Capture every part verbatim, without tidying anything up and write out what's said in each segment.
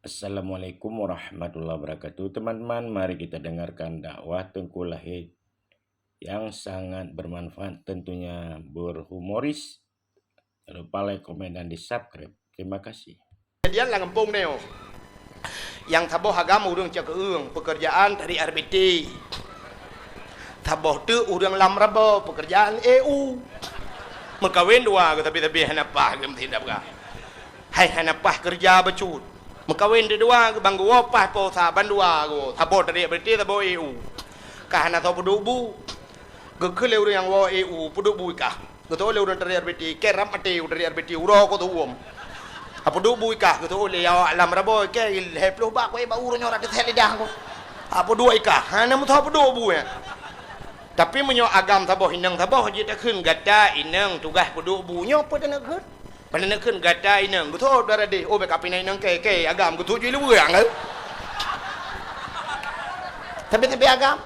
Assalamualaikum warahmatullahi wabarakatuh. Teman-teman, mari kita dengarkan dakwah Teungku Lahé yang sangat bermanfaat, tentunya berhumoris. Jangan lupa like, komen, dan di-subscribe. Terima kasih. Kejadian lam gampông nyoe. Nyang saboh agam ureuëng cakeueng, pekerjaan tarik air B T. Saboh teuk ureuëng lam raba, pekerjaan E U. Meukawen dua, tapi-tapi hana paih, meusidab ka. Hai hana paih keureuja bacut. Meukawen teuk dua, bang geuwoe paih po sa, ban dua geuwoe. Saboh tarik air B T, saboh E U. Ka hana soe peuduek bu. Geukheun lé ureuëng nyang woe E U, peuduek bu i kah. Geutôh lé ureuëng tarik air B T, kèe rab maté ureuëng tarik air B T, uroe ko teuuem. Apeuduek bu i kah, geutôh lé awak lam raba, kèe lhèe ploh bak, kue bak ureuëng nyoe rot teuthèe lidah ko. Apeuduek i kah, hana meusoe peuduek bu nyan. Tapi meunyoe agam saboh inong saboh, jeuet takheun gata inong tugaih peuduek bu nyoe, peue taneuk kheun? Peue taneuk kheun gata inong, geutôh dara deh, oh, bèk kapinai inong kèe, kèe agam, geutôh ju i luweue, eh. Tapi-tapi agam.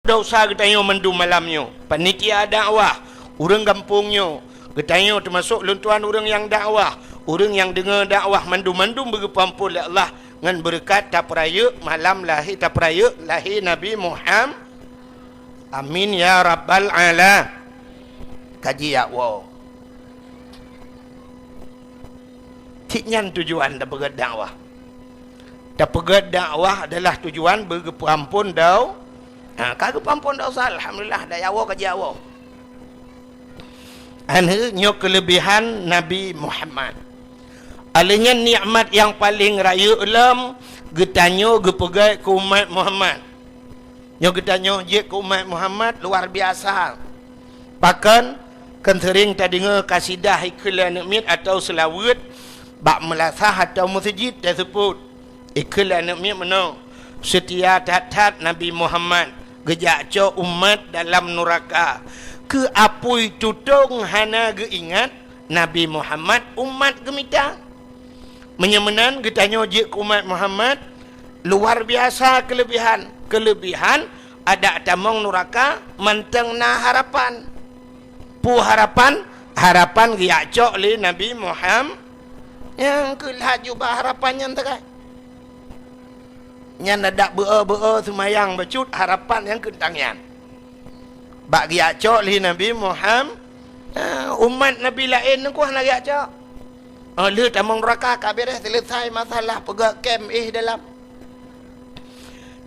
Desya geutanyoe mandum malam nyoe, panitia dakwah, ureuëng gampông nyoe, geutanyoe teumasok lôn tuan ureuëng nyang dakwah, ureuëng nyang deungoe dakwah, mandum-mandum beugeupeuamphon lé Allah ngon beureukat tapeurayeuk malam lahé, tapeurayeuk lahé Nabi Muham-, amin ya rabbal ala-, kaji yak woe. Cit nyan tujuan tapeugét dakwah. Tapeugét dakwah adalah tujuan beugeupeuamphon dau-, ha, ka geupeuamphon desya, alhamdulillah, daya woe ka jiak woe. Aneuëk nyoe keuleubehan Nabi Muhammad. Alheuh nyan nikmat nyang paleng rayeuk lom geutanyoe geupeugét keu umat Muhammad. Nyoe geutanyoe jeuet keu umat Muhammad luar biasa. Pakon? Kan seuring tadeungoe kasidah ikheun lé aneuëk miet atawa seulaweuet bak meulasah atawa meuseujid taseupôt. Ikheun lé aneuëk miet meunoe, seutia that-that Nabi Muhammad geujak cok umat dalam nuraka. Keu apui tutong hana geuingat, Nabi Muhammad umat geumita. Meunyoe meunan geutanyoe jeuet keu umat Muhammad, luar biasa keuleubehan. Keuleubehan adak tamong nuraka mantong na harapan. Peue harapan? Harapan geujak cok lé Nabi Muham-, nyang keu lhaju bak harapan nyan teukai. Nyan adak beu-o-beu-o seumayang bacut harapan nyang keuntang nyan. Bak geujak cok lé Nabi Muham-, eh, umat Nabi laén nyan ku hana geujak cok. Oh, lheueh tamong nuraka ka beres, selesai masalah, peugah kem éh dalam.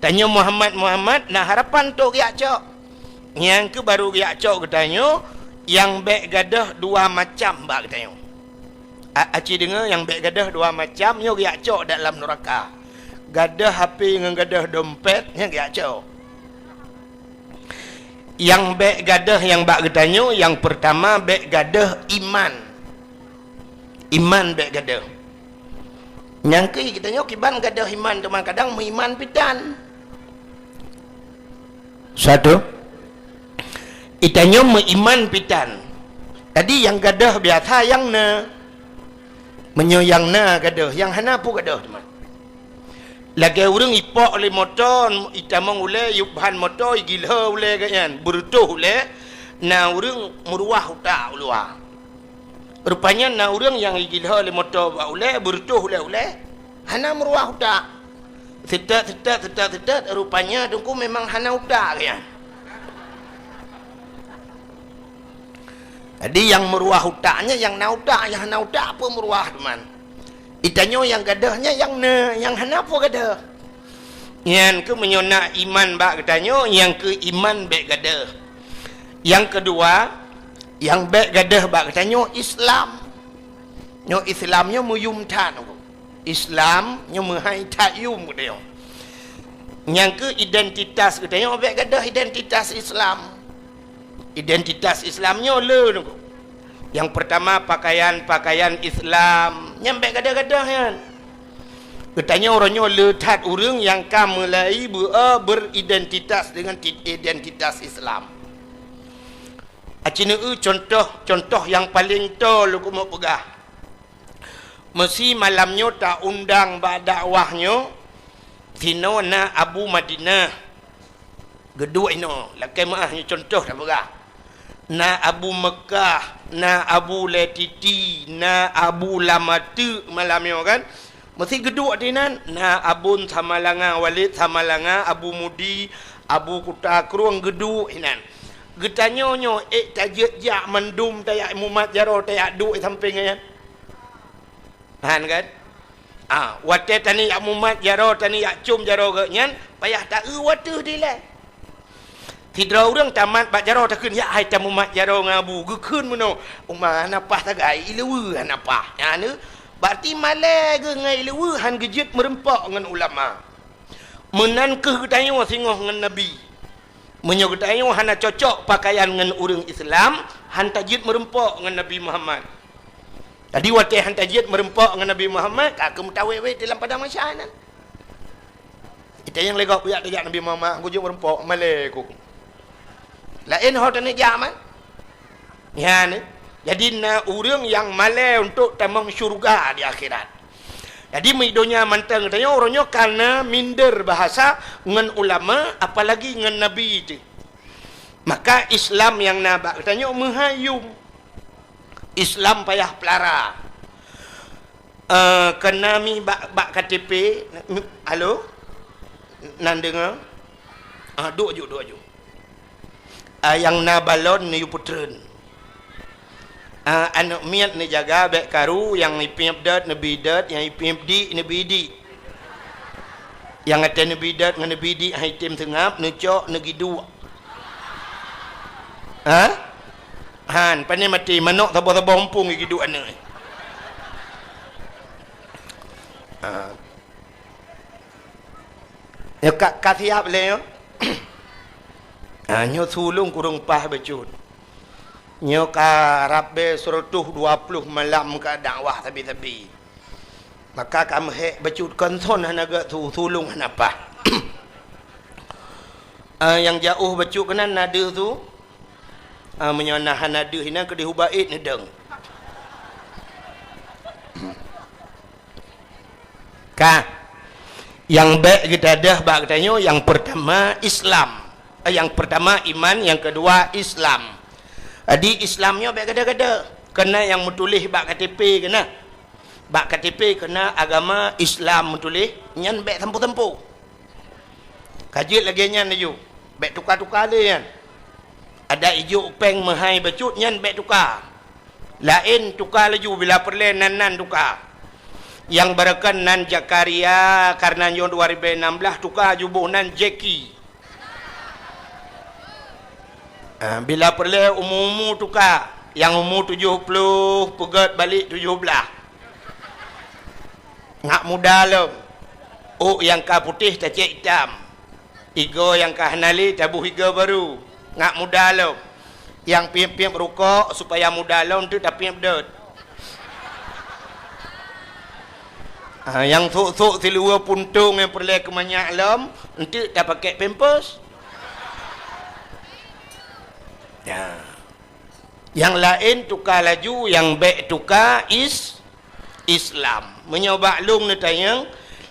Tanyoe Muhammad, Muhammad, na harapan untuk geujak cok. Nyang keu baru geujak cok geutanyoe, nyang bèk gadôh dua macam bak geutanyoe. A-, aci deungoe, nyang bèk gadôh dua macam nyoe geujak cok dalam nuraka. Gadôh H P ngon gadôh dompet, nyan geujak cok. Nyang bèk gadôh nyang bak geutanyoe, nyang peurtama bèk gadôh iman. Iman bèk gadôh. Nyang keu geutanyoe kiban gadôh iman, teuma kadang meuiman pih tan. Satu. Geutanyoe meuiman pih tan. Jadi nyang gadôh biasa nyang na. Meunyoe nyang na gadôh, nyang hana peue gadôh teuma. Lagèe ureueng ipok lé moto, itamong ulèe, iyueb ban moto, igilhô ulèe geuh nyan, beureutoh ulèe, na ureueng meuruwah utak u luwa. Rupanya na ureueng nyang igilhô lé moto bak ulèe, beureutoh ulèe-ulèe, hana meuruwah utak. Seutôt, seutôt, seutôt, seutôt, rupanya teungku memang hana utak geuh nyan. Jadi nyang meuruwah utak nyan nyang na utak, nyang hana utak peue meuruwah teuma. Geutanyoe nyang gadôh nyan nyang na, nyang hana peue gadôh. Nyan keuh meunyoe na iman bak geutanyoe, nyang keuh iman bèk gadôh. Nyang keudua, nyang bèk gadôh bak geutanyoe Islam. Nyoe Islam nyoe meuyuem that. Islam nyoe meuhai that yuem geutanyoe. Nyang keuh identitas geutanyoe bèk gadôh identitas Islam. Identitas Islam nyoe le nyoe. Nyang peurtama pakaian-pakaian Islam, nyan bèk gadôh-gadôh nyan. Geutanyoe uroe nyoe le that ureueng nyang ka mulai beu-, eh, beridentitas dengan ti-, identitas Islam. Aci neueu contoh, contoh nyang paleng toe lôn keumeung peugah. Meusi malam nyoe ta-undang bak dakwah nyoe, sinoe na Abu Madinah, geuduek inoe, lakèe meu'ah nyoe contoh tapeugah. Na Abu Meukah, na Abu Letiti, na Abu Lamateuk malam nyoe kan. Meusi geuduek di nan, na Abon Samalanga, Walid Samalanga, Abu Mudi, Abu Kuta Krueng geuduek inan. Geutanyoe nyoe ék tajeuet jak mandum tajak mumat jaroe tajak duek sampéng nyan. Han kan? Ah, watée tani jak mumat jaroe, tani jak com jaroe geuh nyan, payah taeu wateuh dilée. Sidroe ureuëng tamat bak jaroe takheun, "Yak hai tamumat jaroe ngon Abu." Geukheun meunoe, "Uma hana paih sagai, ileue hana paih." Nyan, berarti malée geuh ngon ileue han geujeuet meureumpok ngon ulama. Meunan kheueh geutanyoe singoh ngon Nabi. Meunyoe geutanyoe hana cocok pakaian ngon ureuëng Islam, han tajeuet meureumpok ngon Nabi Muhammad. Jadi watée han tajeuet meureumpok ngon Nabi Muhammad, ka keuh meutawét-wét di lam padang mahsyar nyan. Ita nyang lé gob kujak tajak Nabi Muhammad, kujak meureumpok, malée ku. Laén ho taneuk jak man. Nyan, eh. Jadi na ureuëng nyang malée untuk tamong syurga di akhirat. Jadi meudonya mantong geutanyoe uroe nyoe kana minder bahasa ngon ulama, apalagi ngon Nabi teuh. Maka Islam nyang na bak geutanyoe meuhai yum. Islam payah pelara. Eh, kena mi bak, bak K T P, mi, halo? Nan deungoe? Ah, duek ju, duek ju. Ah, nyang na balon neuyue peutreun. Ah, aneuk miet neujaga bék karu, nyang ipiep dot neubi dot, nyang ipiep dik neubi dik. Nyang até neubi dot ngon neubi dik hai tem seungab, neucok neugiduek. Ha? Han, pane maté manok saboh-saboh umpung giduek aneuk. Ha. Nyoe ka, ka siap lé nyoe. Ha, nyoe sulong kureueng paih bacut. Nyoe ka rab bé seratus dua puluh malam ka dakwah sabe-sabe. Maka ka meuhék bacut kon son hana geusu, sulong hana paih. Ah, nyang jiôh bacut keunan na deuh su. Ah, meunyoe na hana deuh inan keudeh ubak ék neudong. Ka. Nyang bék geuta deuh bak geutanyoe, nyang peurtama Islam. Eh, nyang peurtama iman, nyang keudua Islam. Jadi Islam nyoe bék gada-gada. Keunan nyang meutuléh bak K T P keunan. Bak K T P keunan agama Islam meutuléh, nyan bék sampoe-sampoe. Ka jeuet lagée nyan laju, bék tuka-tuka lé nyan. Adak ijok péng meuhai bacut nyan bék tuka. Laén tuka laju bila peureulée nan-nan tuka. Nyang baroekon nan Zakaria, kareuna nyoe dua ribée nam blaih tuka juboh nan Jeki. Ah, bila peureulée umu-umu tuka, nyang umu tujoh ploh peugét balék tujoh blaih. Ngat muda lom. Ôk nyang ka putéh tacék itam. Igoe nyang ka hana lé taboh igoe barô. Ngat muda lom. Nyang piep-piep rukok supaya muda lom teuk tapiep dot. Ha, nyang sôk-sôk siluweue puntông nyang peureulée keu manyak lom, enteuk tapakék pampers. Ya. Nyang laén tuka laju, nyang bék tuka is-, Islam. Meunyoe bak lôn neutanyong,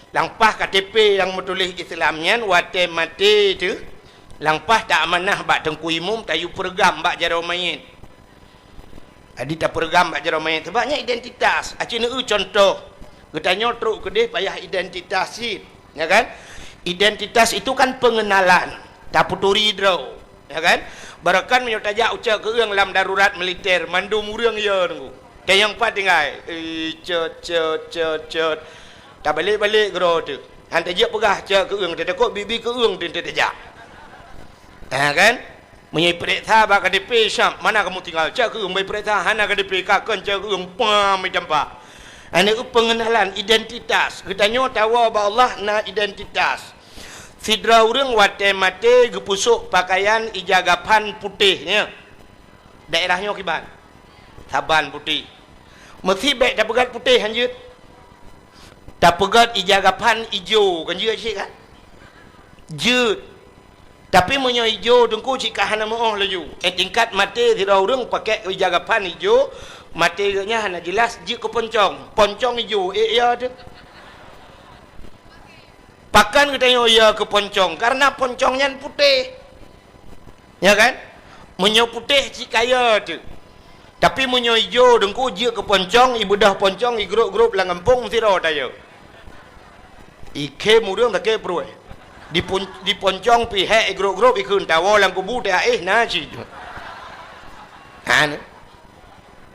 lam paih K T P nyang meutuléh Islam nyan watée maté teuh, lam paih ta amanah bak teungku imum tayue peureugam bak jaroe manyét. Jadi tapeureugam bak jaroe manyét, sabab nyan identitas. Aci neueu cuntoh, geutanyoe trok keudeh payah identitas cit, ya kan? Identitas itu kan pengenalan, tapeuturi droe, ya kan? Baroekon meunyoe tajak ucok keueung lam darurat militer, mandum ureuëng yo teungku. Tanyong pat tinggai, eh, cot, cot, cot, cot. Tabalek-balek keudroe teuh. Han tajak peugah cok keueung, tatakot bibi keueung teuh tajak. Ya kan? Meunyoe ipeuriksa bak K T P, "Siap, mana kamu tinggal?" "Cok keueung." Bak ipeuriksa, "Hana K T P, ka kon cok keueung." Pam, itampa. Hana pengenalan identitas. Geutanyoe tawoe bak Allah na identitas. Sidroe ureuëng watée maté geupeusok pakaian ija gapan putéh, ya. Daerah nyoe kiban? Saban putéh. Meusi bék tapeugét putéh hanjeuet. Tapeugét ija gapan ijo, kan jeuet cit kan? Jeuet. Tapi meunyoe ijo teungku cit ka hana meuoh laju. Eh, tingkat maté sidroe ureuëng pakék ija gapan ijo, maté geuh nyan hana jeulaih jeuet keu poncong. Poncong ijo, ék ya teuh. Pakon geutanyoe ya keu poncong? Kareuna poncong nyan putéh. Ya kan? Meunyoe putéh cit ka ya teuh. Tapi meunyoe ijo teungku jeuet keu poncong, ibeudôh poncong, igrôp-grôp lam gampông sidroe taya. Ikhém ureuëng sakét pruet. Dipun-, diponcong pih hék igrôp-grôp ikheun tawoe lam kubu teuh éh na cit. Ha, ni.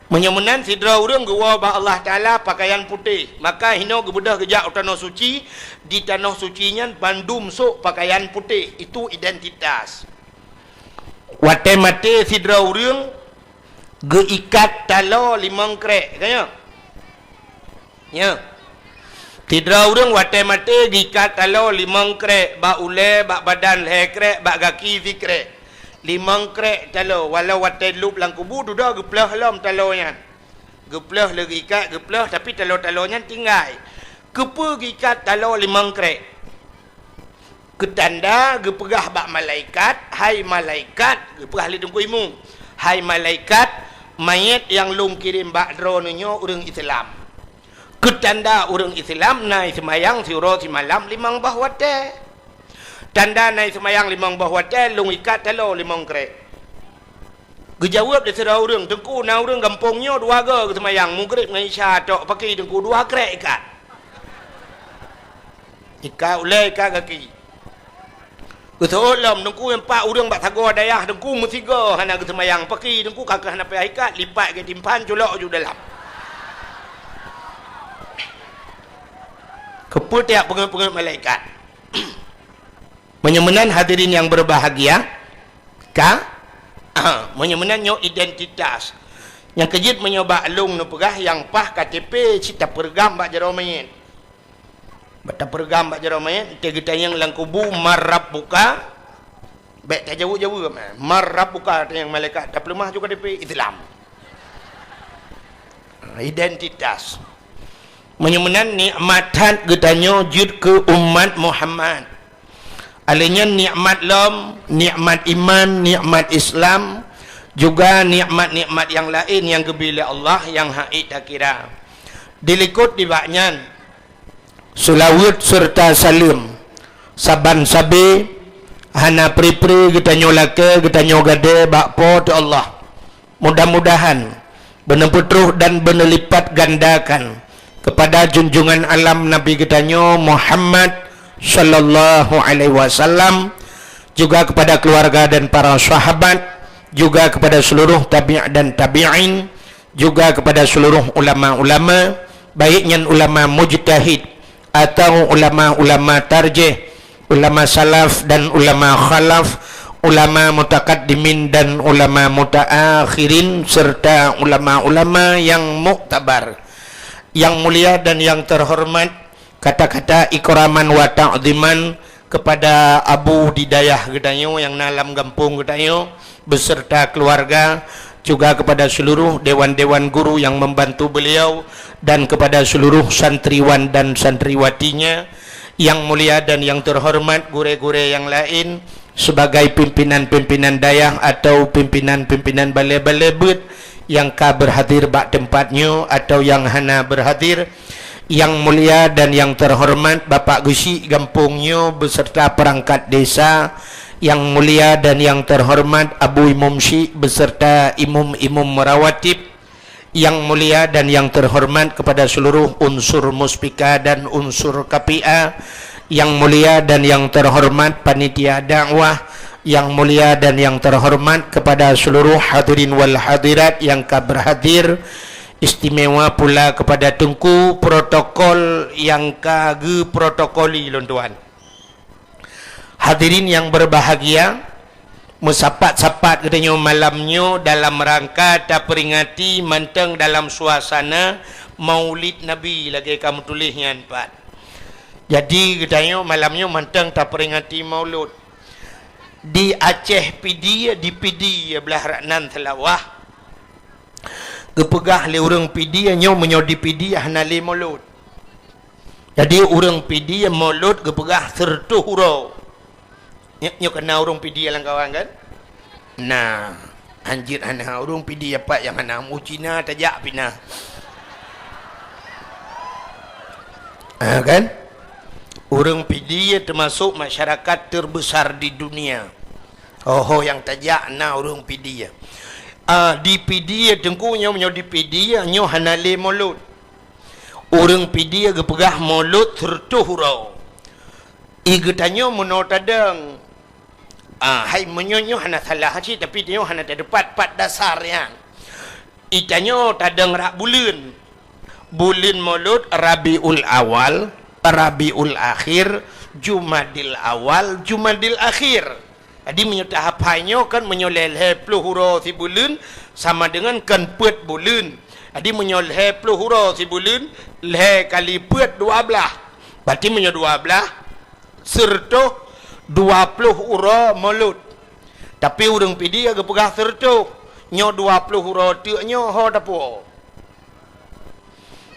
Meunyoe meunan sidroe ureuëng geuwoe bak Allah Taala pakaian putéh, maka hinoe geubeudôh geujak u tanoh suci, di tanoh suci nyan bandum sôk pakaian putéh, itu identitas. Watée maté sidroe ureuëng geuikat taloe limong krék, ka nyoe? Nyoe. Sidroe ureuëng watée maté geuikat taloe limong krék, bak ulée, bak badan lhée krék, bak gaki sikrék. Limong krék taloe, walau watée lôb lam kubu dudoe geuplôh lom taloe nyan. Geuplôh lé geuikat, geuplôh, tapi taloe-taloe nyan tinggai. Keupeue geuikat taloe limong krék? Keutanda geupeugah bak malaikat, "Hai malaikat," geupeugah lé Teungku Imum, "Hai malaikat, manyét nyang lôn kirém bak droeneuh nyoe ureuëng Islam." Keutanda ureuëng Islam na seumayang siuroe simalam limong boh watée. Tanda na seumayang limong boh watée lôn ikat taloe limong krék. Geujaweueb lé sidroe ureuëng, "Teungku, na ureuëng gampông nyoe dua goe geuseumayang, Maghrib ngon Isya tok, pakri Teungku dua krék ikat. Ikat ulée, ikat gaki." Geuseuôt lom, "Teungku, nyan pat ureuëng bak sagoe dayah Teungku meusigoe hana geuseumayang, pakri Teungku ka keuh hana payah ikat, lipat gét timphan culok ju dalam." Keupeue tiak peungeut-peungeut malaikat? Meunyoe meunan hadirin nyang berbahagia, ka? Ah, meunyoe meunan nyoe identitas. Nyang keujeuet meunyoe bak lôn neupeugah nyang paih K T P cit tapeureugam bak jaroe manyét. Bak tapeureugam bak jaroe manyét, teuh geutanyong lam kubu, "Man rabbuka?" Bék tajaweueb-jaweueb, "Man rabbuka?" tanyong malaikat, tapeuleumah ju K T P, Islam. Identitas. Meunyoe meunan nikmat that geutanyoe jeuet keu umat Muhammad. Alheuh nyan nikmat lom, nikmat iman, nikmat Islam, juga nikmat-nikmat nyang laén nyang geubri lé Allah nyang hana ék takira. Dilikot nibak nyan, seulaweuet seureuta saleuem saban sabe hana pri-pri geutanyoe lakée, geutanyoe gadée bak Po teu Allah. Mudah-mudahan beuneupeutroh dan beuneulipatgandakan keupada junjungan alam Nabi geutanyoe Muhammad sallallahu alaihi wasallam, juga keupada keuluwarga dan para sahabat, juga keupada seuluruh tabi' dan tabi'in, juga keupada seuluruh ulama-ulama, baik nyan ulama mujtahid atawa ulama-ulama tarjih, ulama salaf dan ulama khalaf, ulama mutakaddimin dan ulama mutaakhirin, serta ulama-ulama nyang muktabar. Nyang mulia dan nyang teuhoreumat, kata-kata ikraman wa ta'ziman keupada abu di dayah geutanyoe nyang na lam gampông geutanyoe, beserta keluarga, juga kepada seluruh dewan-dewan guru yang membantu beliau, dan kepada seluruh santriwan dan santriwatinya, yang mulia dan yang terhormat gurée-gurée yang lain, sebagai pimpinan-pimpinan dayah atau pimpinan-pimpinan balée-balée beuet yang ka berhadir bak tempat nyoe atau yang hana berhadir, yang mulia dan yang terhormat Bapak Geuchik gampông nyoe beserta perangkat desa, yang mulia dan yang terhormat Abu Imum Syik beserta imum-imum rawatib, yang mulia dan yang terhormat kepada seluruh unsur muspika dan unsur K P A, yang mulia dan yang terhormat panitia dakwah, yang mulia dan yang terhormat kepada seluruh hadirin wal hadirat yang ka berhadir, istimewa pula kepada Teungku protokol yang ka geuprotokoli lôn tuan. Hadirin yang berbahagia, meusapat-sapat geutanyoe malam nyoe dalam rangka taperingati mantong dalam suasana Maulid Nabi lagée ka meutuléh nyan pat. Jadi geutanyoe malam nyoe mantong taperingati Maulud. Di Aceh Pidie, di Pidie blah rak nan Seulawah, geupeugah lé ureuëng Pidie nyoe meunyoe di Pidie hana lé Maulud. Jadi ureuëng Pidie Maulud geupeugah sireutôh uroe. Nyoe, nyoe ka na ureuëng Pidie lam kawan kan? Na, anjeuet hana ureuëng Pidie pat nyang hana mu Cina tajak pih na. Ha, kan? Ureuëng Pidie termasuk masyarakat terbesar di dunia. Ho-ho nyang tajak na ureuëng Pidie. Ah, di Pidie Teungku nyoe, nyoe di Pidie nyoe hana lé Maulud. Ureuëng Pidie geupeugah Maulud sireutôh uroe. I geutanyoe meunoe tadong. Ah, hai meunyoe nyoe hana salah cit, tapi tanyoe hana teupat pat dasar nyan. I tanyoe tadong rak buleuen. Buleuen Molot Rabiul Awal, Rabiul Akhir, Jumadil Awal, Jumadil Akhir. Jadi meunyoe tahafai nyoe kan meunyoe lhèe-lhèe ploh uroe sibuleuen sama dengan kan peuet buleuen. Jadi meunyoe lhèe ploh uroe sibuleuen, lhèe kali peuet dua blaih. Berarti meunyoe dua blaih, seureutoh dua ploh uroe Molot. Tapi ureuëng Pidie geupeugah seureutoh, nyoe dua ploh uroe teuk nyoe ho tapuwoe.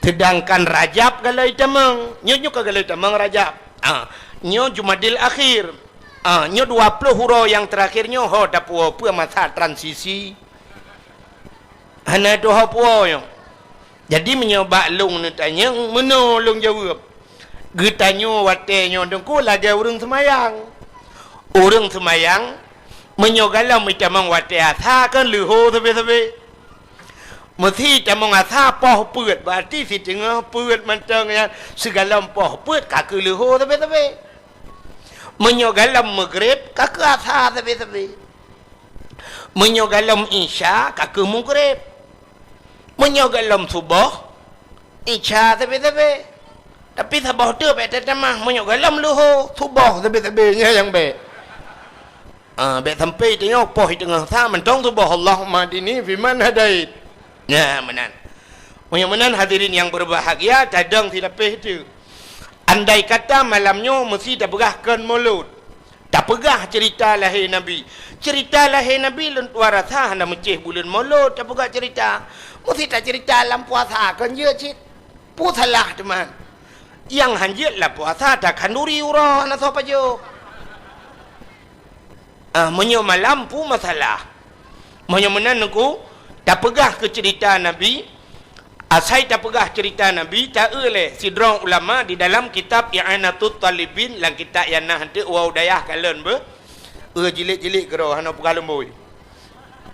Seudangkan Rajab galai tamong, nyoe, nyoe ka galai tamong Rajab. Ah, nyoe Jumadil Akhir. Ah, nyoe dua ploh uroe nyang teurakhir nyoe ho tapuwoe peue masa transisi. Hana tuho puwoe nyoe. Jadi meunyoe bak lôn neutanyong, meunoe lôn jaweueb. Geutanyoe watèe nyoe Teungku lagèe ureuëng seumayang. Ureuëng seumayang, meunyoe galom itamong watèe asa kan leuho sabe-sabe. Meusé itamong asa poh peuet, berarti siteungoh peuet mantong nyan sigalom poh peuet ka keuh leuho sabe-sabe. Meunyoe galom Maghrib ka keuh asa sabe-sabe. Meunyoe galom Isya ka keuh Maghrib. Meunyoe galom Suboh, Isya sabe-sabe. Tapi saboh teuk bèk tatamah, meunyoe galom leuho, Suboh sabe-sabe, nyan nyang bèk. Ah, bèk sampai tanyoe poh i teungoh sa mantong Suboh, Allahumma hdini fiman hadait. Nyan meunan. Meunyoe meunan hadirin nyang berbahagia, tadong silapéh teuk. Andai kata malam nyoe meusé tapeugah kon Molot. Tapeugah ceurita lahé Nabi. Ceurita lahé Nabi lôn tuan rasa hana meucéh buleuen Molot tapeugah ceurita. Meusé taceurita lam puasa kon jeuet cit. Peue salah teuma? Nyang han jeuet lam puasa takhanduri uroe hana soe pajoh. Ah, meunyoe malam peue masalah? Meunyoe meunan Teungku, tapeugah keu ceurita Nabi, asai tapeugah ceurita Nabi, ta-eu lé sidroe ulama di dalam kitab I'anatut Talibin, lam kitab nyang na hanteuk Uwau Dayah kalon beuh, eu jilid-jilid keudroe hana peugah lumbôi.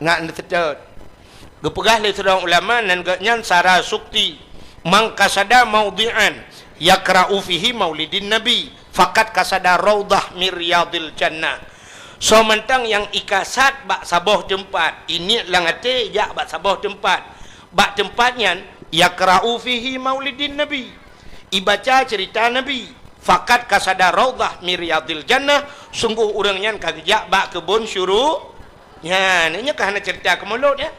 Ngat neuseutôt. Geupeugah lé sidroe ulama nan geuhnyan Sara Sukti, "Man qasada maudhi'an yakra'u fihi maulidin Nabi, faqad qasada raudhah min riyadil jannah." Soe mantong nyang ikasad bak saboh teumpat, iniet lam até jak bak saboh teumpat. Bak teumpat nyan, yakra'u fihi maulidin Nabi. Ibaca ceurita Nabi. Faqad qasada raudhah min riyadil jannah, sunggoh ureuëng nyan ka geujak bak keubon syuru-, nyan, nyoe ka hana ceurita keu Molot, ya.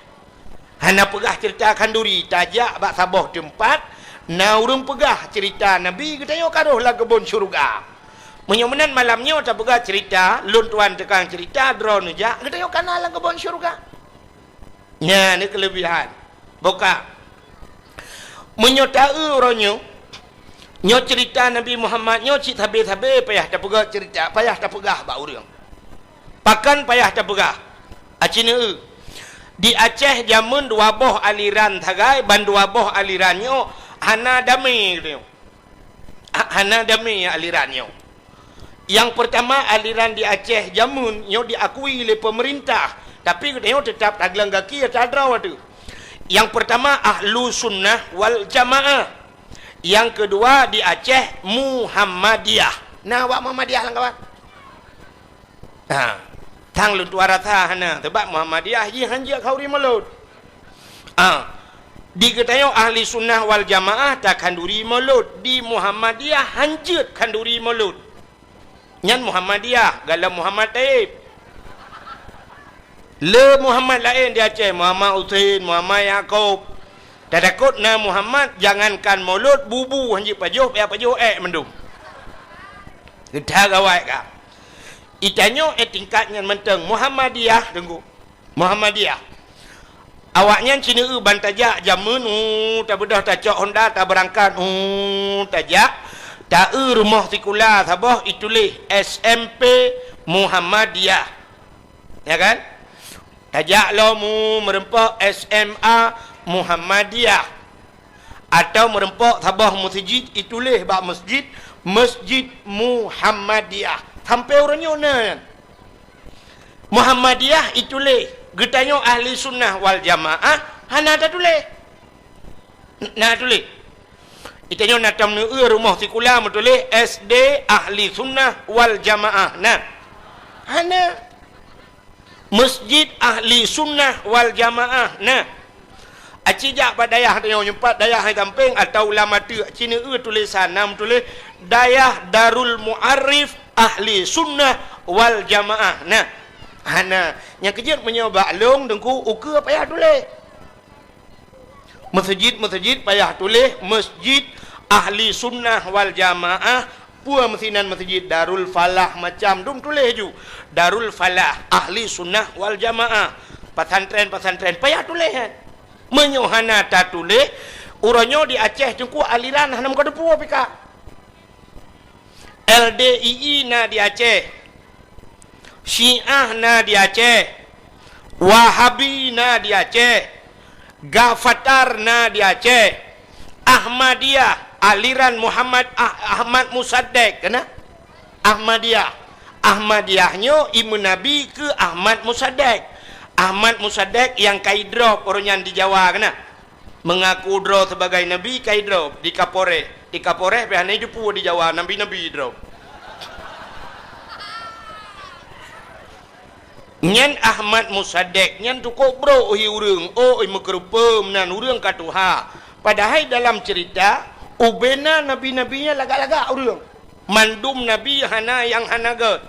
Hana peugah ceurita khanduri, tajak bak saboh teumpat, na ureuëng peugah ceurita Nabi geutanyoe ka rhoh lam keubon syeuruga. Meunyoe meunan malam nyoe tapeugah ceurita, lôn tuan tukang ceurita, droeneuh jak, geutanyoe ka na lam keubon syeuruga. Nyan ni keuleubihan. Boh ka. Meunyoe ta-eu uroe nyoe, nyoe ceurita Nabi Muhammad nyoe cit sabe-sabe payah tapeugah ceurita, payah tapeugah bak ureuëng. Pakon payah tapeugah? Aci neu-eu. Di Aceh jameun dua boh aliran sagai, ban dua boh aliran nyoe hana damé geutanyoe. Ha-, hana damé aliran nyoe. Nyang peurtama, aliran di Aceh jameun nyoe diakui lé peumeurintah, tapi geutanyoe teutap tagleng gaki ata droe teuh. Nyang peurtama, Ahlu Sunnah wal Jamaah. Nyang keudua di Aceh, Muhammadiyah. Na awak Muhammadiyah lam kawan? Ha, tang lôn tuan rasa hana, sabab Muhammadiyah jih han jeuet khanduri Molot. Ha, di geutanyoe Ahli Sunnah wal Jamaah takhanduri Molot, di Muhammadiyah han jeuet khanduri Molot. Nyan Muhammadiyah, galom Muhammad Taib. Le Muhammad laén di Aceh, Muhammad Husein, Muhammad Yakub. Tatakot na Muhammad, jangankan Molot, bubu han jeuet pajoh, payah pajoh ék mandum. Geutanyoe gawai ka. Geutanyoe ék tingkat nyan mantong Muhammadiyah, Teungku. Muhammadiyah. Awaknyan ci neu-eu ban tajak jameun, uh, tabeudôh tacok honda, tabeurangkat, uh, tajak, ta-eu rumoh sikula saboh ituléh S M P Muhammadiyah. Ya kan? Tajak lom, uh, meureumpok S M A Muhammadiyah. Atawa meureumpok saboh meuseujid ituléh bak meuseujid, Masjid Muhammadiyah. Sampoe uroe nyoe na nyan. Muhammadiyah ituléh, geutanyoe Ahli Sunnah wal Jamaah hana tatuléh. Na tuléh. Itanyoe na tam neueu rumoh sikula meutuléh S D Ahli Sunnah wal Jamaah. Na. Hana. Masjid Ahli Sunnah wal Jamaah. Na. Aci jak bak dayah tanyoe, nyoe pat dayah hai sampéng atawa lam ateueh, ci neueu tulésan, na meutuléh Dayah Darul Mu'arif Ahli Sunnah wal Jamaah. Na. Hana. Nyang keujeuet meunyoe bak lôn, Teungku, ukeue payah tuléh. Meuseujid-meuseujid payah tuléh Masjid Ahli Sunnah wal Jamaah, peue meusinan meuseujid Darul Falah macam dum tuléh ju. Darul Falah Ahli Sunnah wal Jamaah. Pesantren-pesantren payah tuléh, eh. Meunyoe hana tatuléh, uroe nyoe di Aceh Teungku aliran hana meukateupue pih ka. L D I I na di Aceh. Syiah na di Aceh. Wahabi na di Aceh. Gafatar na di Aceh. Ahmadiyah, aliran Muhammad Ah-, Ahmad Musaddek, kena? Ahmadiyah. Ahmadiyah nyoe imeun Nabi keu Ahmad Musaddek. Ahmad Musaddek nyang ka idrop ureuëng nyan di Jawa, kena? Meungaku droe sibagai nabi ka idrop di Kaporeh. Di Kaporeh pih hana jiteupeue di Jawa nabi-nabi droe. Nyan Ahmad Musaddek nyan cukôp brok hi ureuëng, oi meukeureupeue meunan ureuëng ka tuha. Padahai dalam ceurita, ubena nabi-nabi nyan lagak-lagak ureuëng. Mandum nabi hana nyang hana gét.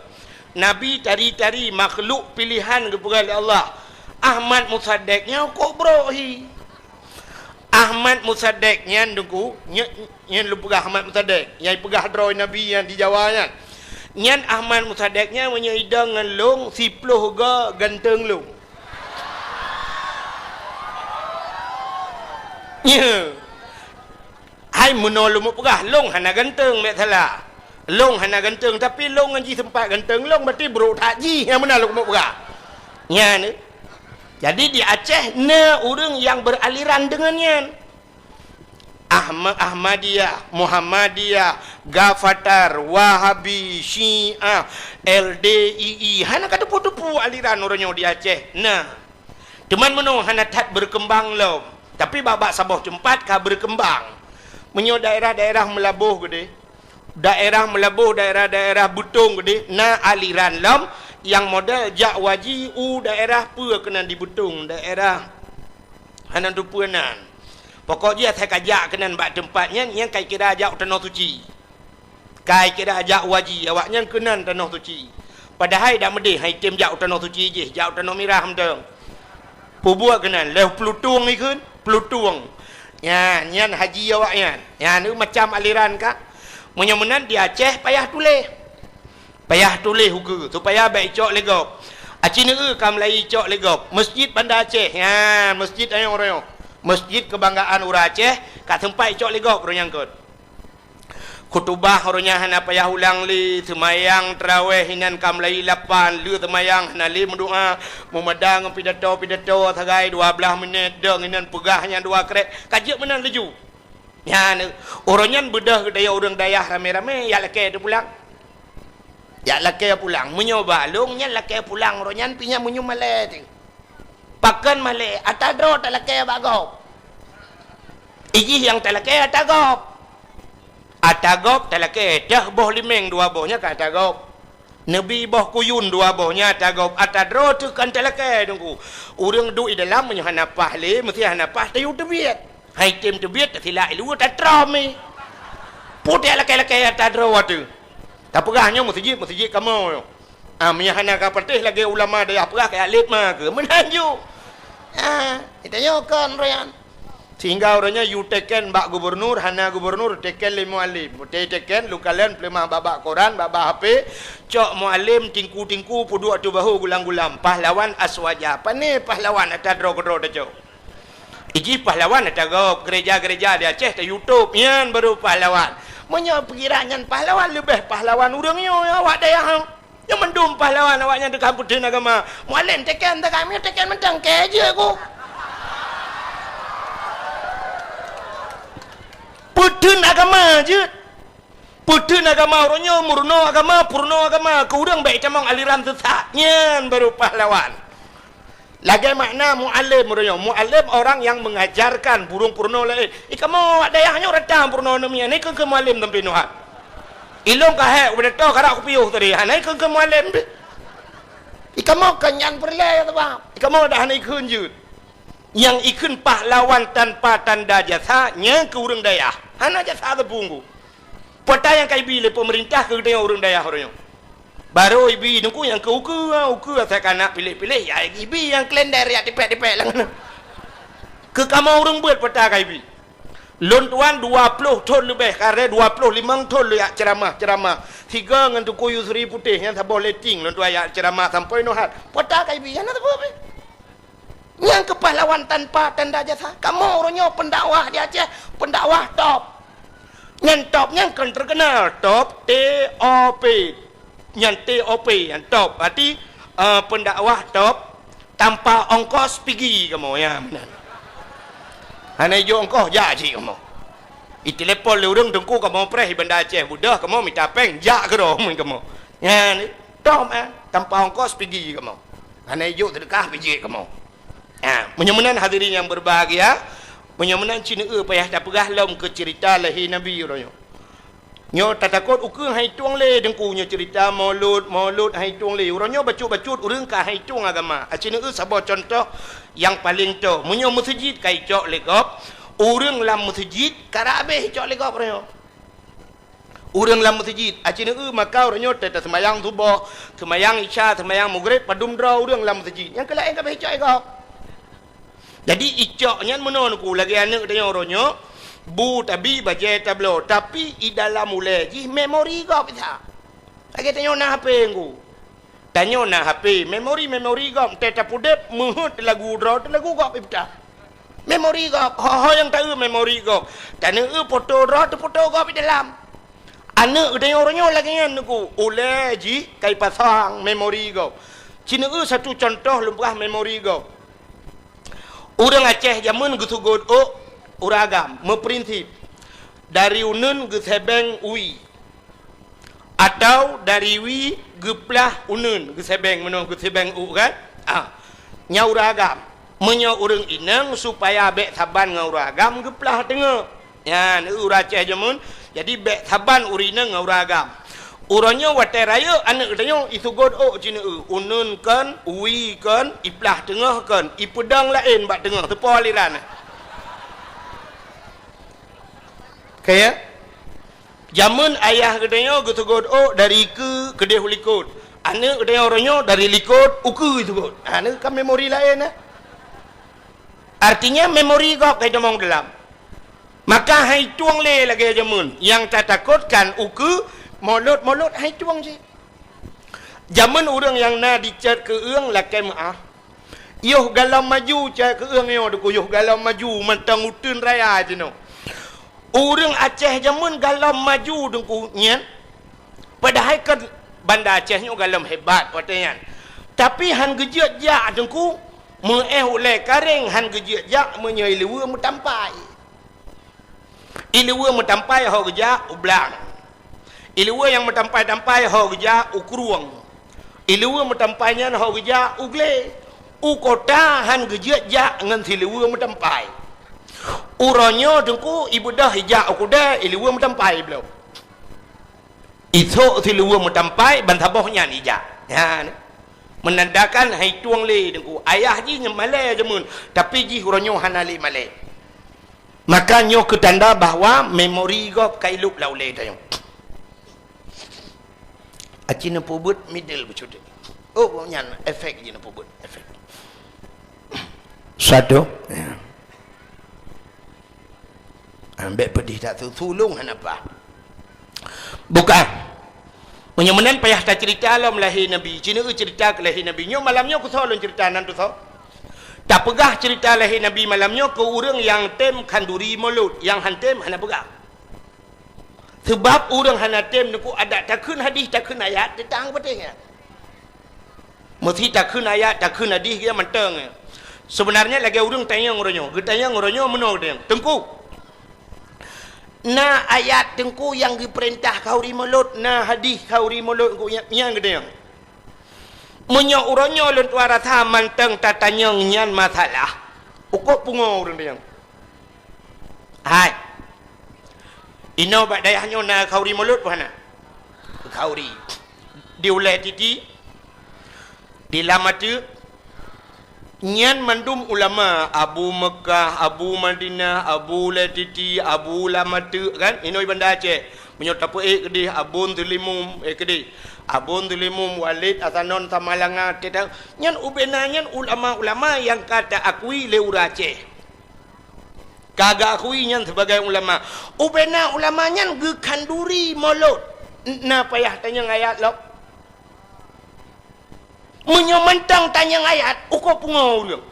Nabi tari-tari makhluk pilihan geupeugah lé Allah. Ahmad Musaddek nyan cukôp brok hi. Ahmad Musaddek nyan Teungku, nyan, nyan lôn peugah Ahmad Musaddek, nyang peugah droe nabi nyan di Jawa nyan. Nyan Ahmad Musaddek nyan meunyoe idong ngon lôn, siploh go ganteng lôn. Nyan. Hai meunoe lôn peugah, lôn hana ganteng, bék salah. Lôn hana ganteng, tapi lôn ngon jih seumpat ganteng lôn, berarti brok that jih nyang meunan lôn peugah. Nyan. Jadi di Aceh na ureuëng nyang beraliran deungon nyan. Ahma-, Ahmadiyah, Muhammadiyah, Gafatar, Wahabi, Syiah, L D I I. Hana ka teupeue-teupeue aliran uroe nyoe di Aceh. Na. Teuma meunoe hana that berkembang lom. Tapi bak-bak saboh teumpat ka berkembang. Meunyoe daerah-daerah Meulaboh keudeh, daerah Meulaboh, daerah-daerah Beutong keudeh, na aliran lom nyang model jak waji u daerah peue keunan di Beutong, daerah hana teupeue nan. Pokok jih asai ka jak keunan bak teumpat nyan, nyan ka kira jak u Tanoh Suci. Ka kira jak waji, awaknyan keunan Tanoh Suci. Padahai dak meudeh hai tem jak u Tanoh Suci jih, jak u Tanoh Mirah mantong. Peubuet keunan, lheueh Peulutong ikheun, Peulutong. Nyan, nyan haji awaknyan. Nyan, neu macam aliran ka. Meunyoe meunan di Aceh payah tuléh. Payah tuléh ukeue, supaya bék icok lé gob. Aci neu ka meulayeue icok lé gob. Masjid Banda Aceh. Nyan, masjid ayong royoh. Masjid kebanggaan ureuëng Aceh, ka seumpat icok lé gob ureuëng nyang kot. Khutubah uroe nyan hana payah ulang lé, seumayang traweh inan ka meulayeue lapan, lheueh seumayang hana lé meudoa, meumada ngon pidato-pidato sagai dua blaih minét, dong inan peugah nyang dua krek, ka jeuet meunan laju. Nyan, uroe nyan beudôh geutanyoe ureuëng dayah ramé-ramé, jak lakée teupulang. Jak lakée pulang, meunyoe bak lôn nyan lakée pulang uroe nyan pih nyan meunyoe malée teuh. Pakon malée, ata droe talakée bak gob. Ijih nyang talakée ata gob. Ata gob talakée dah boh limeng dua boh nyan ka ata gob. Neubi boh kuyun dua boh nyan ata gob. Ata droe teuh kan talakée Teungku. Ureuëng duek i dalam meunyoe hana paih lé, meusti hana paih tayue teubiet. Hai tem teubiet tasilak i luwa tatrom i. Putéh lakée-lakée ata droe teuh. Tapeugah nyoe meuseujid, meuseujid kamoe nyoe. Ah, meunyoe hana ka patéh lagée ulama dayah peugah keu alet ma keu meunan ju. Ah, geutanyoe kon uroe nyan. Sehingga uroe nyan yue teken bak gubernur, hana gubernur teken lé mualim. Meuté teken leukalon peuleumah bak-bak koran, bak-bak H P, cok mualim tingku-tingku peuduek ateueh bahô gulam-gulam. Pahlawan aswaja. Pané pahlawan ata droe keudroe tacok. Ijih pahlawan ata gob, gereja-gereja di Aceh ta YouTube, nyan baru pahlawan. Meunyoe peukira nyan pahlawan, leubeh pahlawan ureuëng nyoe awak dayah. Nyoe mandum pahlawan awaknyan teuka peutheun agama. Mualim teken teuka, meunyoe teken mantong kée jeuet ku. Peutheun agama jeuet. Peutheun agama uroe nyoe, meurunoe agama, peurunoe agama, keu ureuëng bék itamong aliran sesat. Nyan baru pahlawan. Lagèe makna mualem uroe nyoe. Mualem orang yang mengajarkan, burung peurunoe laén. I kamoe awak dayah nyoe rata peurunoe aneuk miet, hana ikheun-kheun mualem sampoe nyoe. Ilôn ka hék ubé toh karak kupiôh tadi, hana ikheun-kheun mualem pih. I kamoe kan nyan peureulèe ya sabab. I kamoe dah hana ikheun jeuet. Nyang ikheun pahlawan tanpa tanda jasa, nyan keu ureueng dayah. Hana jasa teupunggu. Peue ata nyang ka ibi lé peumeurintah keu geutanyoe ureueng dayah uroe nyoe. Barô ibi teungku nyang keu ukeue, ukeue asai ka na piléh-piléh, ya ibi nyang kalender ya tipék-tipék lam. Keu kamoe ureueng beuet peue ata ka ibi. Lôn tuan dua ploh thon leubeh, karè dua ploh limong thon lôn jak ceuramah-ceuramah. Sigoe ngon Teungku Yusri Putéh nyang saboh letting lôn tuan jak ceuramah sampoe nyoe hat. Peue ata ka ibi, hana sapeue pih. Nyang keu pahlawan tanpa tanda jasa. Kamoe uroe nyoe pendakwah di Aceh, pendakwah top. Nyan top nyan kon terkenal, top, T O P. Nyan T O P, nyan top. Berarti, eh, pendakwah top tanpa ongkos pigi kamoe, ya, meunan. Hana ijok ongkos, jak cit kamoe. Itelepon lé ureueng, "Teungku, kamoe preh di Banda Aceh Budoe, kamoe mita péng, jak keudroe," meunan kamoe. Nyan, top, eh, tanpa ongkos pigi kamoe. Hana ijok seudeukah bijéh kamoe. Ha, meunyoe meunan hadirin nyang berbahagia, meunyoe meunan ci neueu payah tapeugah lom keu ceurita lahé Nabi uroe nyoe. Nyoe tatakot ukeue han itueng lé teungku nyoe ceurita Maulud, Maulud han itueng lé. Uroe nyoe bacut-bacut ureueng ka han itueng agama. Aci neueu saboh cuntoh nyang paleng toe. Meunyoe meuseujid ka icok lé gob, ureueng lam meuseujid karab habéh icok lé gob uroe nyoe. Ureueng lam meuseujid, aci neueu maka uroe nyoe teuh taseumayang suboh, seumayang isya, seumayang maghrib, padum droe ureueng lam meuseujid. Nyang keu laén ka beh icok lé gob. Jadi icok nyan meunoe neuku lagèe aneuk tanyoe uroe nyoe, bu tabi bajèe tabloe, tapi i dalam ulèe jih memori gob that. Lagèe tanyoe na H P neuku. Tanyoe na H P, memori-memori gob, teuh tapeuudép, meuheuet lagu droe, teuh lagu gob ipeugah. Memori gob, ho-ho nyang taeu memori gob. Taneueu foto droe, teuh foto gob i dalam. Aneuk geutanyoe uroe nyoe lagèe nyan neuku, ulèe jih ka ipasang memori gob. Ci neueu satu cuntoh lôn peugah memori gob. Ureueng Aceh jameun geuseugot ôk ureueng agam, meuprinsip dari uneuen geusèbeng wie. Atau dari wie geuplah uneuen, geusèbeng meunoe geusèbeng ôk kan? Ah. Nyan ureueng agam. Meunyoe ureueng inong supaya bèk saban ngon ureueng agam geuplah teungoh. Nyan ureueng Aceh jameun. Jadi bèk saban ureueng inong ngon ureueng agam. Uroe nyoe watèe rayeuk aneuk geutanyoe iseugot ôk ci neueu, uneuen kon, wie kon, iplah teungoh kon, ipeudong laén bak teungoh, teupo aliran. Oke ya? Jameun ayah geutanyoe geuseugot ôk dari keue keudeh u likot. Aneuk geutanyoe uroe nyoe dari likot u keue seugot. Ha, nyoe kan memori laén, eh. Artinya memori gob ka itamong dalam. Maka han itueng lé lagèe jameun. Nyang tatakotkan u keue, molot-molot han itueng cit. Jameun ureueng nyang na dicèt keueung lakèe meu'ah. Yoh galom maju cèt keueung nyoe teungku, yoh galom maju mantong uteuen raya jinoe. Ureueng Aceh jameun galom maju teungku nyan. Padahai kan Banda Aceh nyoe galom hebat watèe nyan. Tapi han geujeuet jak teungku, meu'éh ulèe kareng han geujeuet jak meunyoe i liweue meutampai. I liweue meutampai ho geujak u blang. I liweue nyang meutampai-tampai ho geujak u krueng. I liweue meutampai nyan ho geujak u glé. U kota han geujeuet jak ngon si liweue meutampai. Uroe nyoe teungku ibeudôh ijak u keudè, i liweue meutampai bloe. Isok si liweue meutampai ban saboh nyan ijak. Nyan. Menandakan han itueng lé teungku. Ayah jih nyan malèe jameun, tapi jih uroe nyoe hana lé malèe. Maka nyoe keu tanda bahwa memori gob ka ilop lam ulèe tanyoe. Aci neupeubuet middle beucut. Oh, nyan efek jih neupeubuet, efek. Satu. Ya. Ambek pedih tak tu, tulung hana apa. Bukan. Meunyoe meunan payah taceurita lom lahé Nabi. Ci neueu ceurita keu lahé Nabi. Nyoe malam nyoe kusoe lôn ceurita nan tusoe. Tapeugah ceurita lahé Nabi malam nyoe keu ureueng nyang tem khanduri mulod, nyang han tem hana peugah. Seubab ureueng hana tem neuku adat takheun hadih, takheun ayat, teutang peuteh nyan. Meusti takheun ayat, takheun hadih geuh mantong. Sebenarnya lagèe ureueng tanyong uroe nyoe, geutanyong uroe nyoe meunoe geutanyong, "Teungku, na ayat Teungku nyang geupeurintah khanduri mulod, na hadih khanduri mulod Teungku nyan?" Nyan geutanyong. Meunyoe uroe nyoe lôn tuan rasa mantong tatanyong nyan masalah, ukoe pungo ureuëng tanyong. Hai. Inoe bak dayah nyoe na khauri mulod peue hana? Khauri. Di Ulée Titi, di Lam Ateuk, nyan mandum ulama, Abu Meukah, Abu Madinah, Abu Ulée Titi, Abu Lam Ateuk, kan? Inoe Banda Aceh. Meunyoe tapeuék keudeh Abon Teulimum, eh, keudeh. Abon Teulimum, Walid, Asanon, Samalanga, Teta-, nyan ubena nyan ulama-ulama nyang ka ta-akui lé ureuëng Aceh. Ka geukui nyan sibagai ulama. Ubena ulama nyan geukhanduri mulod. N-, na payah tanyong ayat lom. Meunyoe mantong tanyong ayat, ukoe pungo ureuëng.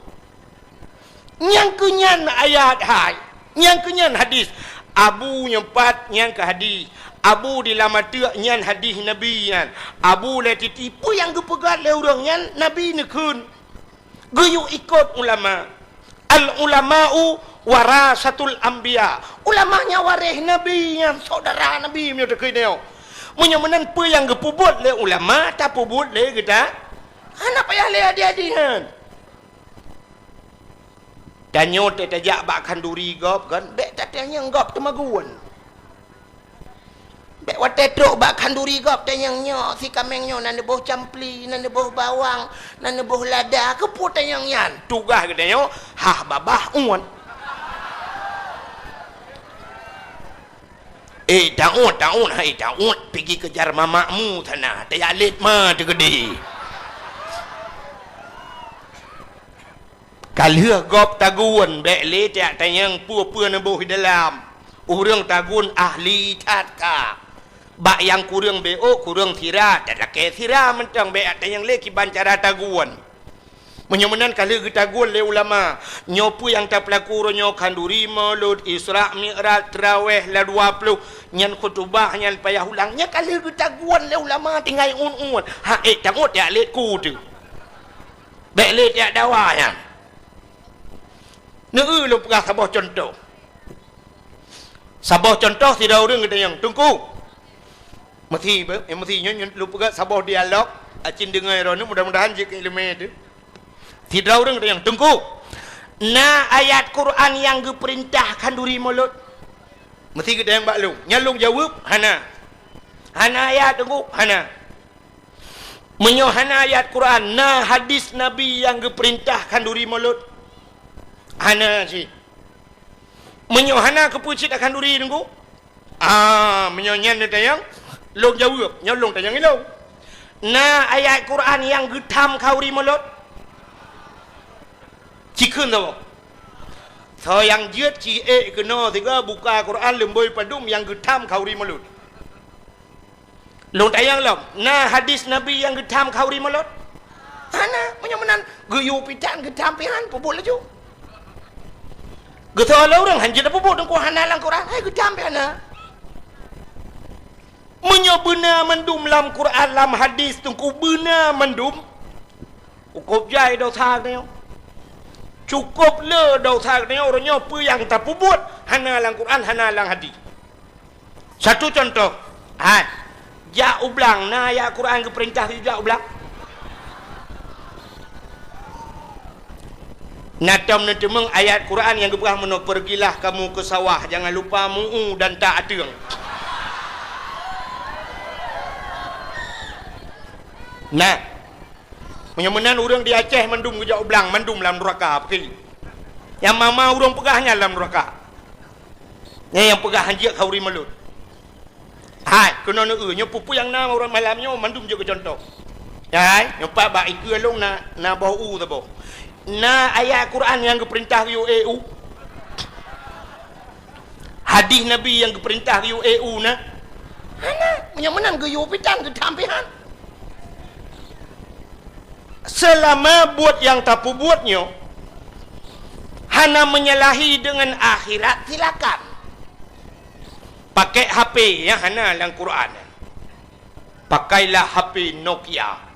Nyang keu nyan ayat hai. Nyang keu nyan hadis. Abu nyoe pat nyan keu hadis. Abu di Lam Ateuk nyan hadis Nabi nyan. Abu Ulée Titi peue nyang geupeugah lé ureuëng nyan Nabi neukheun. Geuyue ikot ulama. Al-ulama'u warasatul anbiya. Ulama nyan waréh Nabi nyan, syedara Nabi meunyoe takheun nyoe. Meunyoe meunan peue nyang geupeubuet lé ulama, tapeubuet lé geuta. Hana payah lé adi-adi nyan. Tanyoe teuh tajak bak khanduri gob kan, bék tatanyong gob teumagun. Bék watée trok bak khanduri gob tanyong nyoe, si kaméng nyoe na neuboh campli, na neuboh bawang, na neuboh lada, keupeue tanyong nyan? Tugaih geutanyoe, hah babah uet. Eh, taôt, taôt, hai taôt, pigi keujar mamakmu sana, tajak lét ma teukeudi. Ka lheueh gob tagun, bék lé tajak tanyong peue-peue neuboh di dalam. Ureuëng tagun ahli that ka. Bak nyang kureueng B O, kureueng sira, talakée sira mantong bék tanyong lé kiban cara tagun. Meunyoe meunan ka lheueh geutagun lé ulama, nyoe peue nyang tapeulaku uroe nyoe khanduri, mulod, Isra, Mi'raj, Trawéh, la dua ploh, nyan khutubah, nyan payah ulang, nyan ka lheueh geutagun lé ulama tinggai uet-uet. Ha, ék tangut jak lét ku teuh. Bék lé jak dawa nyan. Neu-eu lôn peugah saboh cuntoh. Saboh cuntoh sidroe ureuëng geutanyong, "Teungku." Meusi, eh, meusi nyoe, nyoe lôn peugah saboh dialog, acin deungoe droeneuh, mudah-mudahan jeuet keu iéleumé teuh. Sidroe ureuëng geutanyong, "Teungku, na ayat Quran nyang geupeurintah khanduri mulod?" Meusi geutanyong bak lôn. Nyan lôn jaweueb, "Hana." "Hana ayat, Teungku?" "Hana." "Meunyoe hana ayat Quran, na hadis Nabi nyang geupeurintah khanduri mulod?" "Hana cit." "Meunyoe hana, keupeue cit takhanduri, Teungku?" "Ah, meunyoe nyan neutanyong, lôn jaweueb, nyoe lôn tanyong ilôn. Na ayat Quran nyang geutham khanduri mulod?" Ci kheun saboh. Soe nyang jeuet ci ék keunoe sigoe buka Quran leumbôi padum nyang geutham khanduri mulod. Lôn tanyong lom, na hadis Nabi nyang geutham khanduri mulod? Hana, meunyoe meunan geuyue pitan geutham pihan, peubuet laju. Geusoe lé ureuëng, "Han jeuet peubuet, Teungku, hana lam Quran." Hai geutham pihan na. Meunyoe beuna mandum lam Quran, lam hadis, Teungku, beuna mandum, cukôp jai desya geutanyoe. Cukôp le desya geutanyoe, uroe nyoe peue nyang tapeubuet hana lam Quran, hana lam hadis. Satu cuntoh, hai, jak u blang, na ayat Quran geupeurintah jak u blang? Na tom neuteumeung ayat Quran nyang geupeugah meunoe, "Pergilah kamu ke sawah, jangan lupa mu'u dan tak ateueng." Nah, meunyoe meunan ureuëng di Aceh mandum geujak u blang, mandum lam nuraka, pakri. Nyang mama ureuëng peugah nyan lam nuraka. Nyan nyang peugah han jeuet khanduri mulod. Hai, keunoe neu-eu, nyoe peue-peue nyang na uroe malam nyoe mandum jeuet keu cuntoh. Hai, nyoe pat bak ikeue lôn na, na boh u saboh. Na ayat Quran nyang geupeurintah geuyue ék u? Hadis Nabi nyang geupeurintah geuyue ék u na? Hana, meunyoe meunan geuyue pitan geutham pihan. Seulama buet nyang tapeubuet nyoe hana menyalahi deungon akhirat, silakan. Pakai H P nyang hana lam Quran. Pakailah H P Nokia.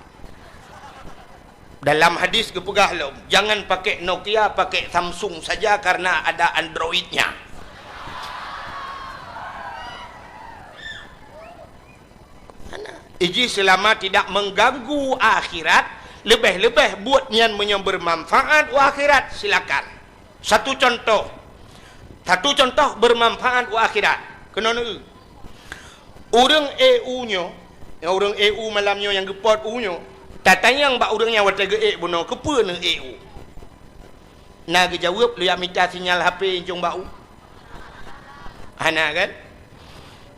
Dalam hadis geupeugah lom, "Jangan pakai Nokia, pakai Samsung saja karena ada Android-nya." Hana. Iji selama tidak mengganggu akhirat, Leubeh-leubeh buet nyan meunyoe beumanfaat u akhirat, silakan. Satu contoh. Satu contoh beumanfaat u akhirat. Keunoe neueu. Ureuëng ék u nyoe, nyang ureuëng ék u malam nyoe nyang geupot u nyoe, tatanyong bak ureuëng nyang watée geuék bunoe, "Keupeue neuék u?" Na geujaweueb, "Lôn jak mita sinyal H P incong bak u." Hana kan?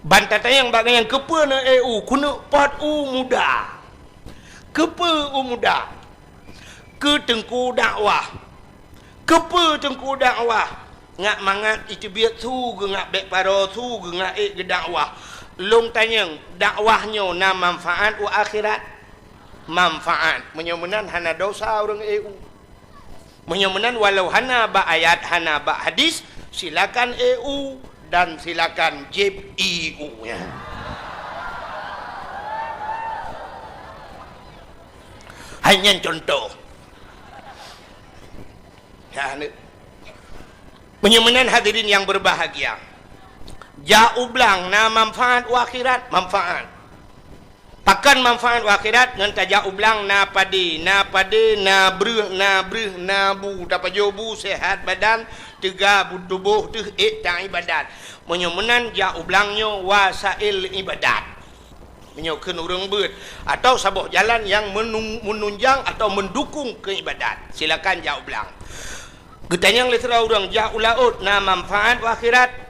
Ban tatanyong bak gobnyan, "Keupeue neuék u?" "Keuneuk pot u muda." "Keupeue u muda?" "Keu teungku dakwah." "Keupeue teungku dakwah?" "Ngat mangat iteubiet su geungat bék paro su geungat ék geudakwah." Lôn tanyong, dakwah nyoe na manfaat u akhirat? Manfaat. Meunyoe meunan hana desya ureuëng ék u. Meunyoe meunan, walau hana bak ayat, hana bak hadis, silakan ék u dan silakan jieb ié u nyan. Hai nyan contoh. Ya, ni. Meunyoe meunan, hadirin yang berbahagia, jak u blang na manfaat u akhirat, manfaat. Pakon manfaat u akhirat? Ngon tajak u blang na padé, na padé, na breueh, na breueh, na bu, tapajoh bu, sehat badan, teuga bu tuboh teuh ék taibadat. Meunyoe meunan, jak u blang nyoe wasail ibadat. Meunyoe kheun ureuëng beuet, atawa saboh jalan nyang meunung-, meununjang atawa meundukung keu ibadat, silakan jak u blang. Geutanyong lé sidroe ureuëng, jak u laôt na manfaat u akhirat?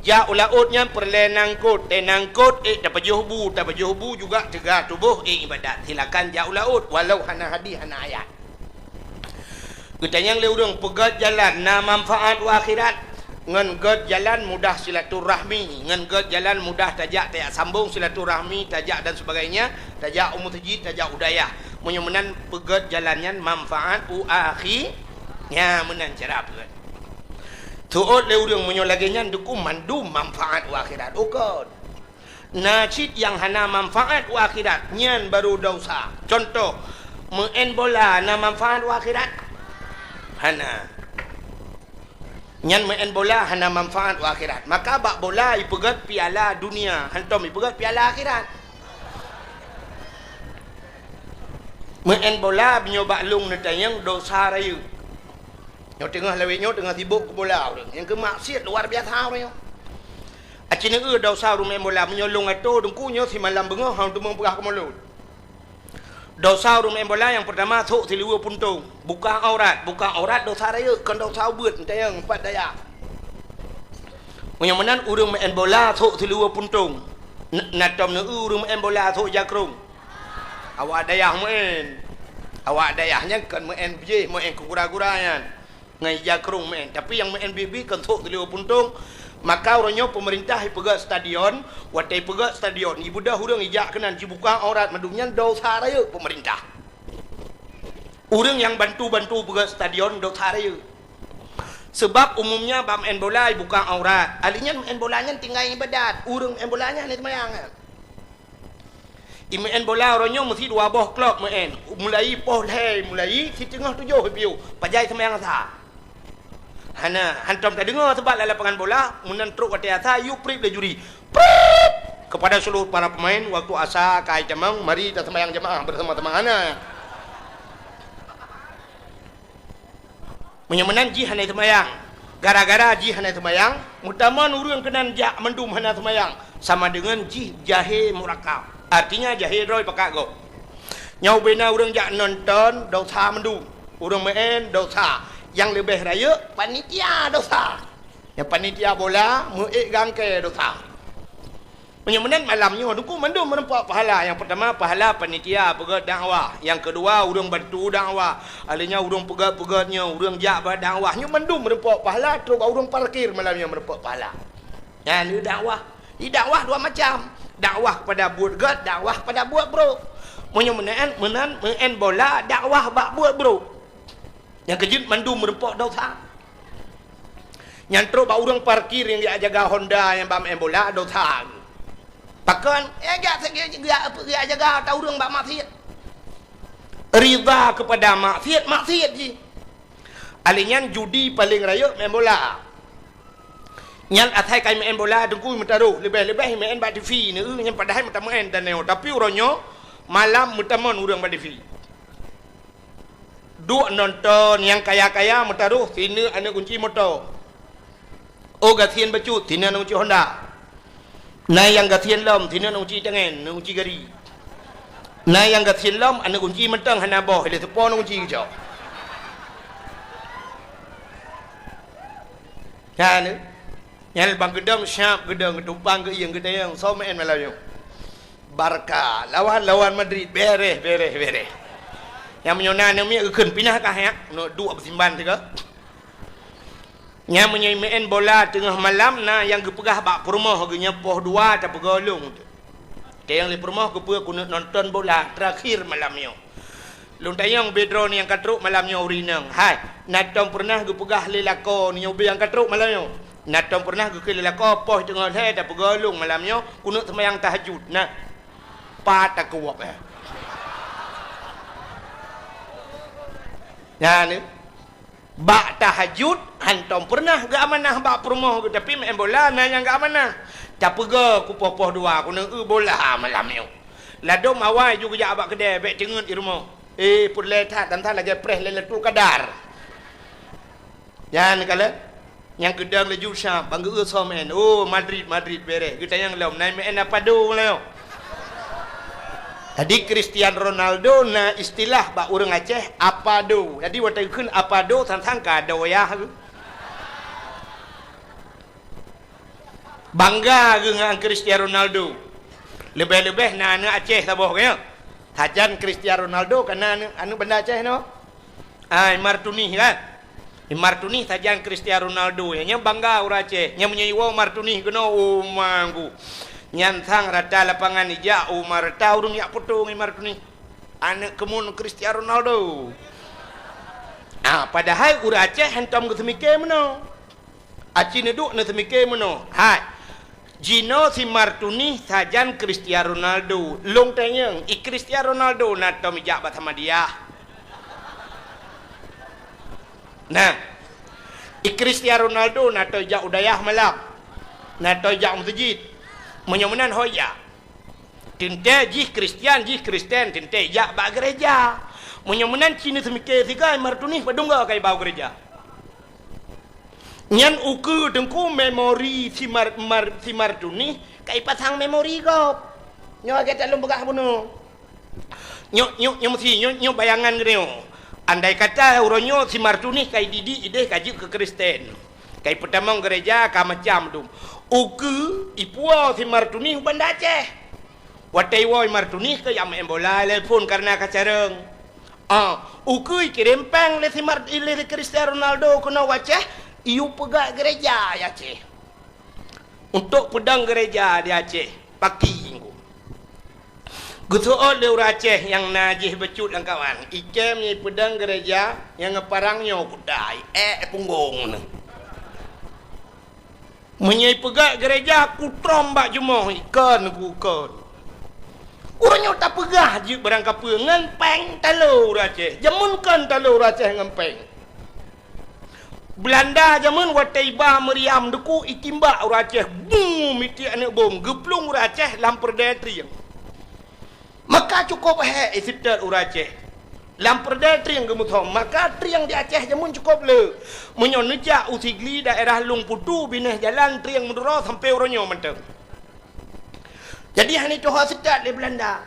Jak u laôt nyan peureulée nangkot, tée nangkot ék tapajoh bu, tapajoh bu juga teuga tuboh ék ibadat. Silakan jak u laôt, walau hana hadis, hana ayat. Geutanyong lé ureuëng, peugét jalan na manfaat u akhirat? Ngon gét jalan mudah silaturahmi, ngon gét jalan mudah tajak, tajak sambong silaturahmi, tajak dan sebagainya, tajak u meuseujid, tajak u dayah. Meunyoe meunan, peugét jalan nyan manfaat u akhi-, nya meunan cara peugét. Seuôt lé ureuëng, meunyoe lagée nyan, teungku, mandum manfaat u akhirat? Ukon. Na cit nyang hana manfaat u akhirat, nyan baru desya. Contoh, meu'en bola na manfaat u akhirat? Hana. Nyan meu'en bola hana manfaat u akhirat. Maka bak bola ipeugét piala dunia, hantom ipeugét piala akhirat. Meu'en bola meunyoe bak lôn neutanyong desya rayeuk. Nyoe teungoh lawét nyoe teungoh sibok keu bola ureuëng. Nyang keu maksiet luar biasa ureuëng nyoe. Aci neueu desya ureuëng meu'en bola, meunyoe lôn atô teungku nyoe simalam beungoh hana teumé peugah keu mulod. Desya ureuëng meu'en bola nyang peurtama, sôk siluweue puntông, buka aurat. Buka aurat desya rayeuk, kon desya ubeut, neutanyong pat dayah. Meunyoe meunan ureuëng meu'en bola sôk siluweue puntông, n-, na tom neueu ureuëng meu'en bola sôk jakrong. Awak dayah meu'en. Awak dayah nyan kon meu'en biéh, meu'en keu gura-gura nyan. Ngon ija krong meu'en. Tapi nyang meu'en biéh-biéh kon sôk siluweue puntông. Maka uroe nyoe peumeurintah ipeugét stadion, watée ipeugét stadion, ibeudôh ureuëng ijak keunan jibuka aurat mandum nyan desya rayeuk peumeurintah. Ureuëng nyang bantu-bantu peugét stadion desya rayeuk. Seubab umumnya bak meu'en bola ibuka aurat. Ahli nyan meu'en bola nyan tinggai ibadat. Ureuëng meu'en bola nyan hana seumayang nyan. Imeu'en bola uroe nyoe meusi dua boh klok meu'en. Mulai poh lhée, mulai siteungoh tujoh ipiôh, pajan seumayang asa. Hana, hantom tadeungoe seubab lam lapangan bola, meunan trok watée asa, yue prip lé juri. Prip! Kepada seluruh para pemain, waktu asa ka itamong, mari taseumayang jamaah bersama-sama. Hana. Meunyoe meunan jih hana seumayang. Gara-gara jih hana seumayang, meutamong ureuëng keunan jak mandum hana seumayang, sama deungon jih jahé murakab. Artinya jahé droe pakat gob. Nyoe ubena ureuëng jak nonton, desya mandum. Ureuëng meu'en, desya. Nyang leubeh rayeuk, panitia desya. Nyang panitia bola, meu'ék gangkée desya. Meunyoe meunan malam nyoe, teungku, mandum meureumpok pahala. Nyang peurtama, pahala panitia peugét dakwah. Nyang keudua, ureuëng bantu dakwah. Ahli nyan ureuëng peugét-peugét nyoe, ureuëng jak bak dakwah. Nyoe mandum meureumpok pahala, trok bak ureuëng parkir malam nyoe meureumpok pahala. Nyan le dakwah. Di dakwah dua macam. Dakwah kepada buet gét, dakwah kepada buet brok. Meunyoe meunan, meunan, meu'en bola, dakwah bak buet brok. Nyang keujeuet mandum meureumpok desya. Nyan trok bak ureuëng parkir nyang jak jaga Honda nyang bak meu'en bola, desya. Pakon? Eh, jak, jak, jak, jak jaga ata ureuëng bak maksiet. Ridha kepada maksiet, maksiet jih. Ahli nyan judi paleng rayeuk meu'en bola. Nyan asai ka imeu'en bola, teungku, meutaroh, leubeh-leubeh imeu'en bak TV, neueu nyan padahai meutameu'en dan nyoe. Tapi uroe nyoe malam meutamong ureuëng bak TV. Duek nonton nyang kaya-kaya meutarôh sineuk aneuk gunci moto. Oh gasien bacut sineuk aneuk gunci Honda. Na nyang gasien lom sineuk aneuk gunci tangen, aneuk gunci gari. Na nyang gasien lom aneuk gunci mantong hana boh, ilée seupôt aneuk gunci geucok. Nyan, nyan bang geudong siap geudong geutumpang geuieng geutanyong soe meu'en malam nyoe. Barca lawan, lawan Madrid, bereh, bereh, bereh. Nyang meunyoe na aneuk miet geukheun pinah kah nyak, neuk duek beusimban sigoe. Nyang meunyoe meu'en bola teungoh malam na nyang geupeugah bak peurumoh geuh nyoe poh dua tapeugoe lôn. Tanyong lé peurumoh keupeue keuneuk nonton bola terakhir malam nyoe. Lôn tanyong bak droeneuh nyang ka trok malam nyoe ureueng inong. Hai, na tom peureunah geupeugah lé lakoe nyoe ubé nyang ka trok malam nyoe? Na tom peureunah geukheun lé lakoe poh teungoh lhèe tapeugoe lôn malam nyoe keuneuk seumayang tahajud? Na. Pat takeuwok, eh. Nyan, eh. Bak tahajud, hantom peureunah geuamanah bak peurumoh geuh, tapi meu'en bola na nyang geuamanah. Tapeugoe keu poh-poh dua, keuneuk eu bola malam nyoe. Ladôm awai ju geujak bak keudè, bèk teungeut di rumoh. Eh, peureulèe that, dan that lagèe preh Lailatul Qadar. Nyan kalon, nyang geudong laju sab, bang geu-eu soe meu'en. Oh, Madrid, Madrid bereh. Geutanyong lom, na meu'en Apado nyoe. Jadi, Cristiano Ronaldo na istilah bak ureueng Aceh, Apado. Jadi, watèe geukheun Apado, sang-sang ka doyah geuh. Bangga geuh ngon Cristiano Ronaldo. Leubeh-leubeh na aneuk Aceh saboh, kan? Sajan Cristiano Ronaldo ka na aneuk, aneuk Banda Aceh nyoe. Ah, Imar Tunih, kan? Imar Tunih sajan Cristiano Ronaldo, nyan bangga ureueng Aceh. Nyan meunyoe iwoe Imar Tunih keunoe, oh, manggu. Nyan sang rata lapangan ijak, oh, ma rata ureueng jak poto ngon Imar Tunih. Aneuk keumun Cristiano Ronaldo. Ah, padahai ureueng Aceh hantom geuseumike meunoe. Aci neuduek neuseumiké meunoe, hai, jinoe si Imar Tunih sajan Cristiano Ronaldo. Lôn tanyong, i Cristiano Ronaldo na tom ijak bak Samadiyah? Nah, i Cristiano Ronaldo na tom ijak u dayah malam? Na tom ijak u meuseujid? Meunyoe meunan ho ijak. Teuntèe jih Kristian, jih Kristen, teuntèe ijak bak geureja. Meunyoe meunan ci neuseumiké sigoe Imar Tunih padum goe ka iba u geureja. Nyan ukeue teungku memori si Mar-, Mar-, si Imar Tunih ka ipasang memori gob. Nyoe lagèe that lôn peugah bunoe. Nyoe, nyoe, nyoe meusi, nyoe, nyoe bayangan geutanyoe. Andai kata uroe nyoe si Imar Tunih ka ididik idéh ka jeuet keu Kristen. Ka ipeutamong geureja ka macam dum. Ukeue ipuwoe si Imar Tunih u Banda Aceh. Watèe iwoe Imar Tunih keu jak meu'en bola lé phôn kareuna ka carông. Ah, ukeue ikirém péng lé si Mar-, lé Cristiano Ronaldo keunoe u Aceh, iyue peugöt geureja di Aceh. Untuk peudong geureja di Aceh, paki inggu. Geuseuôt lé ureueng Aceh nyang na jih bacut lam kawan, ikém nyan ipeudong geureja nyang geuparang nyoe kutai, ék punggong neuh. Meunyoe ipeugöt geureja, kutrom bak jumoh, ikon ku kon. Uroe nyoe tapeugah jeuet barang kapeue ngon péng talo ureueng Aceh. Jameun kon talo ureueng Aceh ngon péng. Beulanda jameun watèe iba meuriam deuku itimbak ureueng Aceh, bum, mitiek aneuk bom, geuplueng ureueng Aceh lam peureudèe trieng. Maka cukôp hék iseutôt ureueng Aceh. Lam peureudèe trieng geumeusom, maka trieng di Aceh jameun cukôp le. Meunyoe neujak u Sigli daerah Lueng Putu binéh jalan trieng meuduro sampoe uroe nyoe mantong. Jadi hana tuha seutôt lé Beulanda.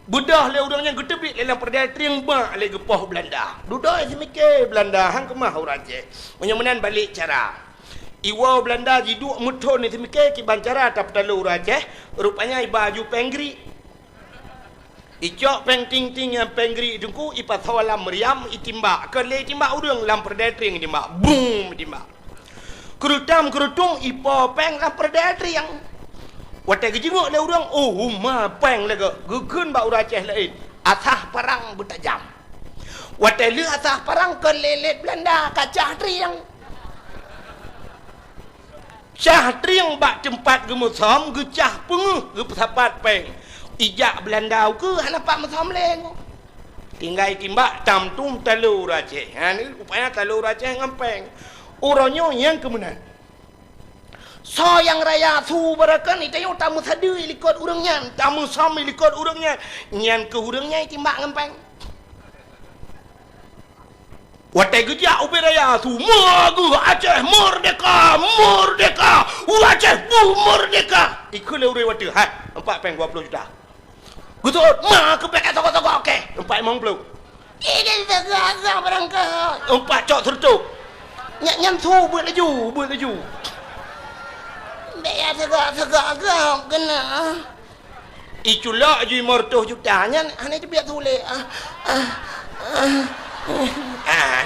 Beudôh lé ureueng nyan geuteubiet lé lam peureudèe trieng bak lé geupoh Beulanda. Dudoe seumiké Beulanda han keumah ureueng Aceh. Meunyoe meunan balek cara. Iwoe Beulanda jiduek meuthon seumiké kiban cara tapeutalo ureueng Aceh, rupanya iba aju péng grik. Icok péng ting-ting ngon péng grik teungku ipasoe lam meuriam itimbak. Kon lé itimbak ureueng lam peureudèe trieng itimbak. Bum itimbak. Keurutam-keurutum ipo péng lam peureudèe trieng. Watèe geujeungok lé ureueng, oh, uma péng lagèe geukheun bak ureueng Aceh laén. Asah parang beutajam. Watèe lheueh asah parang kon lé lét Beulanda ka cah trieng. Cah trieng bak teumpat geumeusom geucah peungeuh geupeusapat péng. Ijak Beulanda ukeue hana pat meusom lé. Tinggai timbak tam tum talo ureueng Aceh. Ha, ni rupanya talo ureueng Aceh ngon péng. Uroe nyoe nyang keu meunan. Soe nyang raya su barokon, itanyoe tameusadeue ilikot ureueng nyan, tameusom ilikot ureueng nyan. Nyan keuh ureueng nyan itimbak ngon péng. Watèe geujak ubé raya, seumua geuh Aceh merdeka, merdeka, Aceh merdeka. Ikheun lé ureueng watèe, "Hai, empat péng dua puluh juta." Geuseuôt, "Ma, keubiet ka sogok-sogok kèe." Empat limong ploh. "Ih, ka sogok-sogok barangkaho." Empat cok sireutoh. Nyan, nyan su beuet laju, beuet laju. "Bèk ya sogok-sogok gob keunoe." Iculok ju limong reutôh juta nyan hana teubiet su lé. Ah, ah, ah, ah.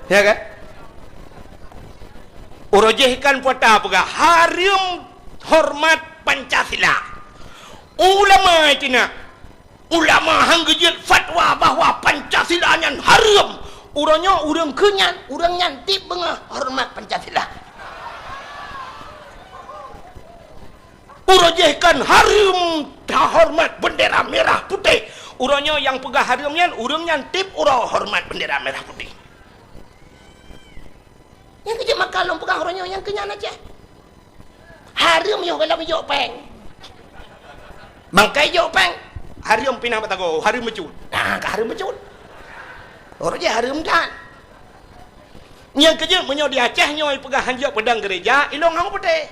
Ya kan? Uroe jéh kan puasa peugah, hareuem horeumat Pancasila. Ulama itu nak Ulama han geujeuet fatwa bahwa Pancasila nyan hareuem. Uroe nyoe ureueng keu nyan, ureueng nyan tiep beungoh horeumat Pancasila. Uroe jéh kan hareuem tahoreumat bendera merah putih. Uroe nyoe nyang peugah hareuem nyan, ureueng nyan tiep uroe horeumat bendera merah putih. Nyang keu jeuet maka lôn peugah uroe nyoe nyang keu nyan Aceh. Hareuem yoh gohlom jok péng. Bangkai jok péng. Hareuem pinah batago, hareuem meucut. Nah, ka hareuem meucut. Uroe jéh hareuem that. Nyang keu jeuet meunyoe di Aceh nyoe peugah han jok peudong gereja, ilong han putih.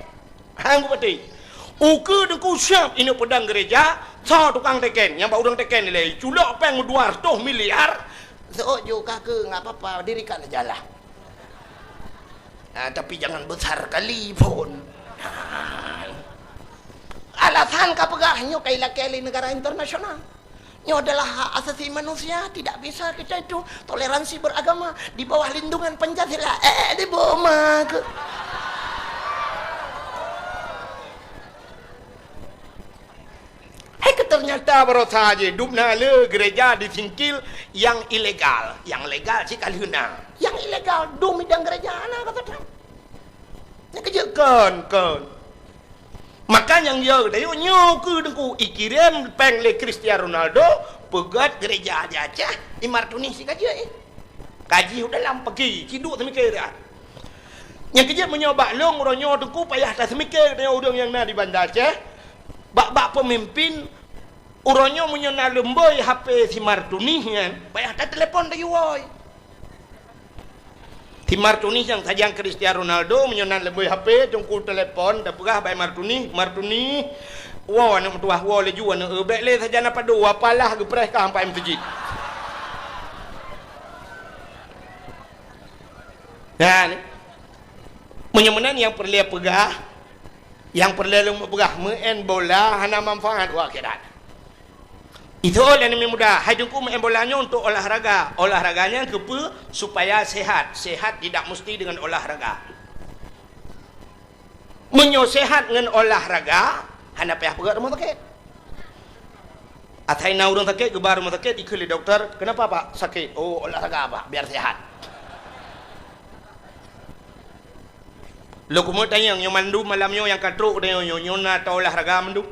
Han geupeuteuh. Ukeue Teungku siab ineuk peudong gereja, soe tukang teken, nyang bak ureueng teken ilèe, culok péng dua reutôh miliar. Seuôt ju ka keu, nggak apa-apa, dirikan aja lah. Ah, tapi jangan besar kali pun. Ah. Alasan ka peugah nyoe ka ilakèe lé negara internasional. Nyoe adalah hak asasi manusia, tidak bisa kita itu toleransi beragama di bawah lindungan Pancasila. Eh, di boma ke? Eh, ke ternyata barosa je dubna le gereja di Singkil yang ilegal, yang legal cit ka lheueh na. Yang ilegal dum idang gereja na kata. Nyang keu jeuet kon, kon. Maka nyang yo geutanyoe nyoe keu Teungku ikirém péng lé Cristiano Ronaldo, peugöt gereja di Aceh, i Martunih si ka jeuet, eh. Ka jih u dalam peuki, ci duek teumike dah. Nyang keu jeuet meunyoe bak lôn uroe nyoe Teungku payah taseumiké geutanyoe ureueng nyang na di Banda Aceh, bak-bak peumimpin uroe nyoe meunyoe na leumboi H P si Martunih nyan, payah tatelepon tayue woe. Si Martunih nyang sajan Cristiano Ronaldo, meunyoe na leumboi H P, Teungku telepon, tapeugah bak Martunih, "Martunih, woe aneuk meutuwah, woe laju aneuk eu, bèk lé sajan na padum, apalah geupreh ka sampai meuseujid." Nah, ni. Meunyoe meunan nyang peureulèe peugah, nyang peureulèe lôn peugah, meu'en bola hana manfaat u akhirat. Itu lé aneuk muda, hai Teungku meu'en bola nyoe untuk olahraga. Olahraga nyan keupeue? Supaya sehat. Sehat tidak mesti dengan olahraga. Meunyoe sehat ngon olahraga, hana payah peugöt rumoh sakét. Asai na ureueng sakét, geuba rumoh sakét, ikheun lé dokto, "Kenapa, Pak, sakit?" "Oh, olahraga, Pak, biar sehat." Lôn keumeung tanyong, nyoe mandum malam nyoe nyang ka trok nyoe, nyoe, nyoe na taolahraga mandum?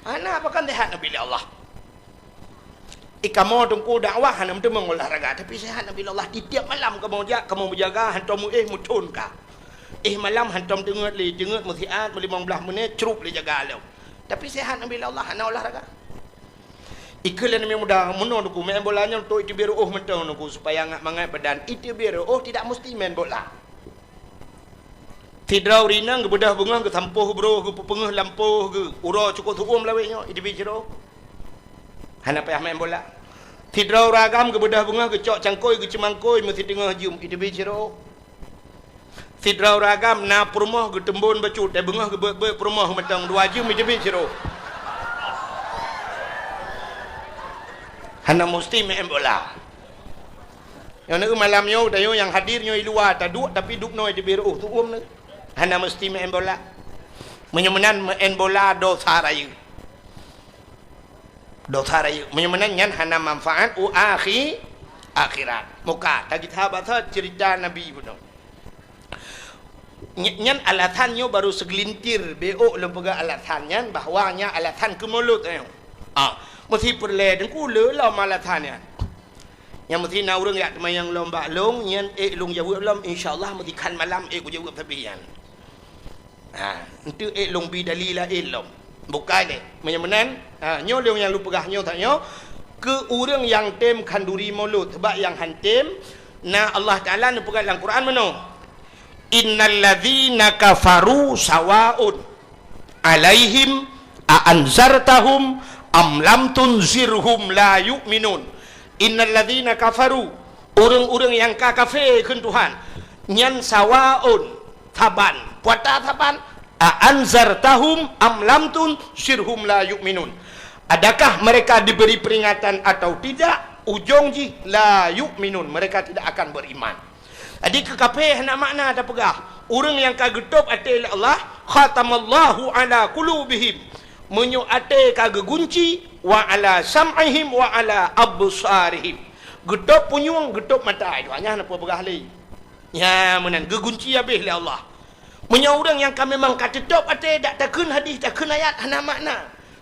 Hana, pakon sehat neubi lé Allah. Eh, kamoe Teungku dakwah hana meuteumé olahraga, tapi sehat neubi lé Allah. Di tiep malam kamoe jak, kamoe meujaga, hantom meuéh meuthon ka. Éh malam hantom teungeut lé, teungeut meusiat, meulimong blaih menit, crup lé jaga lom. Tapi sehat neubi lé Allah, hana olahraga. Ikheun lé aneuk muda, meunoe Teungku, main bola nyoe untuk iteubiet reu'oh mantong Teungku, supaya ngat mangat badan. Iteubiet reu'oh tidak mesti main bola. Sidroe ureueng inong geubeudôh beungoh, geusampôh broh, geupeupeungeuh lampôh, geu-, uroe cukôp seu'uem lawét nyoe, iteubiet sidroe. Hana payah main bola. Sidroe ureueng agam geubeudôh beungoh, geucok cangkôi, geuceumangkôi, meusiteungoh jeuem, iteubiet sidroe. Sidroe ureueng agam na peurumoh geuteumbon bacut, dan beungoh geubeuet-beuet peurumoh mantong dua jeuem iteubiet sidroe. Hana musti main bola. Nyoe na malam nyoe, tanyoe nyang hadir nyoe i luwa taduek, tapi dubnoe iteubiet reu'oh seu'uem na. Hana musti main bola. Meunyoe meunan main bola dosa rayeuk. Dosa rayeuk. Meunyoe meunan nyan hana manfaat u akhi-, akhirat. Muka, tagita basa cerita Nabi bunoe. Ny-, nyan alasan nyoe baru segelintir, beu'ok lôn peugah alasan nyan, bahwa nyan alasan keu mulod nyoe. Ah, meusi peureulèe Teungku lé lom alasan nyan. Nyang meusi na ureueng jak teumanyong lom bak lôn, nyan ék lôn jaweueb lom, insya Allah meusi khan malam ék kujaweueb sabe nyan. Ha, eunteuk ék lôn bi dalil laén lom. Bukai deh. Meunyoe meunan, ha, nyoe lôn nyang lôn peugah nyoe that nyoe. Keu ureuëng nyang tem khanduri mulod, sabab nyang han tem, na Allah Taala neupeugah lam Quran meunoe, "Innal ladzina kafaru sawaun alaihim a anzartahum am lam tunzirhum la yu'minun." Innal ladzina kafaru, ureuëng-ureuëng nyang ka kafé kheun Tuhan, nyan sawaun, saban. Peue ata saban? A anzartahum am lam tunzirhum la yu'minun. Adakah mereka diberi peringatan atau tidak? Ujong jih, la yu'minun, mereka tidak akan beriman. Jadi, keu kafé hana makna tapeugah. Ureuëng nyang ka geutôb até lé Allah, "Khatamallahu ala qulubihim." Meunyoe até ka geugunci, "wa ala sam'ihim wa ala absarihim." Geutôb punyueng, geutôb mata. Itu hanya hana peue peugah lé. Nya meunan, geugunci habéh lé Allah. Meunyoe ureuëng nyang ka memang ka teutôb até, dak takheun hadis, takheun ayat, hana makna.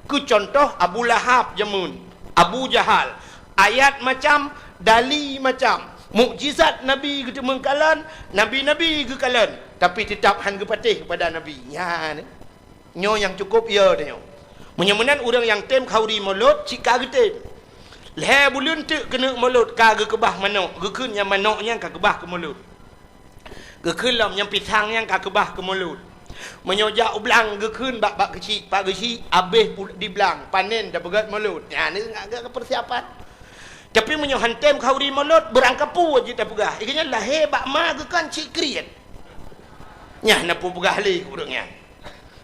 Keu cuntoh, Abu Lahab jameun, Abu Jahal, ayat macam, dali macam, mukjizat Nabi geuteumeung kalon, nabi-nabi geukalon, tapi teutap han geupatéh keupada Nabi. Nya, nyoe nyang cukôp yo tanyoe. Meunyoe meunan ureuëng nyang tem khanduri mulod, cit ka geutem. Lhée buleuen teuk keuneuk mulod ka geukeubah manok, geukheun nyang manok nyan ka keubah keu mulod. Geukheun lom nyang pisang nyan ka keubah keu mulod. Meunyoe jak u blang geukheun bak, bak keuchik, pak keuchik, habéh pu-, di blang, panen tapeugét mulod. Nyan ngat geupeursiapan. Tapi meunyoe han tem khanduri mulod, beurangkapeue jih tapeugah. Ié nyan lahé bak ma geukheun cit kriet. Nyan na peue peugah lé ureuëng nyan.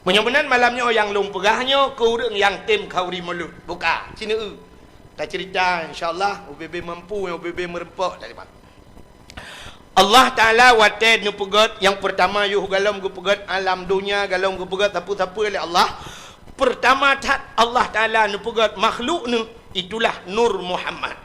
Meunyoe meunan malam nyoe nyang lôn peugah nyoe keu ureuëng nyang tem khanduri mulod. Buka, sineuk. Taceurita, insya Allah, ubé-bé mampu, ubé-bé meureumpok tadi, Pak. Allah Taala watée neupeugét nyang peurtama yoh galom geupeugét alam donya, galom geupeugét sapeue-sapeue lé Allah. Peurtama that Allah Taala neupeugét makhluk neuh, itulah Nur Muhammad.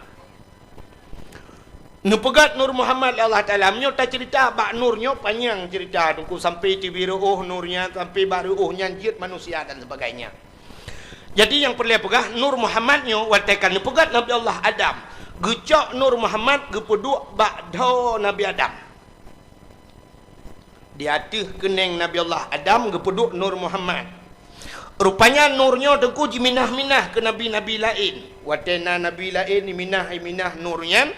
Neupeugét Nur Muhammad lé Allah Taala. Meunyoe taceurita bak Nur nyoe panyang ceurita, teungku, sampai tibi reuôh Nur nyan, sampai bak reuôh nyan jeuet manusia dan sebagainya. Jadi nyang peureulée peugah, Nur Muhammad nyoe watée ka neupeugét Nabi Allah Adam, geucok Nur Muhammad geupeuduek bak dhoe Nabi Adam. Di ateueh keuneng Nabi Allah Adam geupeuduek Nur Muhammad. Rupanya Nur nyoe teungku jiminah-minah keu nabi-nabi laén. Watée na nabi laén jiminah-minah Nur nyan,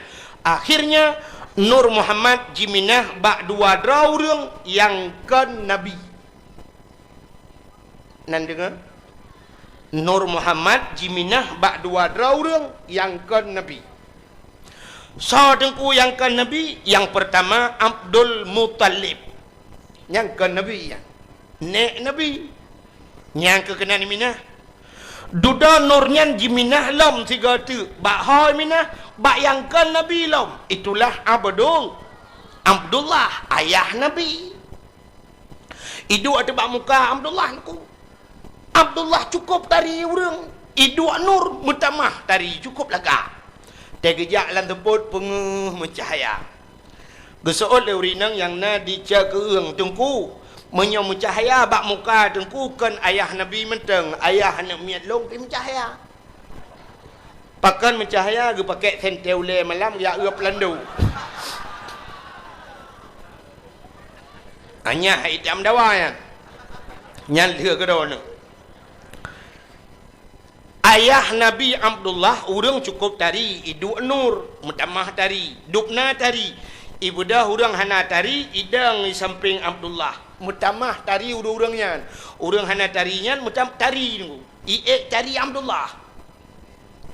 akhirnya Nur Muhammad jiminah bak dua droe ureuëng nyang kon nabi. Nan deungoe, Nur Muhammad jiminah bak dua droe ureuëng nyang kon nabi. Soe teungku nyang kon nabi? Nyang peurtama Abdul Muthalib. Nyang kon nabi nyan. Nék nabi. Nyang keu keunan minah. Dudoe Nur nyan jiminah lom sigoe teuk. Bak ho minah, bak nyang kon nabi lom. Itulah Abdul, Abdullah, ayah nabi. Iduek ateueh bak muka Abdullah teungku. Abdullah cukôp tari ureuëng. Iduek Nur meutamah tari cukôp lagak. Teugeujak lam teupot peungeuh meucahya. Geuseuôt lé ureuëng inong nyang na di ceukeung teungku. Meunyoe meucahya bak muka teungku kon ayah nabi mantong, ayah aneuëk miet lôn pih meucahya. Pakon meucahya geupakée sentée ulée malam geujak eu peulando. Anyah itam dawa nyan. Nyan lheueh keudroe nyoe. Ayah Nabi Abdullah ureuëng cukôp tari, iduek Nur, meutamah tari, dubna tari. Ibeudôh ureuëng hana tari, idong di sampéng Abdullah. Meutamah tari ureuëng-ureuëng nyan. Ureuëng hana tari nyan meutam-, tari nunggu. Iék tari Abdullah.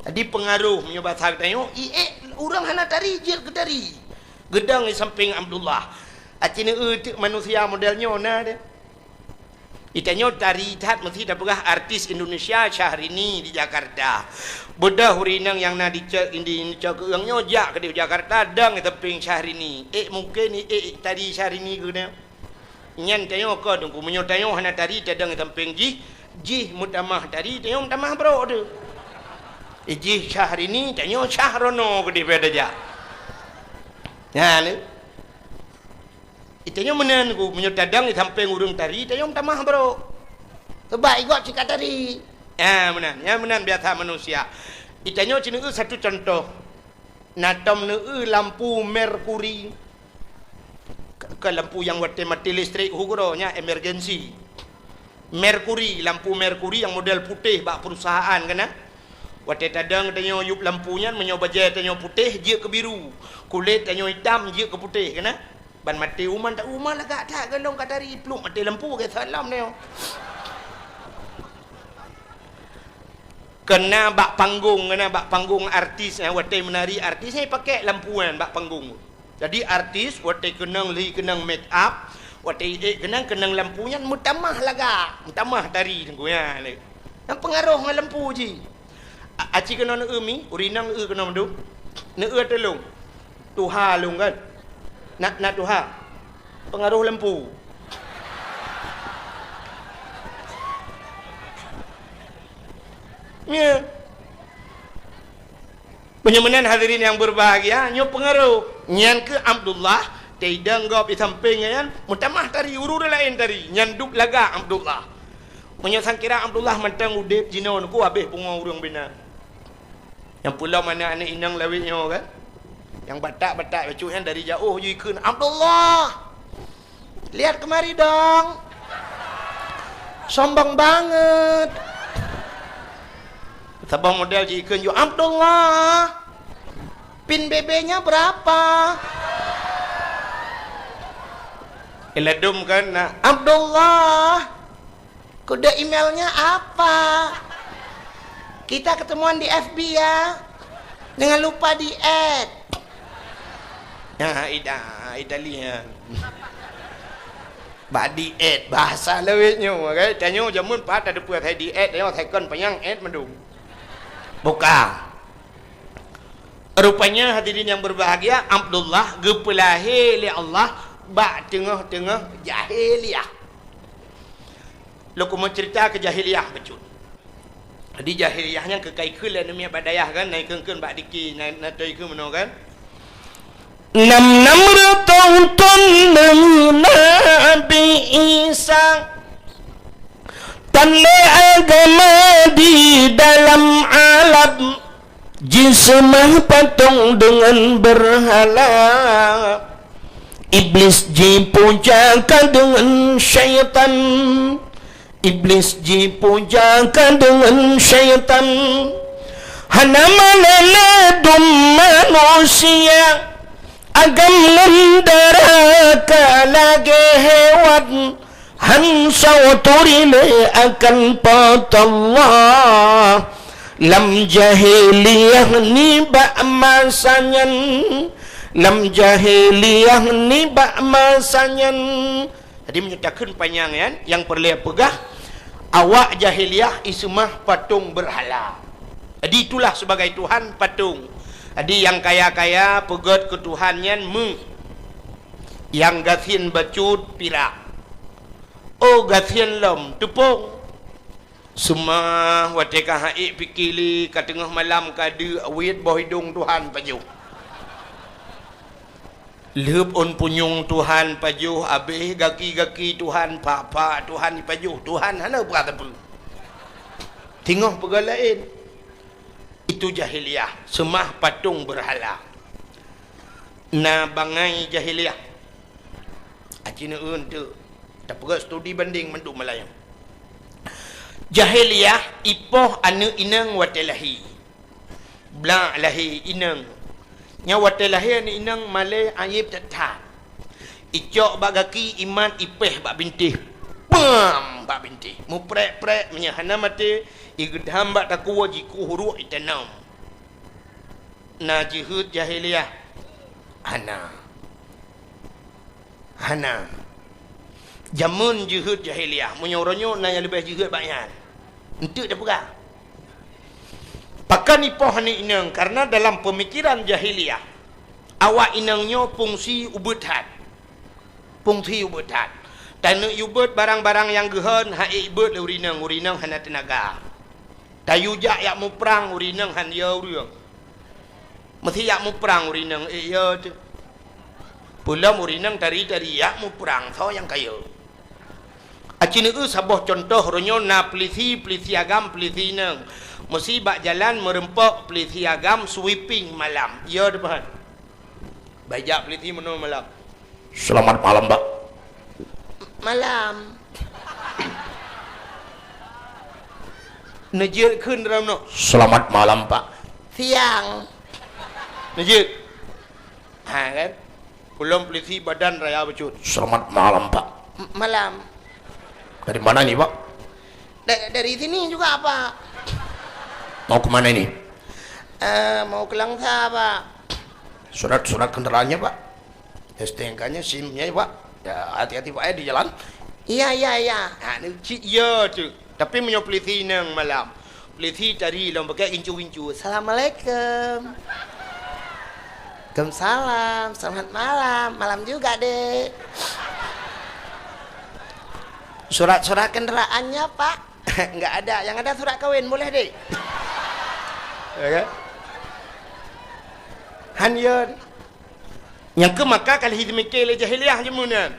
Jadi peungaroh meunyoe basa geutanyoe, iék ureuëng hana tari jeuet geutari. Geudong di sampéng Abdullah. Aci neueu teuk manusia model nyoe na deh. Itanyoe tari that meusti tapeugah artis Indonesia Syahrini di Jakarta. Beudôh ureuëng inong nyang na di cok, di cok ureuëng nyoe jak keudeh Jakarta dong di sampéng Syahrini. Ék mungken iék tari Syahrini keunoe. Nyan tanyoe kon teungku, meunyoe tanyoe hana tari tadong di sampéng jih, jih meutamah tari, tanyoe meutamah brok teuh. Jih Syahrini, tanyoe Syahrono keudeh pada jak. Nyan. Tanyoe meunan teungku, meunyoe tadong di sampéng ureuëng tari, tanyoe meutamah brok. Sabab igob cit ka tari. Ah, meunan. Nyan meunan biasa manusia. Tanyoe ci neueu satu contoh. Na tom neueu lampu merkuri. Ka, ka lampu nyang watée maté listrik hu keudroe nyan emergensi. Merkuri, lampu merkuri nyang model putéh bak perusahaan kana. Watée tadong tanyoe yup lampu nyan, meunyoe bajée tanyoe putéh, jeuet keu biru. Kulét tanyoe itam, jeuet keu putéh, keunan. Ban maté uma, tak uma lagak that, golom ka tari pluek maté lampu, geusot lom tanyoe. Keunan bak panggong, keunan bak panggong artis, eh, watée meunari artis, eh, pakai lampu nyan bak panggong. Jadi artis watée keunong lhi keunong make up, watée ék keunong, keunong lampu nyan meutamah lagak, meutamah tari teungku nyan. Nyan peungaroh ngon lampu jih. A-, aci keunoe neueu mi, ureueng inong eu keunoe mandum. Neueu tulông. Tuha lôn kan. Na, na tuha. Peungaroh lampu. Ya. Meunyoe meunan hadirin nyang berbahagia, nyoe peungaroh. Nyan keuh Abdullah, teudong gob di sampéng nyan, meutamah tari, ureueng laén tari, nyan duek lagak Abdullah. Meunyoe sangkira Abdullah mantong udeb jinoe, neuku habéh pungo ureueng binan. Nyang peulom aneuk-aneuk inong lawét nyoe kan? Nyang batak-batak bacut nyan dari jaoh jikheun, "Abdullah! Lihat kemari dong! Sombong banget!" Saboh model jikheun ju, "Abdullah! Pin B B-nya berapa?" Iladum kan, nah, "Abdullah!" Kode emailnya apa? Kita ketemuan di F B ya. Jangan lupa di-add. Ya, ida, Italian. Bak di-add, bahasa lawét nyoe, kan? Tanyoe jameun pat ada peue asai di-add, tanyoe asai kon panyang add mandum. Buka. Rupanya hadirin yang berbahagia, Abdullah geupeulahé lé Allah bak teungoh-teungoh jahiliyah. Lôn keumeung cerita keu jahiliyah bacut. Jadi jahiliyah nyan keu ka ikheun lé aneuk miet bak dayah kan, na ikheun-kheun bak diki, na, na toe ikheun meunoe kan. Nam-nam reutôh thôn neuh Nabi Isa, tan lé agama di dalam alam. Jiseumah patong deungon beurhala, Iblis jipuja ka deungon syaitan, Iblis jipuja ka deungon syaitan. Hana malée ladum manusia, agam ngon dara ka lagée hewan. Han soe turi lé akan Po teu Allah. Lam jahiliyah nibak masa nyan, lam jahiliyah nibak masa nyan. Jadi meunyoe takheun panyang nyan, nyang peureulée peugah, awak jahiliyah iseumah patong beurhala. Jadi itulah sebagai tuhan patong. Jadi nyang kaya-kaya peugét keu tuhan nyan meu, nyang gasien bacut pirak. Oh gasien lom teupông. Seumah watée ka han ék pike lé, ka teungoh malam ka deuk, wét boh idong tuhan pajoh. Lheueb ôn punyueng tuhan pajoh, abéh gaki-gaki tuhan, pak-pak tuhan pajoh, tuhan hana peugah sapeue. Teungoh peugah laén. Itu jahiliyah, seumah patong beurhala. Na bangai jahiliyah. Aci neueu teuk. Tapeugét studi bandeng mandum malam nyoe. Jahiliyah ipoh aneuk inong watée lahé. Blak lahé inong. Nyan watée lahé aneuk inong malée aib that-that. Icok bak gaki, imat, ipéh bak bintéh. Pam! Bak bintéh. Muprek-prek, meunyoe hana maté, igeudam bak takue, jikueh ruek itanom. Na jeuheut jahiliyah? Hana. Hana. Jameun jeuheut jahiliyah, meunyoe uroe nyoe na nyang leubeh jeuheut bak nyan. Eunteuk tapeugah. Pakon ipoh aneuk inong? Karena dalam peumikiran jahiliyah, awak inong nyoe fungsi ubeut that. Fungsi ubeut that. Taneuk yue beuet barang-barang nyang geuhon, han ék beuet lé ureueng inong, ureueng inong hana teunaga. Tayue jak yak muprang, ureueng inong han yo ureueng. Meusi yak muprang ureueng inong, ék yo teuh. Peulom ureueng inong tari-tari yak muprang, soe nyang ka yo. Aci neueu saboh cuntoh, uroe nyoe na peulisi, peulisi agam, peulisi inong. Meusi bak jalan meureumpok peulisi agam sweeping malam. Yo teuh peuhan. Bah jak peulisi meunoe malam. Selamat malam, Pak. Malam. Neujeuet kheun dalam nyoe. "Selamat malam, Pak." "Siang." Neujeuet. Ha, kan? Ulôn polisi Badan Raya Bacut. "Selamat malam, Pak." "M-, malam." "Dari mana ini, Pak?" "Da-, dari sini juga, Pak." "Mau ke mana ini?" "Eh, mau ke Langsa, Pak." "Surat-surat kendaraannya, Pak?" "S T N K-nya, SIM-nya, Pak." "Ya, hati-hati, Pak, ya, di jalan." "Iya, iya, iya." Ha, ni cit ya tu. Tapi meunyoe polisi inong malam, polisi tari lom pakai gincu-gincu. "Assalamualaikum." "Waalaikumsalam. Selamat malam." "Malam juga, Dek." "Surat-surat kendaraannya, Pak?" "Nggak ada. Yang ada surat kawin. Boleh, Dek?" Ya kan? Han ya. Nyang keu maka ka lheueh jimike lé jahiliyah jameun nyan.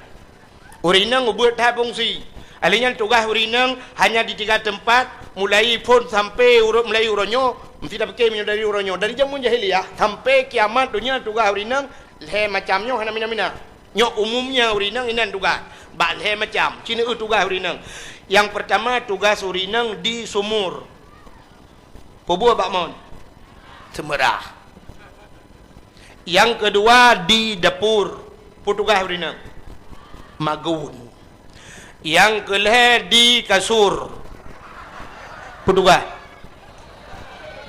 Ureueng inong ubeuet that fungsi. Ahli nyan tugaih ureueng inong hanya di tiga teumpat, mulai phon sampai uroe, mulai uroe nyoe, meusti tapike meunyoe dari uroe nyoe. Dari jameun jahiliyah sampai kiamat donya tugaih ureueng inong lhèe macam nyoe hana mina-mina. Nyoe umumnya ureueng inong inan tugaih. Bak lhèe macam. Ci neueu tugaih ureueng inong. Nyang peurtama tugaih ureueng inong di sumur. Peue buet bak mon? Seumeurah. Nyang keudua di dapur, peue tugaih ureueng inong? Magun. Nyang keulhèe di kasur, peue tugaih?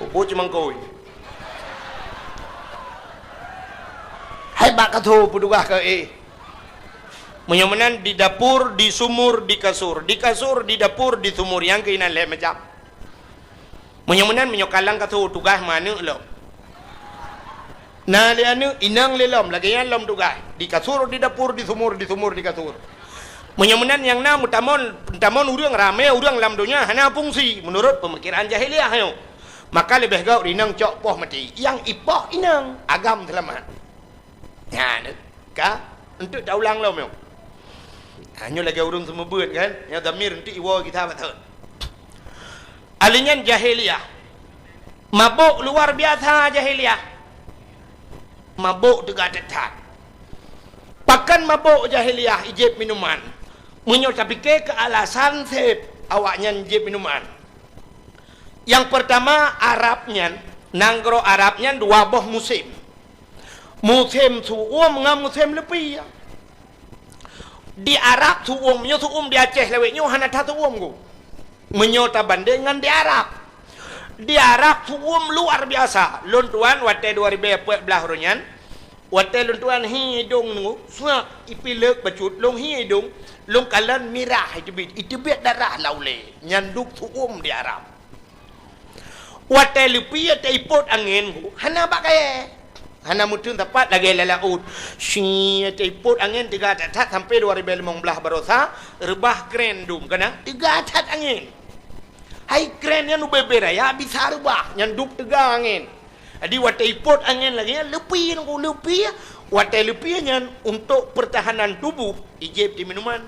Peue buet cumangkôi. Hai bak kasur, peue tugaih keu éh? Meunyoe meunan di dapur, di sumur, di kasur. Di kasur, di dapur, di sumur. Nyang keuh inan lhèe macam. Meunyoe meunan, meunyoe ka lam kasur tugaih meuaneuk lom. Na lé aneuk, inong lé lom, lagèe nyan lom tugaih. Di kasur, di dapur, di sumur, di sumur, di kasur. Meunyoe meunan nyang na meutamon, meutamon ureueng ramè, ureueng lam donya hana fungsi meunurot peumikeran jahiliyah nyoe. Maka leubeh gèt inong cok poh maté. Nyang ipoh inong, agam seulamat. Nyan ka, enteuk taulang lom nyoe. Ha, nyoe lagèe ureueng seumeubeuet kan, nyang dhamir enteuk iwoe gita bak thon. Ahli nyan jahiliyah. Mabök luar biasa jahiliyah. Mabök teuga that-that. Pakon mabök jahiliyah ijép minuman? Meunyoe tapike keu alasan sép, awaknyan jép minuman. Nyang peurtama, Arab nyan, nanggroe Arab nyan dua boh musém. Musém su'uem ngon musém leupie. Di Arab su'uem, meunyoe su'uem di Aceh lawét nyoe hana that su'uem ku. Meunyoe tabandeng ngon di Arab. Di Arab su'uem luar biasa. Lôn tuan watèe dua ribèe peuet blah uroe nyan, watèe lôn tuan hi idông nyoe, suak ipileuk bacut lôn hi idông, lôn kalon mirah iteubiet, iteubiet darah lam ulèe. Nyan dub su'uem di Arab. Watèe leupie taipot angén, hana bak kayèe. Hana meuteun sapat lagèe lam laôt. Shi, taipot angén teuga that-that sampoe dua ribèe limong blah baroesa, reubah kren dum, kana teuga that angén. Hai kren nyan ubé-bé raya bisa reubah, nyan dub teuga angén. Jadi watèe ipot angén lagèe nyan, leupie nyan, leupie. Watèe leupie nyan untuk pertahanan tubuh, ijép di minuman.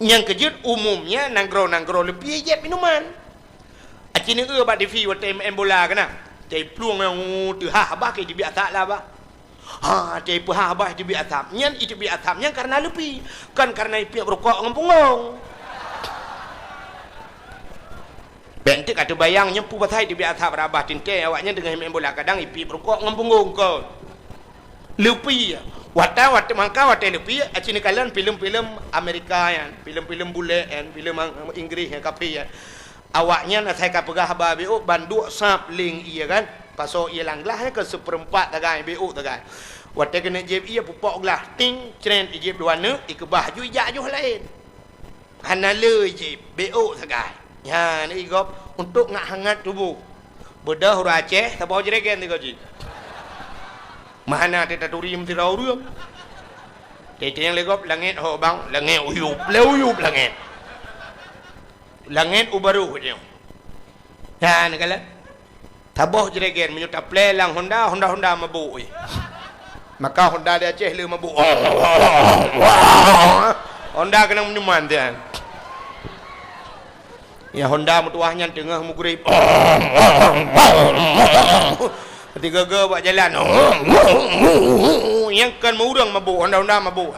Nyang keujeuet umumnya nanggroe-nanggroe leupie ijép minuman. Aci neueu bak T V watèe maén bola keunan. Watèe plueng nyang teuhah bah ka iteubiet asap lah bah. Ha, watèe peuhah bah iteubiet asap. Nyan iteubiet asap nyan kareuna leupie, kon kareuna ipiep rukok ngon punggong. Bèk enteuk ka teubayang nyoe peue pasai teubiet asap rabah teuntèe awaknyan teungoh maén bola kadang ipiep rukok ngon punggong kon. Leupie. Watèe, watèe mangka watèe leupie, aci neukalon filem-filem Amerika nyan, filem-filem bulèe nyan, filem Ang-, Inggris nyan, kafé nyan. Awaknyan asai ka peugah haba beuôk ban duek sab leng ie kan. Pasoe ie lam glah nyan keu seupeurempat sagai beuôk sagai. Watèe keuneuk jieb ie pupok glah, ting, cret, ijeb dua neuk, ikeubah ju ijak joh laén. Hana le jih, beuôk sagai. Nyan igop untuk ngat hangat tuboh. Beudôh ureueng Aceh, saboh jregen sigoe jih. Meuhana teutaturi meusidroe ureueng. Teuntèe nyang lé gob langèt ho bang, langèt uyup, lé uyup langèt. Langèt u barôh nyoe. Nyan kalon. Saboh jregen meunyoe taplè lam Honda, Honda-Honda mabôk, eh. Maka Honda di Aceh le mabôk. Honda keunong minuman tian. Ya Honda meutuwah nyan teungoh meugrib. Tiga-ga bak jalan. Nyang kon meu ureueng mabôk, Honda-Honda mabôk.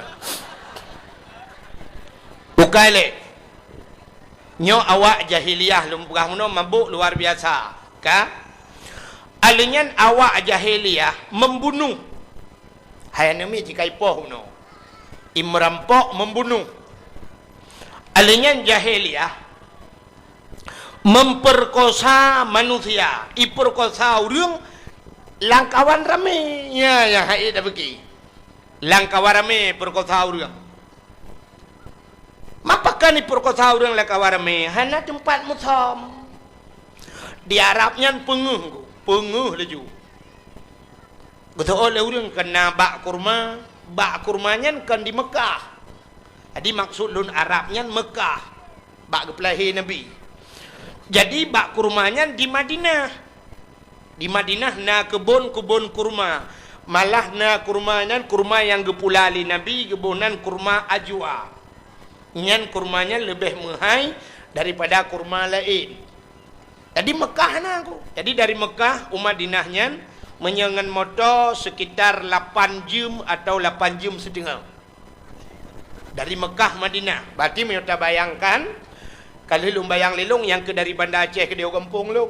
Bukai lé. Nyoe awak jahiliyah lôn peugah meunoe mabök luar biasa, ka? Alheuh nyan awak jahiliyah membunuh. Hai aneuk miet jikaipoh meunoe. Imerampok membunuh. Alheuh nyan jahiliyah memperkosa manusia, iperkosa ureuëng lam kawan ramé. Ya, ya, hai dak beuki. Lam kawan ramé perkosa ureuëng. Mapakon iperkosa ureuëng lam kawan ramé? Hana teumpat musöm. Di Arab nyan peungeuh, peungeuh laju. Geuseuôt lé ureuëng keu na bak kurma, bak kurma nyan kon di Meukah. Jadi maksud lôn Arab nyan Meukah, bak geupeulahé Nabi. Jadi bak kurma nyan di Madinah. Di Madinah na keubon-keubon kurma. Malah na kurma nyan kurma nyang geupula lé Nabi, geuboh nan kurma ajwa. Nyan kurma nyan leubeh meuhai daripada kurma laén. Jadi Meukah na ku. Jadi dari Meukah u Madinah nyan meunyoe ngon moto sekitar lapan jeuem atau lapan jeuem siteungoh. Dari Meukah Madinah. Berarti meunyoe tabayangkan, ka lheueh lôn bayang lé lôn nyang keu dari Banda Aceh keudéh u gampông lôn.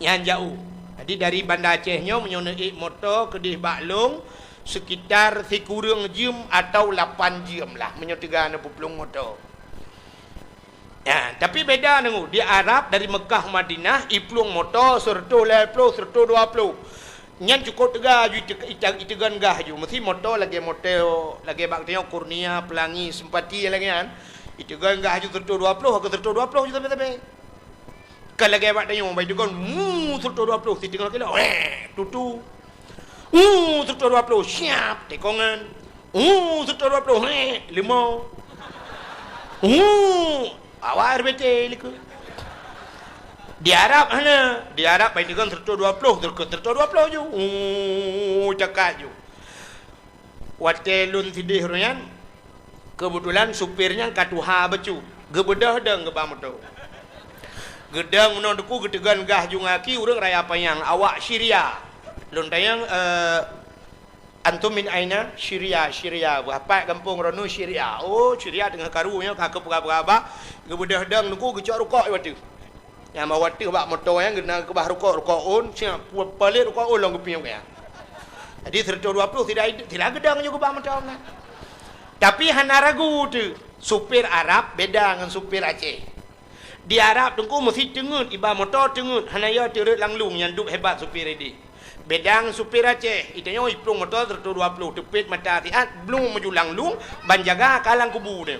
Nyan jaoh. Jadi dari Banda Aceh nyoe meunyoe neuék moto keudéh bak lôn sekitar sikureueng jeuem atau lapan jeuem lah meunyoe teuga neupeuplong moto. Ya, tapi beda deungoe, di Arab dari Meukah Madinah iplueng moto seureutôh lhèe ploh, seureutôh dua ploh. Nyan cukôp teuga ju ite-, ite-, iteugon gah ju. Meusi moto lagèe moto, lagèe bak tanyoe Kurnia, Pelangi, Sempati lagèe nyan. Iteugon gah ju seureutôh dua ploh, ka seureutôh dua ploh ju sabe-sabe. Ka lagèe bak tanyoe, bai teugon, mu, seureutôh dua ploh, siteungoh kilo, weh, tutu. Mu, seureutôh dua ploh, siap, tikongan. Mu, seureutôh dua ploh, weh, limau. Mu, awak R B T likot. Di Arab hana, di Arab bai teugon seureutôh dua ploh, seureutôh dua ploh ju. Mu, cakak ju. Watèe lôn sideh uroe nyan, keubeutulan supir nyan ka tuha bacut, geubeudôh dong geuba moto. Geudong meunoe teungku geuteugon gah ju ngon aki ureueng Raya Panyang, awak Syria. Lôn tanyong, eh, "Antum min aina?" "Syria, Syria." "Beuapat gampông droeneuh?" "Syria." "Oh, Syria teungoh karu nyoe ka keupeugah-peugah bah." Geubeudôh dong teungku geucok rukok di ateueh. Nyang bak ateueh bak moto nyan geukeubah rukok, rukok ôn, siap pu-, palet rukok ôn lom geupiôh nyan. Jadi seureutôh dua ploh sira, sira geudong ju geuba moto nyan. Tapi hana ragu teuh, supir Arab beda ngon supir Aceh. Di Arab teungku meusi teungeut, iba moto teungeut, hana yo teureuet lam lueng nyang duek hebat supir ideh. Beda ngon supir Aceh, itanyoe iplueng moto seureutôh dua ploh, teupet mata siat, blung meuju lam lueng, ban jaga ka lam kubu teuh.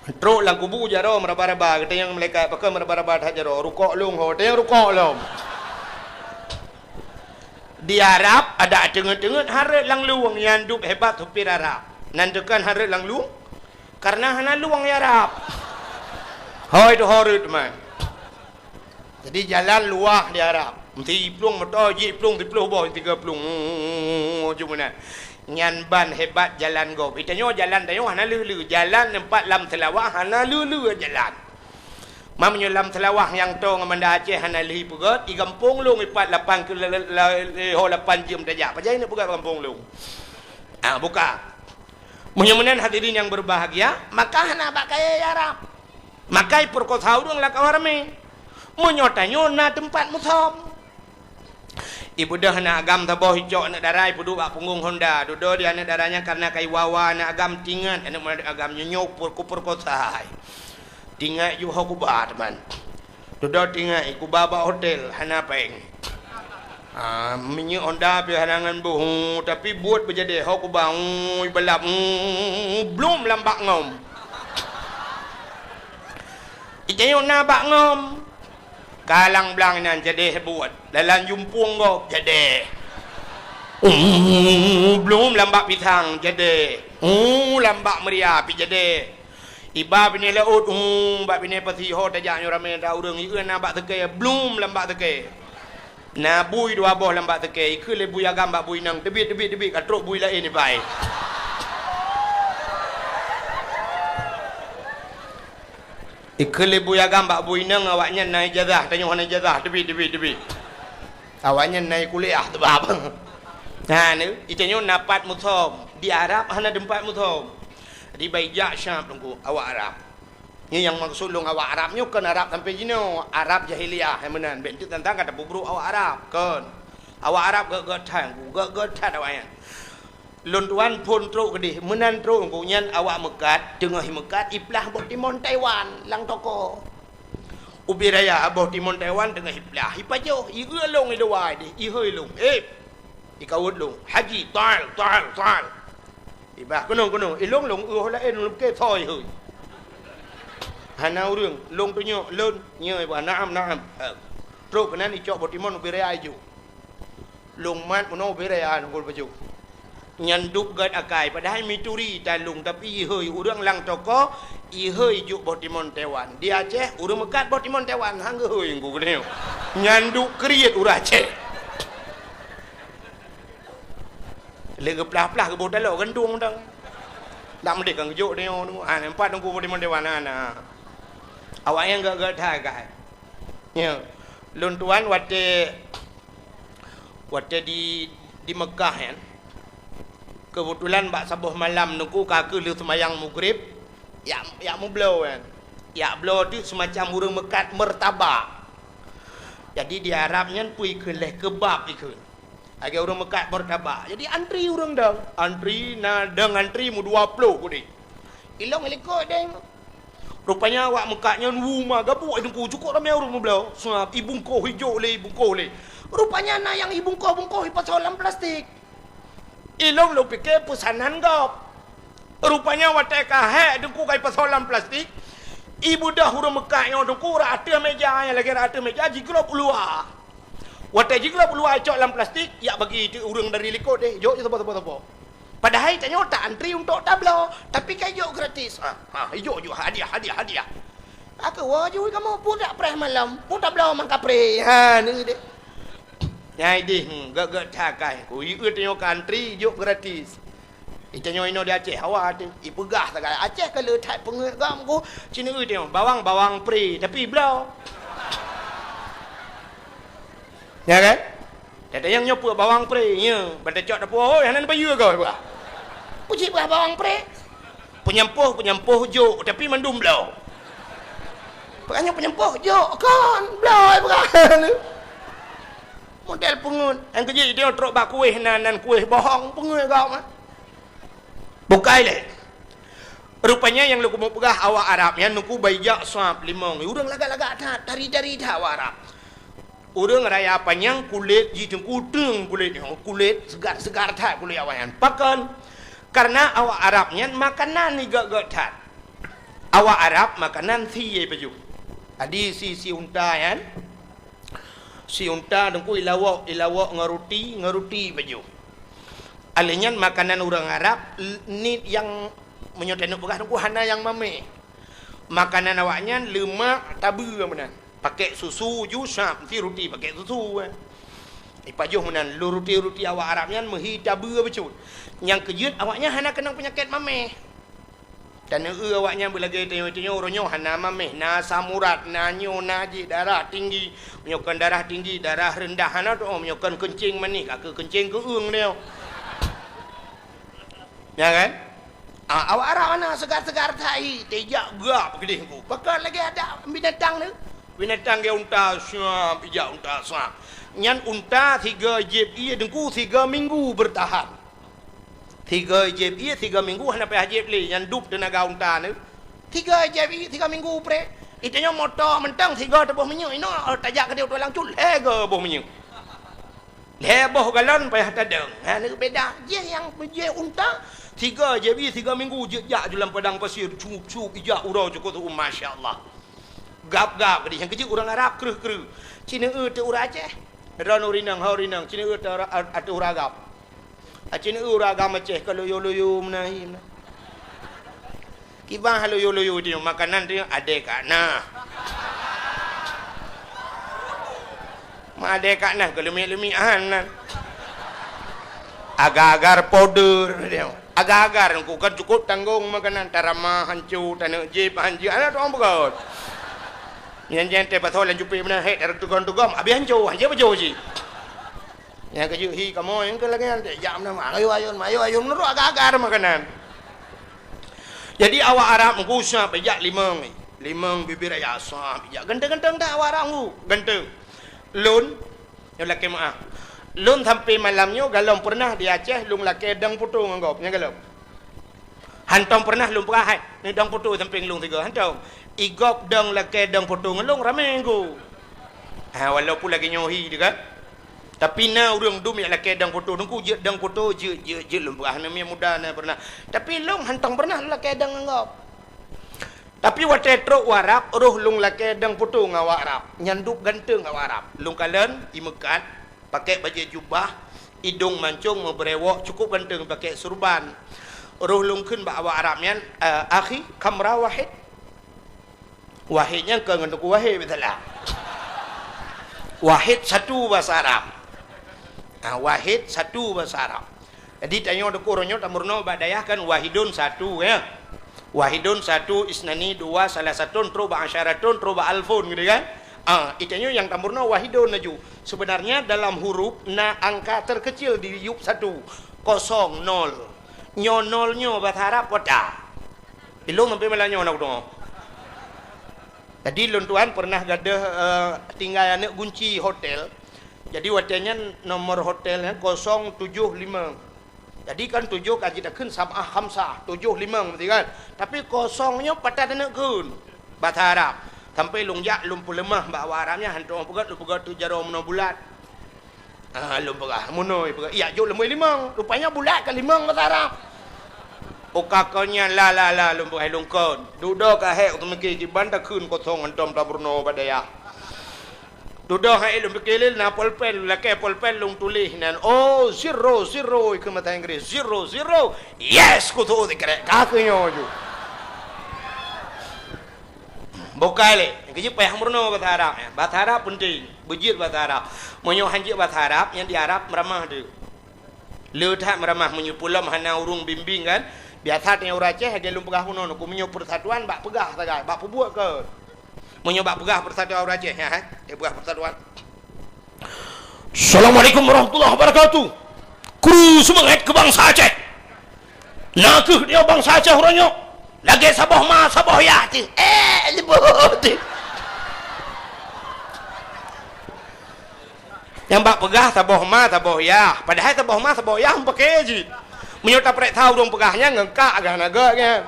Trok lam kubu jaroe meuraba-raba, geutanyong malaikat, "Pakon meuraba-raba that jaroe?" "Rukok lôn ho." Tanyong rukok lom. Di Arab, adak teungeut-teungeut hareuet lam lueng, nyang duek hebat supir Arab. Nan teukan hareuet lam lueng, karena hana lueng di Arab. Hôi tu hareuet man. Jadi jalan luwah di Arab. Meusi iplueng moto, jiplueng siploh boh, tiga plueng. Cuma nyan. Nyan ban hebat jalan gob. Itanyoe jalan tanyoe hana lheueh-lheueh. Jalan teumpat lam Seulawah hana lheueh-lheueh jalan. Meunyoe lam Seulawah nyang toe ngon Banda Aceh hana lheueh peugöt, i gampông lôn ipat lapan ke-, la-, la-, la-, ho lapan jeuem tajak. Pajan neuk peugöt gampông lôn? Ah, buka. Meunyoe meunan hadirin nyang berbahagia, maka hana bak kayèe Arab. Maka ipeurkosa ureueng lam kawan ramé. Meunyoe tanyoe na teumpat musöm. Ibeudôh aneuk agam saboh, icok aneuk dara, ipeuduek bak punggong honda. Dudoe di aneuk dara nyan kareuna ka iwa-wa aneuk agam, tingat aneuk agam nyoe, nyoe per-, kupeurkosa. Tingat ju ho kuba, teuma. Dudoe tingat, kuba bak hotel, hana péng. Ah, minyeuk honda pih hana ngon boh, tapi buet beujadèe, ho kuba, ui, balap, blom lam bak ngom. Itanyoe na bak ngom. Kalang blang inan jadèe buet. Dalam jumpung gob jadèe. Uh, blom lam bak pisang jadèe. Uh, lam bak meuria pih jadèe. Iba binéh laôt, uh, bak binéh pasi ho tajak nyoe ramé that ureueng, ieu na bak seukée, blom lam bak seukée. Na bui dua boh lam bak seukée, ikheun lé bui agam bak bui inong, "Teubiet, teubiet, teubiet, ka trok bui laén iba." Ikheun lé bui agam bak bui inong, "Awaknyan na ijazah, tanyoe hana ijazah, teubiet, teubiet, teubiet." Awaknyan na kuliah teubab. Nah, ni, itanyoe na pat musöm. Di Arab hana teumpat muthom. Jadi bak ijak Syam teungku, awak Arab. Nyoe nyang maksud lôn awak Arab nyoe kon Arab sampoe jinoe, Arab jahiliyah hai meunan. Bèk teuk tantang ka tapeubrôk awak Arab, kon. Awak Arab gèt-gèt that, gèt-gèt that awaknyan. Lôn tuan phôn trôk keudeh, meunan trôk teungku nyan awak meukat, teungoh meukat iplah boh timon Taiwan lam toko. Ubé raya boh timon Taiwan teungoh iplah, ipajoh, ieu lôn i luwa deh, ihôi lôn. Eh, ikawot lôn, "Haji, tal, tal, tal." Ibah, "Keunoe, keunoe." Ilôn lôn, "Ueh laén lôn ke thoi hôi." Hana ureueng, lôn tunyok, lôn, nyoe ibah, "Naam, naam." Eh, trôk keunan icok boh timon ubé raya ijok. Lôn mat meunoe ubé raya ngon baju. Nyan dub gèt akai, padahai mituri talông, tapi ihôi ureueng lam toko, ihôi jok boh timon Taiwan. Di Aceh, ureueng meukat boh timon Taiwan, han geuhôi ngon geuneuk. Nyan dub kriet ureueng Aceh. Lé geuplah-plah geuboh taloe gandong dang. Dak meudeh kan geujok deungoe, ha, nampak teungku boh timon Taiwan, ha, na. Awaknyan gèt-gèt that akai. Nyoe, lôn tuan watèe Watèe di, di Meukah nyan, keubeutulan bak saboh malam teungku ka keuh lheueh seumayang Maghrib, jak, jak mubloe nyan. Jak bloe teuk seumacam ureueng meukat meurtabak. Jadi di Arab nyan peue ikheun lé, keubab ikheun. Lagèe ureueng meukat meurtabak. Jadi antri ureueng dong. Antri na dong antri meudua ploh keudeh. Ilôn i likot deh. Rupanya awak meukat nyan wu ma gabuk teungku, cukôp ramé ureueng meubloe. Sab, ibungkoh ijok lé, ibungkoh lé. Rupanya na nyang ibungkoh-bungkoh ipasoe lam plastik. Ilôn lôn pike peusanan gob. Rupanya watèe ka hék teungku ka ipasoe lam plastik, ibeudôh ureueng meukat nyoe teungku rot ateueh méja, nyang lagèe rot ateueh méja jiglôb u luwa. Watèe jiglôb u luwa icok lam plastik, jak bagi teuk ureueng dari likot deh, jok saboh-saboh. Padahai tanyoe ta antri untuk tabloe, tapi ka ijok gratis. Ha, ha, ijok ju hadiah, hadiah, hadiah. Ka keuh woe ju kamoe peue dak preh malom, peue tabloe mangkapreh. Ha, ni deh. Nyang ideh, hmm, gèt-gèt that akai. Ku ieu tanyoe ka antri, ijok gratis. Itanyoe inoe di Aceh, hawa teuh. Ipeugah sagai Aceh ka le that peungeuet gam ku. Cina eu tanyoe, bawang, bawang pre, tapi bloe. Ya kan? Teuntèe nyang nyoe peue bawang pre, nyoe, ban tacok dapur, hôi, hana neubayeue goe, peugah. Peue cit peugah bawang pre? Peunyampôh, peunyampôh jok, tapi mandum bloe. Peugah nyoe peunyampôh jok, kon, bloe, peugah. Model peungeuet. Nyang keujeuet, dia trok bak kueh nan, nan kueh bohong, peungeuet gob, ha. Bukai lé. Rupanya nyang lôn keumeung peugah awak Arab nyan teungku bak ijak sab limong. Ureueng lagak-lagak that, tari-tari that awak Arab. Ureueng raya panyang kulét jih teungku teung kulét nyoe, kulét seugar-seugar that kulét awaknyan. Pakon? Karena awak Arab nyan makanan jih gèt-gèt that. Awak Arab makanan sie pajoh. Jadi sie, sie unta nyan, sie unta teungku ilawok, ilawok ngon ruti, ngon ruti pajoh. Alèh nyan makanan ureueng Arab, l-, niet nyang meunyoe taneuk peugah teungku hana nyang mamèh. Makanan awaknyan leumak tabeue meunan. Pakèk susu ju sab, meusti ruti pakèk susu, eh. Ipajoh meunan, lôn ruti-ruti awak Arab nyan meuhi tabeue bacut. Nyang keujeuet awaknyan hana keunong peunyakét mamèh. Taneuk eu awaknyan beulagèe tanyoe-tanyoe, uroe nyoe hana mamèh, na asam urat, na nyoe, na jih, darah tinggi. Meunyoe kon darah tinggi, darah rendah hana teu'oh, meunyoe kon keuncing manéh, ka keuh keuncing keu'eueng nyoe. Ya kan? Ah, awak Arab hana seugar-seugar that, teujak geuap keudeh ku. Pakon lagèe adak binatang tu. Binatang gèt unta, siap, ijak unta, siap. Nyan unta sigoe jieb ie teungku sigoe minggu beurtahan. Sigoe jieb ie sigoe minggu hana payah jieb lé, nyan dub teunaga unta nyoe. Sigoe jieb ie sigoe minggu preh. Itanyoe moto mantong sigoe teuboh minyeuk inoe, tajak keudeh u tulang cut lhèe goe boh minyeuk. Lhèe boh galon payah tadong. Ha, nyoe beda. Jih nyang jih unta, sigoe jieb ie sigoe minggu jeuet jak ju lam padang pasir, cup-cup ijak uroe cukôp tu'oh, masya Allah. Gab-gab keudeh nyang keujeuet ureueng Arab kreueh-kreueh. Cina eu teuh ureueng Aceh. Droeneuh ureueng inong, ho ureueng inong, cina eu teuh ateueh ureueng agam. Aceh neu ureueng agam Aceh ka loyo-loyo meunan hi meunan. Kiban loyo-loyo teuh makanan teuh adèe ka na. Ma adèe ka na keu leumik-leumik han nan. Agar-agar powder teuh. Agar-agar ku kan cukôp tanggong makanan, tarama hanco, taneuk jieb hanco, hana tu'oh beugöt. Nyan-nyan teuh pasoe lam cupet meunan, hek tareuteugom-teugom, abéh hanco, hanco pajoh cit. Nyang keujeuet hi kamoe nyang keu lagèe nyan, jak meunan, ayun-ayun, ayun-ayun, meunurot agak-agak ada makanan. Jadi awak Arab meugusa pih jak limong, limong bibir ayah sa pih jak. Ganteng-ganteng that awak Arab ngu, ganteng. Lôn, nyoe lakèe meu'ah. Lôn sampai malam nyoe galom peureunah di Aceh lôn lakèe dang photo ngon gob, nyang galom. Hantom peureunah lôn peugah, "Hai, ni dang photo sampéng lôn sigoe." Hantom. I gob dang lakèe dang photo ngon lôn ramé ngu. Ha, walaupun lagèe nyoe hi teuh kan. Tapi na ureueng dum nyang lakèe dang photo, teungku jeuet dang photo, jeuet, jeuet, jeuet lôn peugah, na miet muda na peureunah. Tapi lôn hantom peureunah lôn lakèe dang ngon gob. Tapi watèe trok u Arab, roh lôn lakèe dang photo ngon awak Arab. Nyan dum ganteng awak Arab. Lôn kalon, i meukat, pakèk bajèe jubah, idong mancong, meubrèwok, cukup ganteng, pakèk surban. Roh lôn kheun bak awak Arab nyan, "Eh, akhi, kam ra wahid?" Wahid nyan kon ngon Teungku Wahid, beutôi lah. Wahid satu bahasa Arab. Ah, wahid satu bahasa Arab. Jadi tanyoe Teungku, uroe nyoe tameurunoe bak dayah kan wahidun satu, ya. Wahidun satu, isnani dua, salasatun, trok bak asyaratun, trok bak alfun gitu kan. Ah, itanyoe nyang tameurunoe wahidun laju. Sebenarnya dalam huruf na angka terkecil di yup satu, kosong, nol. Nyoe nol nyoe bahasa Arab kota. Ilong sampai malam nyoe na kudeungoe. Jadi lôn tuan pernah gadoh, eh, tinggai aneuk gunci hotel. Jadi watèe nyan nomor hotel nyan kosong tujoh limong. Jadi kan tujoh ka jitakheun sab'ah khamsah, tujoh limong berarti kan. Tapi kosong nyoe patat aneuk kheun. Bahasa Arab. Sampai lôn jak lôn peuleumah bak awak Arab nyan, hantom peugah lôn peugah tu jaroe meunoe bulat. Ah, lôn peugah, meunoe peugah. Iya, jok leumbôi limong. Rupanya bulat ka limong bahasa Arab. Oka kon nyan la, la, la, lôn peugah lôn kon. Dudoe ka hék teumiki kiban takheun kosong hantom tameurunoe bak dayah. Dudoe hai lôn pike lé na polpen, lakèe polpen lôn tuléh nan, "Oh, zero, zero," keu mata Inggris, "Zero, zero, yes," kutu sikrek, ka keu nyoe ju. Bukai lé, keujeuet payah meurunoe bahasa Arab, ya. Bahasa Arab penting, beujeuet bahasa Arab. Meunyoe hanjeuet bahasa Arab, nyang di Arab meuramah tu. Le that meuramah meunyoe peulom hana ureueng bimbing kan. Biasa teuh ureueng Aceh lagèe lôn peugah bunoe, ku meunyoe persatuan bak peugah sagai, bak peubuet kon. Meunyoe bak peugah persatuan ureueng Aceh, ya, eh? Eh, peugah persatuan. Assalamualaikum warahmatullahi wabarakatuh. Kru seumangat keu bansa Aceh. Na kheueh dia bansa Aceh uroe nyoe. Lagèe saboh ma, saboh yah teuh. Eh, leubeh teuh. Nyang bak peugah saboh ma, saboh yah. Padahai saboh ma, saboh yah meupaké jih. Meunyoe taprek sa ureueng peugah nyan ngon ka agah na gèt nyan.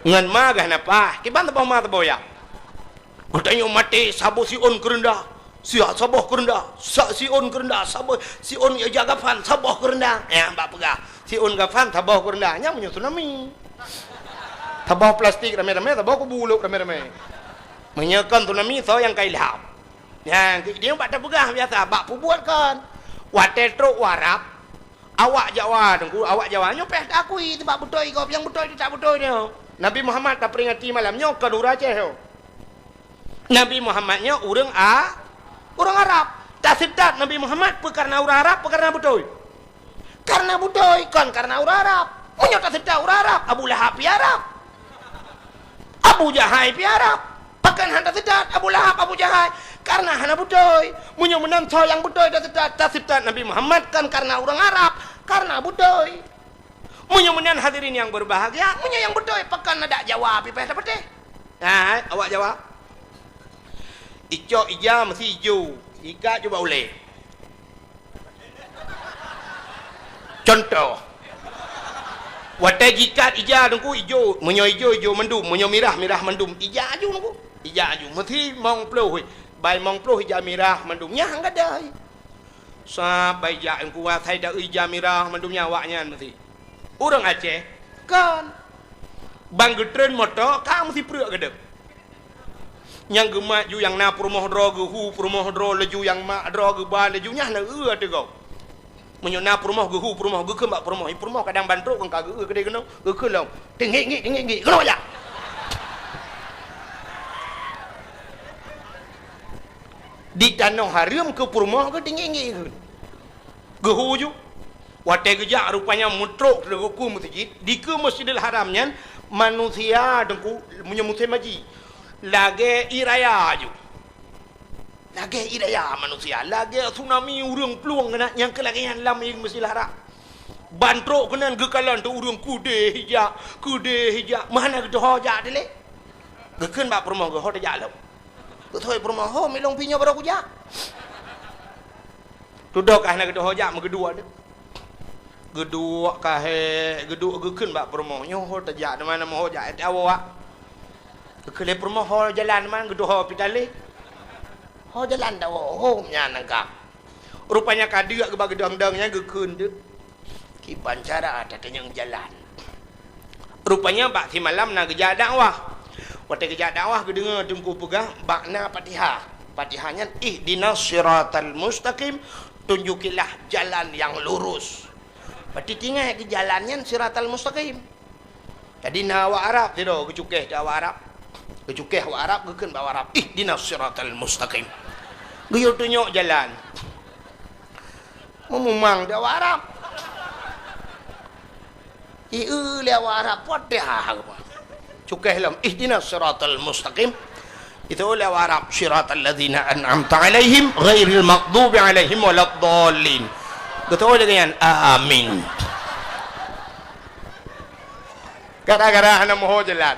Ngon ma agah na pah. Kiban saboh ma, saboh yah. Geutanyoe maté saboh siôn keureundah, siat saboh keureundah, sa siôn keureundah, saboh siôn ija gafan, saboh keureundah. Nyang bak peugah, siôn gafan, saboh keureundah. Nyan meunyoe tsunami. Saboh plastik ramé-ramé, saboh kubu lôk ramé-ramé. Meunyoe kon tsunami, soe nyang ka ilham? Nyan, keu idéh bak tapeugah biasa, bak peubuet kon. Watèe trok u Arab, awak Jawa, Teungku, awak Jawa nyoe payah taakui, sabab beutôi gob, nyang beutôi teutab beutôi nyoe. Nabi Muhammad taperingati malam nyoe kon ureueng Aceh nyoe. Nabi Muhammad nyoe ureueng A-, ureueng Arab. Taseutôt Nabi Muhammad peue kareuna ureueng Arab, peue kareuna beutôi? Kareuna beutôi, kon kareuna ureueng Arab. Meunyoe taseutôt ureueng Arab, Abu Lahab pih Arab. Abu Jahai pih Arab. Pakon han taseutôt Abu Lahab, Abu Jahai? Kareuna hana beutôi. Meunyoe meunan soe nyang beutôi taseutôt, taseutôt Nabi Muhammad kon kareuna ureueng Arab, kareuna beutôi. Meunyoe meunan hadirin nyang berbahagia, meunyoe nyang beutôi, pakon adak Jawa pih payah tapatéh? Hai, awak Jawa. Icok ija meusi ijo, ikat ju bak ulèe. Contoh, watèe jikat ija Teungku ijo, meunyoe ijo, ijo mandum, meunyoe mirah, mirah mandum, ija aju Teungku, ija aju. Meusi mong ploh, bai mong ploh ija mirah mandum, nyan gadai. Sab bai jak Teungku asai da ija mirah mandum nyan awak nyan meusi. Ureueng Aceh, kon. Ban geutreun moto, ka meusi preuek gadeup. Nyang geumat ju nyang na peurumoh droe geuhu peurumoh droe laju nyang mak droe geuba laju nyan na eu ateueh gob. Meunyoe na peurumoh geuhu peurumoh geukheun bak peurumoh, i peurumoh kadang ban trok kon ka geu-eu keudeh keunoe, geukheun lom. Tinggi-ngi, tinggi-ngi, keunoe jak. Di tanoh hareuem keu peurumoh geutinggi-ngi kheun. Geuhu ju. Watèe geujak rupanya meutrok teugeuku meuseujid, dikeue Masjidil Haram nyan manusia Teungku meunyoe musém haji lagèe ie raya ju. Lagèe ié raya manusia, lagèe tsunami ureueng plueng keunan, nyang keu lagèe nyan lam Masjidil Haram. Ban trok keunan geukalon teuk ureueng keudéh ijak, keudéh ijak, meuhana geuteuho jak dilèe. Geukheun bak peurumoh geuh, "Ho tajak lom." Geuteuho peurumoh, "Ho, milong pih nyoe barô kujak." Tudok ka hana geuteuho jak, meugeuduek teuk. Geuduek ka hék, geuduek geukheun bak peurumoh, "Nyoe ho tajak, di mana meuho jak, eh, tawoe, Wak." Geukheun lé peurumoh, "Ho jalan di mana?" Geuteuho pih talé. "Ho jalan tawoe, ho nyan ka." Rupanya ka deuk geuba geudong-dong nyan geukheun teuk. Kiban cara tatanyong jalan. Rupanya bak simalam na geujak dakwah. Watèe geujak dakwah geudeungoe teungku peugah bak na Fatihah. Fatihah nyan, "Ihdinas siratal mustaqim, tunjukilah jalan yang lurus." Berarti tinggai keu jalan nyan siratal mustaqim. Jadi na awak Arab sidroe geucukèh teuh awak Arab. Geucukèh awak Arab, geukheun bak awak Arab, "Ihdinas siratal mustaqim." Geuyue tunyok jalan. Meumumang di awak Arab. Ié lé awak Arab, Fatihah. Cukèh lom, "Ihdinas siratal mustaqim." Itu lé awak Arab, "Siratal ladzina an'amta 'alaihim, ghairil maghdubi 'alaihim waladdallin." Geuteu'oh lagèe nyan, "Amin." Gara-gara hana meuho jalan.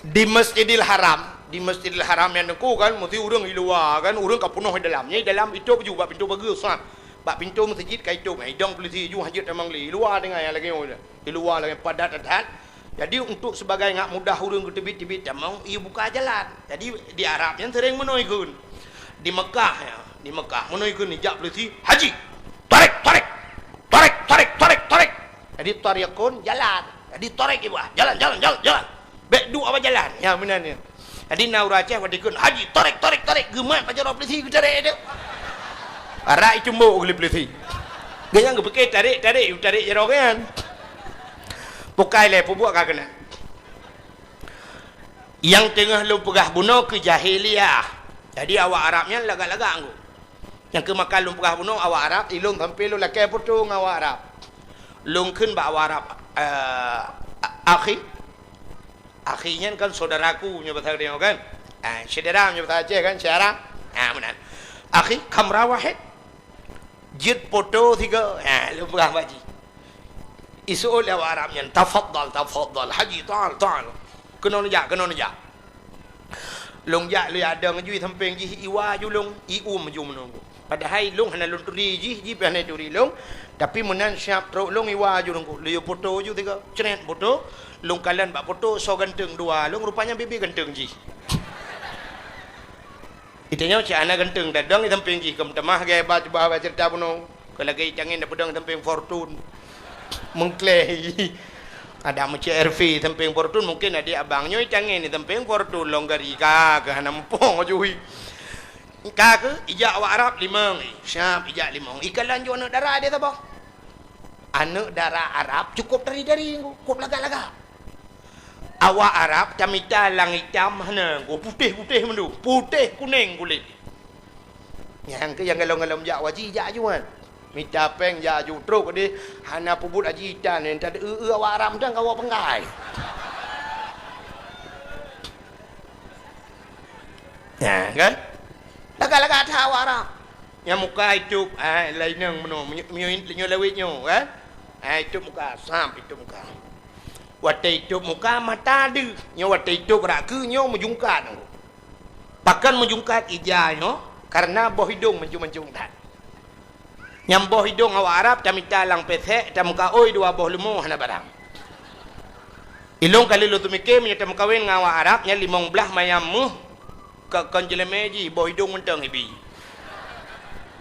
Di Masjidil Haram, di Masjidil Haram nyan teungku kan, meusti ureueng i luwa kan, ureueng ka peunoh i dalam. Nyan i dalam itôp ju bak pintoe bageue, sat. Bak pintoe meuseujid ka itôp, idong peulisi ju hanjeuet tamong lé. I luwa tinggai nyang lagèe nyoe. I luwa lagèe padat that. Jadi, untuk sebagai ngak mudah ureueng geuteubiet-teubiet tamong, ibuka jalan. Jadi, di Arab nyan sering meunoe ikheun. Di Mekah, ya, di Mekah meunoe ikheun ijak peulisi, "Haji, tarek, tarek, tarek, tarek, tarek, tarek." Jadi, tariqun, jalan. Jadi, tarek ibu, ah, jalan, jalan, jalan, jalan. Bèk duek bak jalan. Ya, meunan nyan. Jadi, na ureueng Aceh watèe ikheun, "Haji, tarek, tarek, tarek." Geumat bak jaroe peulisi geutarek teuk. Arak itumbok lé peulisi. Geuhnyan geupike tarek, tarek, tarek jaroe nyan. Pukai lé, peubuet ka keunan. Nyang teungoh lôn peugah bunoe keu jahiliyah. Jadi, awak Arab nyan lagak-lagak anggô. Nyang keu maka lôn peugah bunoe awak Arab, ilôn sampoe lôn lakèe photo ngon awak Arab. Lôn kheun bak awak Arab, eh, a-, akhi. Akhi nyan kan saudaraku nyoe basa geutanyoe kan. Ah, syedara nyoe basa Aceh kan, syedara. Ah, meunan. "Akhi, kamera wahid." Jeuet photo sigoe. Ah, lôn peugah bak jih. Iseuôt lé awak Arab nyan, "Tafadhal, tafadhal, Haji, ta'al, ta'al." Keunoe neujak, keunoe neujak. Lôn jak, lôn jak dong ju i sampéng jih, iwa ju lôn, ium ju meunoe. Padahai lôn hana lôn turi jih, jih pih hana turi lôn. Tapi meunan siap trok lôn iwa ju lôn, lôn yue photo ju tiga. Cret photo, lôn kalon bak photo soe ganteng dua lôn, rupanya bibi ganteng jih. Itanyoe cit hana ganteng, tadong i sampéng jih, keu meutamah gaya ba cuba ba ceurita bunoe. Keu lagèe i tangen tapeudong i sampéng Fortune. Meuklèe. Ada meucék R V i sampéng Fortune, mungken adik abang nyoe i tangen i sampéng Fortune lôn gari ka keu hana muphom jui. Ka keuh ijak awak Arab limong, eh, siap ijak limong. Ikalon ju aneuk dara di saboh. Aneuk dara Arab cukôp tari-tari, cukôp lagak-lagak. Awak Arab tamita lang itam hana, putéh-putéh mandum, putéh kunéng kulét. Nyang keu nyang galom-galom jak haji jak ju nyan. Mita péng jak ju trok deh, hana peubuet haji itam nyan, tadeu-eu awak Arab mantong ka woe peunggai. Nah, kan? Lagak-lagak that awak Arab. Nyang muka itôp, ah, laineng meunoe, meunyo-, meunyo-, meunyoe lawét nyoe, kan? Ah, itôp muka, sam itôp muka. Watèe itôp muka, mata deuh. Nyoe watèe itôp rak keue, nyoe meujungkat. Pakon meujungkat ija nyoe? Karena boh idông mancung-mancung that. Nyang boh idông awak Arab tamita lang pésék, tamuka ôi dua boh leumo hana barang. Ilông ka lheueh lôn teumike meunyoe tameukawen ngon awak Arab nyan limong blaih mayam méuh, ka kon jeulemé jih boh idông mantong ibi.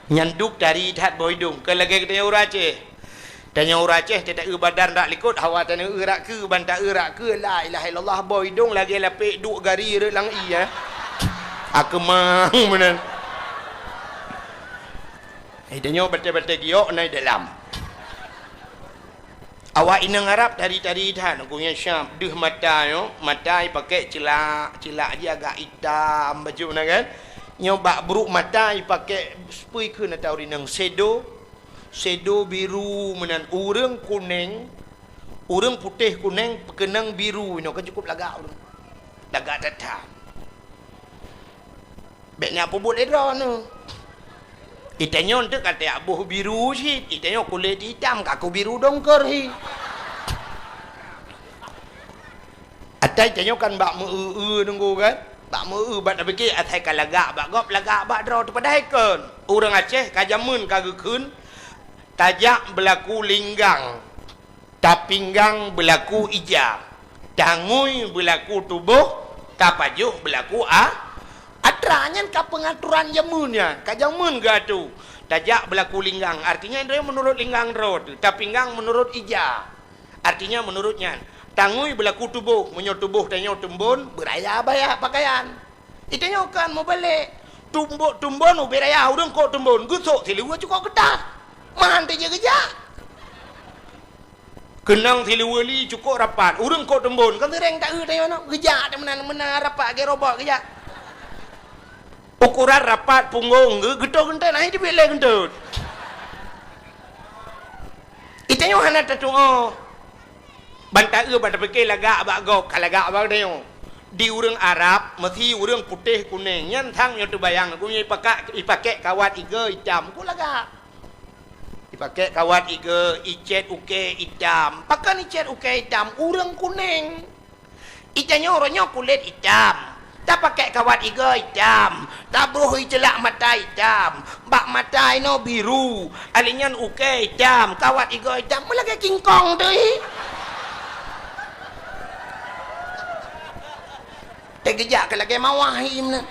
Nyan duek tari that boh idông, kon lagèe geutanyoe ureueng Aceh. Tanyoe ureueng Aceh teuta eu badan rak likot, hawa tanyoe eu rak keue, ban ta eu rak keue, la ilaha illallah, boh idông lagèe lapek duek gari rot lam ie, eh. Akeumang meunan. Hai tanyoe batèe-batèe giok na i dalam. Awak inong Arab tari-tari that, ku nyang siap deuh mata nyoe, mata ipakèk cilak, cilak jih agak itam bacut na kan. Nyoe bak brôk mata ipakèk seupui kheun atau rinong sedo, sedo biru meunan, ureueng kunèng, ureueng putéh kunèng peukeunong biru nyoe kan cukup lagak ureueng. Lagak that-that. Bék na peubuet lé droeneuh. Itanyoe teuk ka tajak boh biru cit, itanyoe kulét itam ka kubiru dongker hi. Atai tanyoe kan bak meu-eu-eu nunggu kan? Bak meu-eu bak tapike asai ka lagak bak gob, lagak bak droe teupadahai kon. Ureuëng Aceh ka jameun ka geukheun, tajak beulaku linggang, tapinggang beulaku ija, tangui beulaku tuboh, tapajoh beulaku a-, atra. Nyan ka peungaturan jameun nyan, ka jameun geuatô. Tajak beulaku linggang, artinya droe meunurot linggang droe teuh, tapinggang meunurot ija. Artinya meunurot nyan, tangui beulaku tuboh, meunyoe tuboh tanyoe teumbon, beuraya baya pakaian. Itanyoe kan mubalek, tumbok teumbon ubé raya ureuëng kok teumbon, geusok siluweue cukok keutat. Mantong jih geujak. Keunong siluweue li cukok rapat, ureuëng kok teumbon, kan seuréng taeu tanyoe nyoe, geujak teuh meunan-meunan rapat lagée robot geujak. Ukuran rapat punggong geu-, geutot geuntot, nah, itu biet lé geuntot. Itanyoe hana tatuoh. Ban taeu ban tapike lagak bak gob, ka lagak bak tanyoe. Di ureuëng Arab, meusi ureuëng putéh kunéng, nyan sang nyoe teubayang, geuh nyoe ipakak, ipakek kawat igo itam, kok lagak. Ipakek kawat igo, icét ukée itam. Pakon icét ukée itam? Ureuëng kunéng. Itanyoe uroe nyoe kulét itam, tapakek kawat igo itam, tabroh iceulak mata itam, bak mata inoe biru, ali nyan ukée itam, kawat igo itam, meulagée kingkong teuh. Teugeujak keu lagée mawah hi meunan.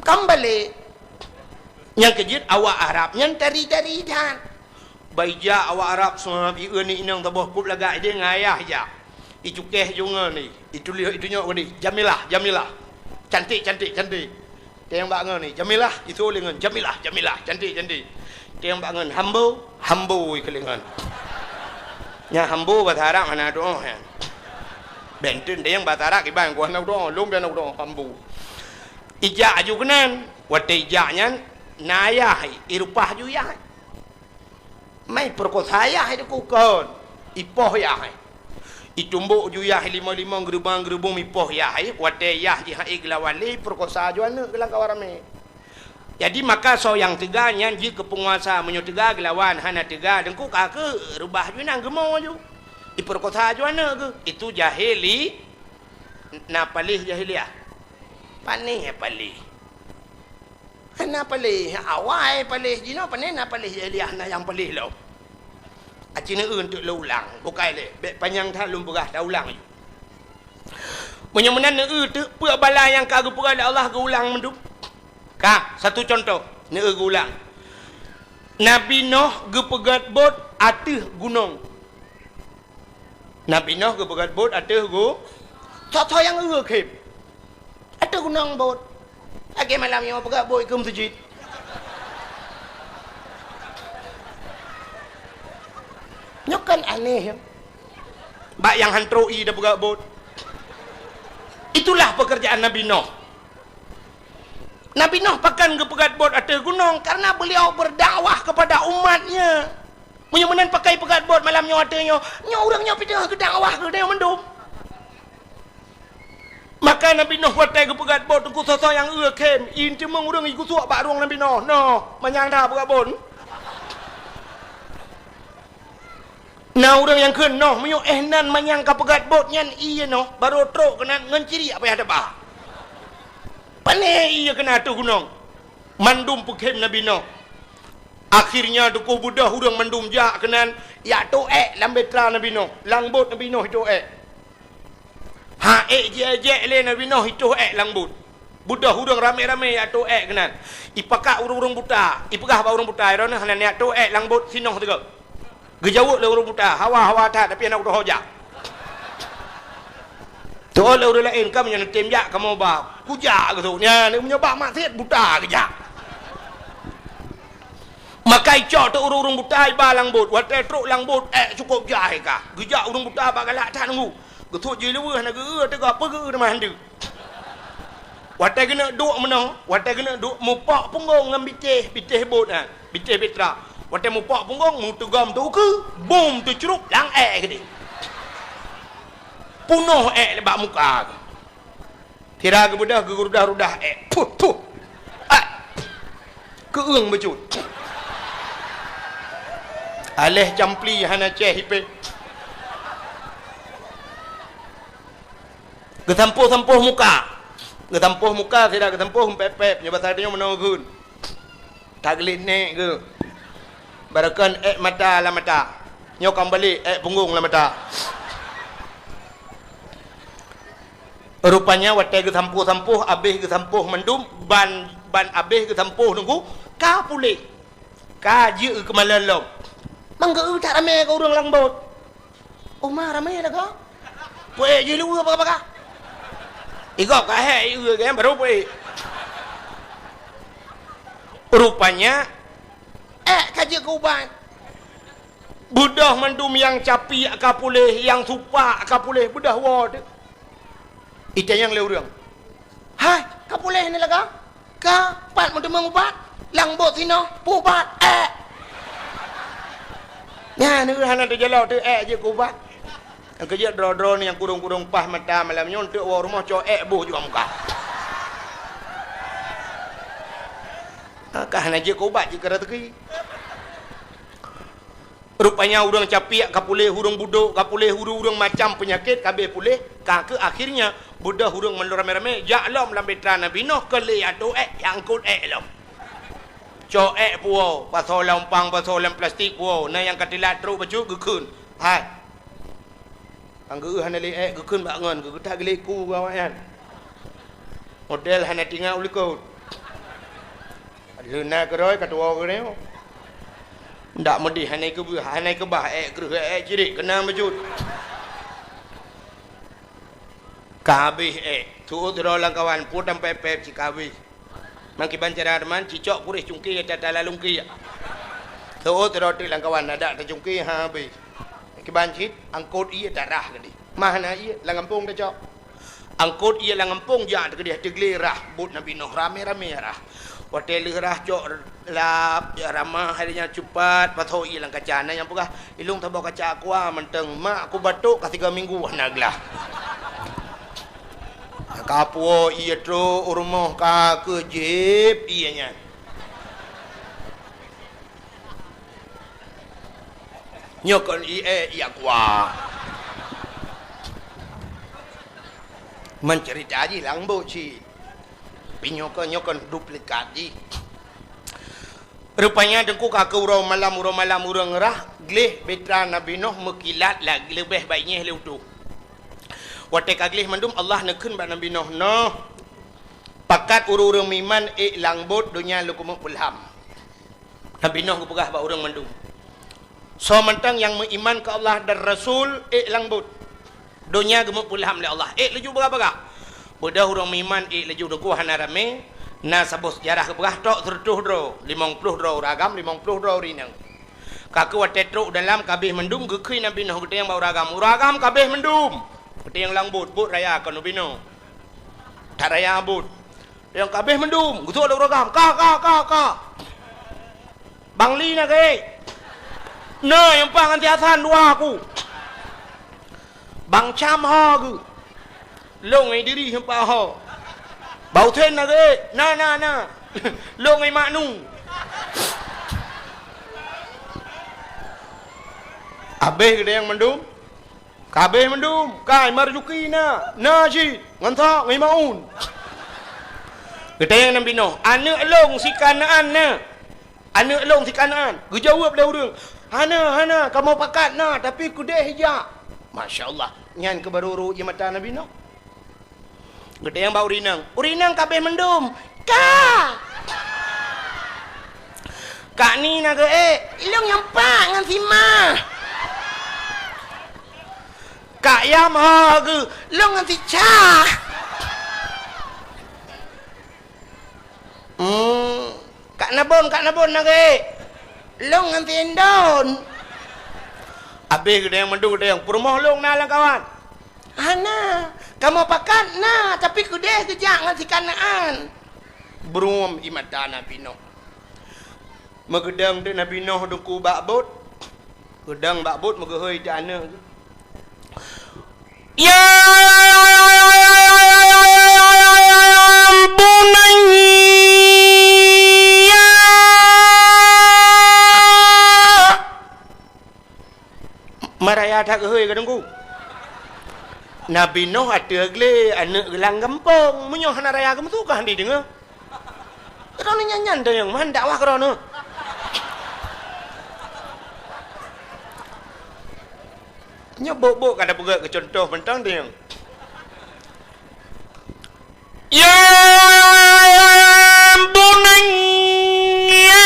Kan balek. Nyang keujeuet awak Arab nyan tari-tari that. Ban ijak awak Arab seumab ieu ni inong saboh kup lagak ideh ngon ayah ijak. Icukéh ju ngon ni, ituléh itunyok geude, Jamilah, Jamilah. Cantik, cantik, cantik. Teueng bak ngon ni, Jamilah, itu lé ngon, Jamilah, Jamilah, cantik, cantik. Teueng bak ngon, Hambo, Hambo ikeu lé ngon. Nya Hambo bahasa Arab hana doh nyan. Benten teueng bahasa Arab iban ku hana doh, lom pian doh Hambo. Ijak aju keunan, watée ijak nyan na ayah irupah ju yah. Mai peurekosa yah itu kukon, ipoh yah. Itumbok ju yah limong-limong geurubong-geurubong ipoh yah, watée yah jih hana geulawan lé peurekosa ju aneuëk geulang kawan ramé. Jadi maka soe nyang teuga nyan jih keu peunguasa, meunyoe teuga geulawan, hana teuga deungku ka keu reubah ju nang geumo ju. Ipeurekosa ju aneuëk geuh, itu jahili na paléh jahiliah. Panéh paléh. Hana paléh, awai paléh jinoe, pané na paléh jahiliah na nyang paléh lom. Aci neueu teuk lôn ulang, bukai lé, bék panyang that lôn peugah taulang ju. Meunyoe meunan neueu teuk peue bala nyang ka geupeugah lé Allah geuulang mandum. Ka, satu contoh, neueu geuulang. Nabi Noh geupeugét bot ateueh gunong. Nabi Noh geupeugét bot ateueh gu-, soe-soe nyang eu khém. Ateueh gunong bot. Lagée malam nyoe peugét bot ikeue meuseujid. Nyoe kan aneh, ya. Bak nyang han trok ie tapeugét bot. Itulah pekerjaan Nabi Noh. Nabi Noh pakon geupeugét bot ateueh gunong? Karena beliau berdakwah kepada umatnya. Meunyoe meunan pakon peugét bot malam nyoe ateueh nyoe, nyoe ureuëng nyoe pih teungoh geudakwah keu geutanyoe mandum. Maka Nabi Noh watée geupeugét bot teungku soe-soe nyang eu khém, ie teumeung ureuëng igeusuek bak rueng Nabi Noh. Noh, manyang that peugét bot. Na ureuëng nyang kheun noh, meunyoe éh nan manyang ka peugét bot nyan ie noh, barô trok keunan ngon ciriek payah teuba. Pané ie keunan ateueh gunong. Mandum peukhém Nabi Noh. Akhirnya teungku beudôh ureuëng mandum jak keunan, jak tôk ék lam bahtera Nabi Noh, lam bot Nabi Noh itôk ék. Ha ék jiék-ék lé Nabi Noh itôk ék lam bot. Beudôh ureuëng ramé-ramé jak tôk ék keunan. Ipakak ureuëng-ureuëng buta, ipeugah bak ureuëng buta, "Droeneuh hana neujak tôk ék lam bot sinoh sigoe." Geujaweueb lé ureuëng buta, "Hawa, hawa that, tapi hana kudoh jak." Teuôt lé ureuëng laén, "Kamoe nyoe neutem jak kamoe ba." "Kujak," geuseuôt. Nyan, meunyoe bak maksiet buta geujak. Maka icok teuk ureuëng-ureuëng buta iba lam bot. Watée trok lam bot, ék cukôp jai ka. Geujak ureuëng buta bak galak that nunggu. Geuseuôt jih leuweuh na geu-eu teuga peue geu-eu teuma handeuk. Watée geuneuk duek meunoe, watée geuneuk duek mupok punggong ngon bitéh, bitéh bot nyan, bitéh bahtera. Watée mupok punggong, meuteugom teukeue, bom teucrup lam ék keudeh. Punoh ék bak muka. Sira geubeudôh geurudah-rudah ék. Puh, puh. Ah. Keueung bacut. Aléh campli hana céh ipée. Geusampôh-sampôh muka. Geusampôh muka sira geusampôh pép-pép nyoe basa tanyoe meunoe geukheun. Tageulet nék geuh. Barokon ék mata lam mata. Nyoe ka meubalek ék punggong lam mata. Rupanya watée geusampôh-sampôh, abéh geusampôh mandum, ban, ban abéh geusampôh teungku, ka puléh. Ka jeuet keu malon lom. Manggeu that ramé keu ureuëng lam bot. Oma ramé lagoe. Puék jih luweue baka-baka. Igob ka hék ieu kan baru puék. Rupanya ék ka jeuet keu ubat. Beudôh mandum nyang capiek ka puléh, nyang supak ka puléh, beudôh woe teuk. Itanyong lé ureuëng, "Hai, ka puléh ni lagoe?" "Ka, pat meuteumeung ubat?" "Lam bot sinoe, peuubat ék." Nyan hana teujalok teuk ék jeuet keu ubat. Nyang keujeuet droe-droe ni nyang kurong-kurong paih mata malam nyoe teuk woe rumoh cok ék boh juga muka. Ka hana jeuet keu ubat jeuet keu raseuki. Rupanya ureuëng capiek ka puléh, ureuëng budok ka puléh, ureuëng-ureuëng macam peunyakét ka abéh puléh, ka keuh akhirnya beudôh ureuëng meulôn ramé-ramé jak lom lam bahtera Nabi Noh keu lé atô ék, jak angkot ék lom. Cok ék puwoe, pasoe lam umpang, pasoe lam plastik puwoe, na nyang ka teulat trok bacut geukheun. Hai. Anggeueuh hana lé ék geukheun bak ngon, geugeutah geuléku keu awaknyan. Model hana tingat u likot. Leuna keurôi ka tuwoe keudeh. Ndak meudeh hana keubah, hana keubah ék kreueh ék cirek keunan bacut. Ka habéh ék, tuôt sidroe lam kawan, pue tampéb-péb cit ka habéh. Meukiban cara teuma cicok puréh cungké ata-ata lalungké. Tuôt sidroe teuk lam kawan, adak tacungké ha habéh. Meukiban cit angkot ié tarah keudeh. Mah na ié lam gampông tacok. Angkot ié lam gampông jak teukeudeh teuglé rah bot Nabi Noh ramé-ramé rah. Watée lheueh rah cok lap, jak ramah, hai nyan cupat pasoe ié lam kaca. Na nyang peugah, "Ilong saboh kaca aqua mantong, mak ku batuk ka sigoe minggu hana glah." Ka puwoe ié trok u rumoh ka keuh jieb ié nyan. Nyoe kon ié, ié aqua. Meuceurita jih lam bot cit. Tapi nyoe kon, nyoe kon duplikat jih. Rupanya teungku ka keuh uroe malam, uroe malam ureuëng rah, gleh bahtera Nabi Noh meukilat lagée leubeh bak inyeh lé utoe. Watée ka gleh mandum Allah neukheun bak Nabi Noh, "Noh, pakat ureuëng-ureuëng meuiman ék lam bot donya lôn keumeung peulham." Nabi Noh geupeugah bak ureuëng mandum, "Soe mantong nyang meuiman keu Allah dan Rasul ék lam bot. Donya geumeupeulham lé Allah, ék laju bagah-bagah." Beudôh ureuëng meuiman ék laju teungku hana ramé, na saboh seujarah geupeugah trok seureutôh droe, limong ploh droe ureuëng agam, limong ploh droe ureuëng inong. Ka keuh watée trok u dalam ka abéh mandum geukheun Nabi Noh geutanyong bak ureuëng agam, "Ureuëng agam ka abéh mandum?" Geutanyong lam bot, bot raya kon ubinoe. That raya bot. Nyang ka abéh mandum, geusok lé ureuëng agam. Ka, ka, ka, ka. Bang Li na geuh. Na nyang paih ngon si Hasan dua aku. Bang Cam ho geuh. Long Idris nyang paih ho. Bang Husen na geuh. Na, na, na. Long Mak Nu. Abéh geutanyong mandum. Ka abéh mandum, kai Marzuki na, na cit, ngon sa ngon Maun. Geutanyong Nabi Noh, "Aneuëk lôn si Kanaan na? Aneuëk lôn si Kanaan?" Geujaweueb lé ureuëng, "Hana, hana, kamoe pakat na, tapi keudeh jak." Masya Allah, nyan keuh barô rhot ie mata Nabi Noh. Geutanyong bak ureuëng inong, "Ureuëng inong ka abéh mandum?" "Ka." "Kak Ni na geuh ék?" "Ilong nyang pat ngon si Ma." "Kak Yam ho geuh?" "Long ngon si Cha." Hmm, Kak Nabon, Kak Nabon na geuh ék? Long ngon si Indon. Abéh geutanyong mandum geutanyong, "Peurumoh long na lam kawan?" "Hana, kamoe pakat na, tapi keudeh geujak ngon si Kanaan." Bruem ie mata Nabi Noh. Meugeudong teuk Nabi Noh teungku bak bot. Geudong bak bot meugeuhôi teuk aneuëk. Ya Meuraya that geuhôi ka Teungku. Nabi Nuh ateueh glé, aneuk geuh lam gampông. Meunyoe hana raya geumeusu ka hana jideungoe. Droeneuh nyan-nyan tanyong man dakwah droeneuh. Nyoe bôk-bôk ka tapeugét keu cuntoh mantong tanyong. Ya bunayya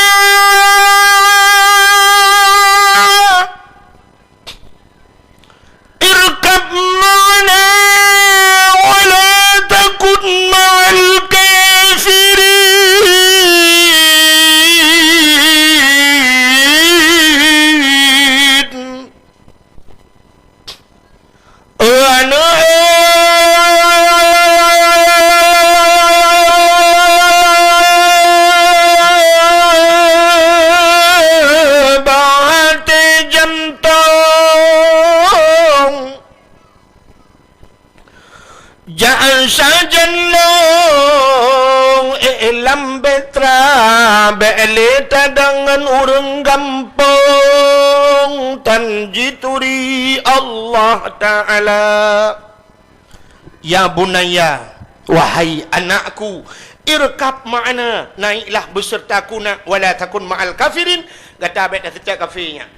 irkab ma'ana wa la takun ma'al kafirin. Oh aneuk, eh, bah até jantông. Jak sajan lôn, eh, lam beutra, bék lé tadong ngon ureuëng gampông, tan jituri Allah Ta'ala. Ya bunayya, wahai anakku, irkab ma'ana, naiklah besertaku nak, wala takun ma'al kafirin, gata bék taseutôt kafé nyan.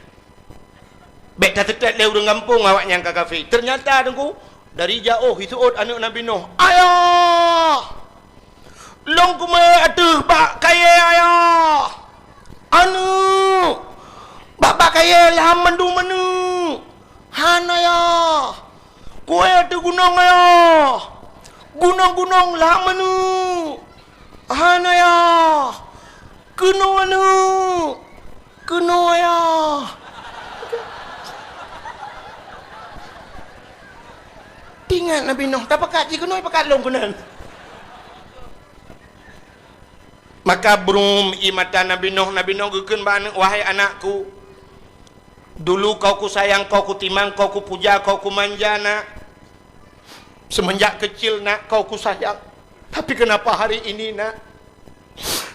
Bék taseutôt lé ureuëng gampông awaknyan ka kafé. Teunyata Teungku, dari jaôh jiseuôt aneuk Nabi Nuh, "Ayah! Lôn kumé ateueh bak kayée, Ayah! Aneuk! Bak, bak kayée lham mandum aneuk! Han, Ayah! Kué ateueh gunong, Ayah! Gunong-gunong lham aneuk! Han, Ayah! Keunoe aneuk! Keunoe, Ayah!" Teuingat Nabi Nuh, tapakat jih keunoe, pakat lôn keunan. Maka brum ie mata Nabi Nuh, Nabi Nuh geukheun bak aneuk, "Wahai anakku, dulu kau kusayang, kau kutimang, kau kupuja, kau kumanja, nak. Semenjak kecil, nak, kau kusayang. Tapi kenapa hari ini, nak,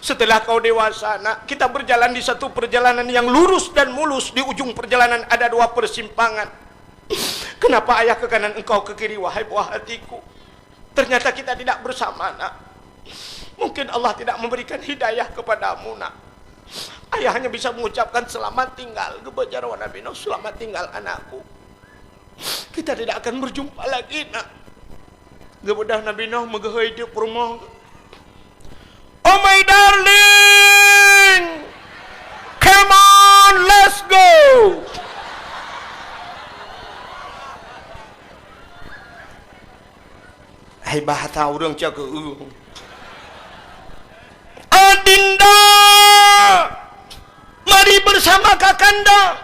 setelah kau dewasa, nak, kita berjalan di satu perjalanan yang lurus dan mulus, di ujung perjalanan ada dua persimpangan. Kenapa ayah ke kanan, engkau ke kiri, wahai buah hatiku? Ternyata kita tidak bersama, nak. Mungkin Allah tidak memberikan hidayah kepadamu, nak." Ayah hanya bisa mengucapkan, "Selamat tinggal," geubaca lé Nabi Nuh, "Selamat tinggal, anakku. Kita tidak akan berjumpa lagi, nak." Geubeudôh Nabi Nuh meugeuhôi teuk peurumoh. "Oh my darling, come on, let's go." Hai bahasa ureuëng cakeueng. "Adinda, mari bersama kakanda.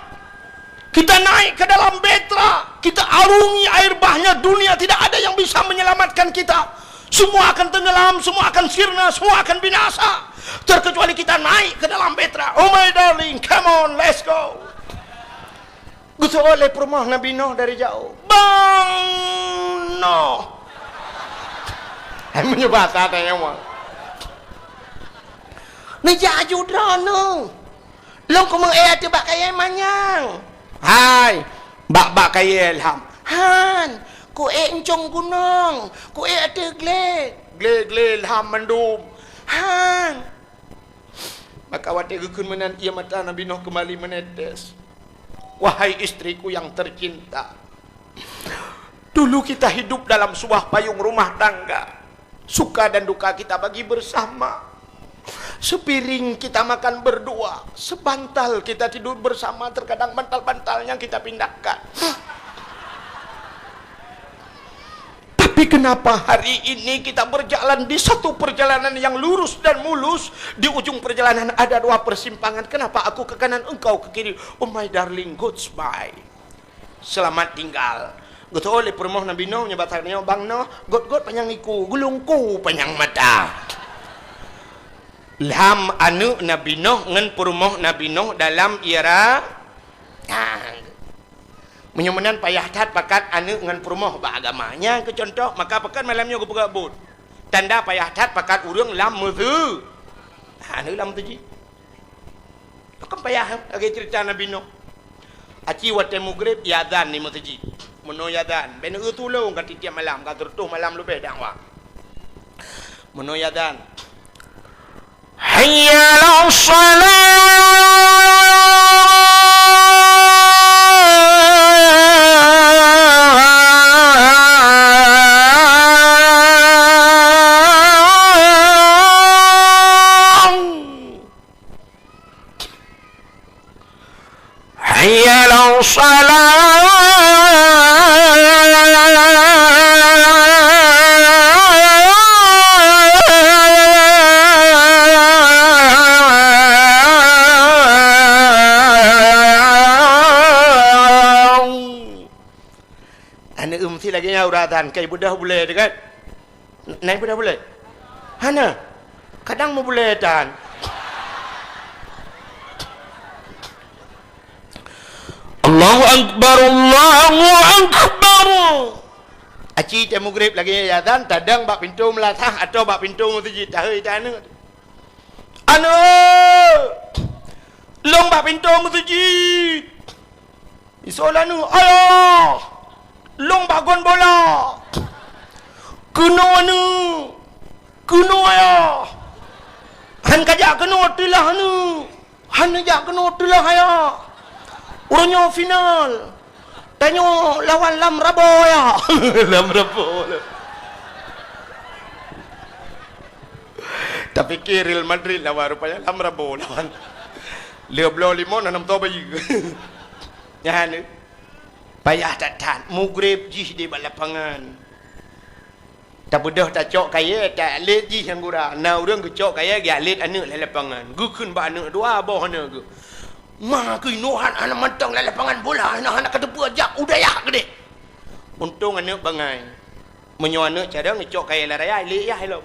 Kita naik ke dalam betra, kita arungi air bahnya dunia, tidak ada yang bisa menyelamatkan kita. Semua akan tenggelam, semua akan sirna, semua akan binasa. Terkecuali kita naik ke dalam betra. Oh my darling, come on, let's go." Geuseuôt lé peurumoh Nabi Nuh dari jaôh, "Bang Nuh!" Hai meunyoe basa tanyoe mah. "Neujak aju droeneuh. Lôn kumeu'ék ateueh bak kayée manyang." "Hai, bak, bak kayée lham." "Han, ku'ék euncong gunong, ku'ék ateueh glé." "Glé-glé lham mandum." "Han." Maka watée geukheun meunan, ie mata Nabi Nuh keumbali meunetes. Wahai istriku yang tercinta, dulu kita hidup dalam sebuah payung rumah tangga. Suka dan duka kita bagi bersama. Sepiring kita makan berdua, sebantal kita tidur bersama, terkadang bantal-bantalnya kita pindahkan. Tapi kenapa hari ini kita berjalan di satu perjalanan yang lurus dan mulus, di ujung perjalanan ada dua persimpangan? Kenapa aku ke kanan, engkau ke kiri? Oh my darling, goodbye. Selamat tinggal. Geuteuôt lé peurumoh Nabi Nuh, nyoe basa nyoe, "Bang Nuh, gôt-gôt panyang iku, geulungku panyang mata." Lham aneuk Nabi Nuh ngon peurumoh Nabi Nuh dalam ie ra-, ah. Meunyoe meunan payah that pakat aneuk ngon peurumoh bak agama. Nyan keu cuntoh, maka pakon malam nyoe geupeugah buet. Tanda payah that pakat ureuëng lam meuseu-, aneuk lam meuseuji. Pakon payah, eh, lagée ceurita Nabi Nuh. Aci watée mugreb, iazan di meuseujid. Meunoe iazan, bèk neueu tulông ka tiep-tiep malam, ka sireutoh malam leubeh dakwah. Meunoe iazan, "Hayya 'alas shalah!" Hayya 'alas shalah. Aneuk meusti lagèe nyan uroe azan, kai beudoh bulèe teuh kan? Na nyang beudoh bulèe? Hana. Kadang meubulèe tan. Allahu Akbar, Allahu Akbar. Aci teuh mugreb lagèe nyan azan, tadong bak pintoe meulasah atau bak pintoe meuseujid, tahôi tan aneuk. "Aneuk, lôn bak pintoe meuseujid." Isoe lé aneuk, "Ayah, lôn bak gon bola." "Keunoe aneuk, keunoe ayah." "Han kajak keunoe, teulah aneuk." "Han neujak keunoe, teulah ayah. Uroe nyoe final. Tanyoe lawan Lam Rabo, ayah." Lam Rabo. Tapike Real Madrid lawan, rupanya Lam Rabo lawan. Lheuh bloe limong, na nam toh bayeue. Nyan, payah that-that. Mugreb jih di bak lapangan. Tabeudôh tacok kayèe, ta-, lét jih nyang gura. Na ureueng geucok kayèe, geualét aneuk lam lapangan. Geukheun bak aneuk dua boh aneuk geuh. "Ma keunoe han, hana mantong lam lapangan bola, hana, hana kateupeue jak u dayah keudéh." Untông aneuk bangai. Meunyoe aneuk carông icok kayèe lam raya, ilét yah ilom.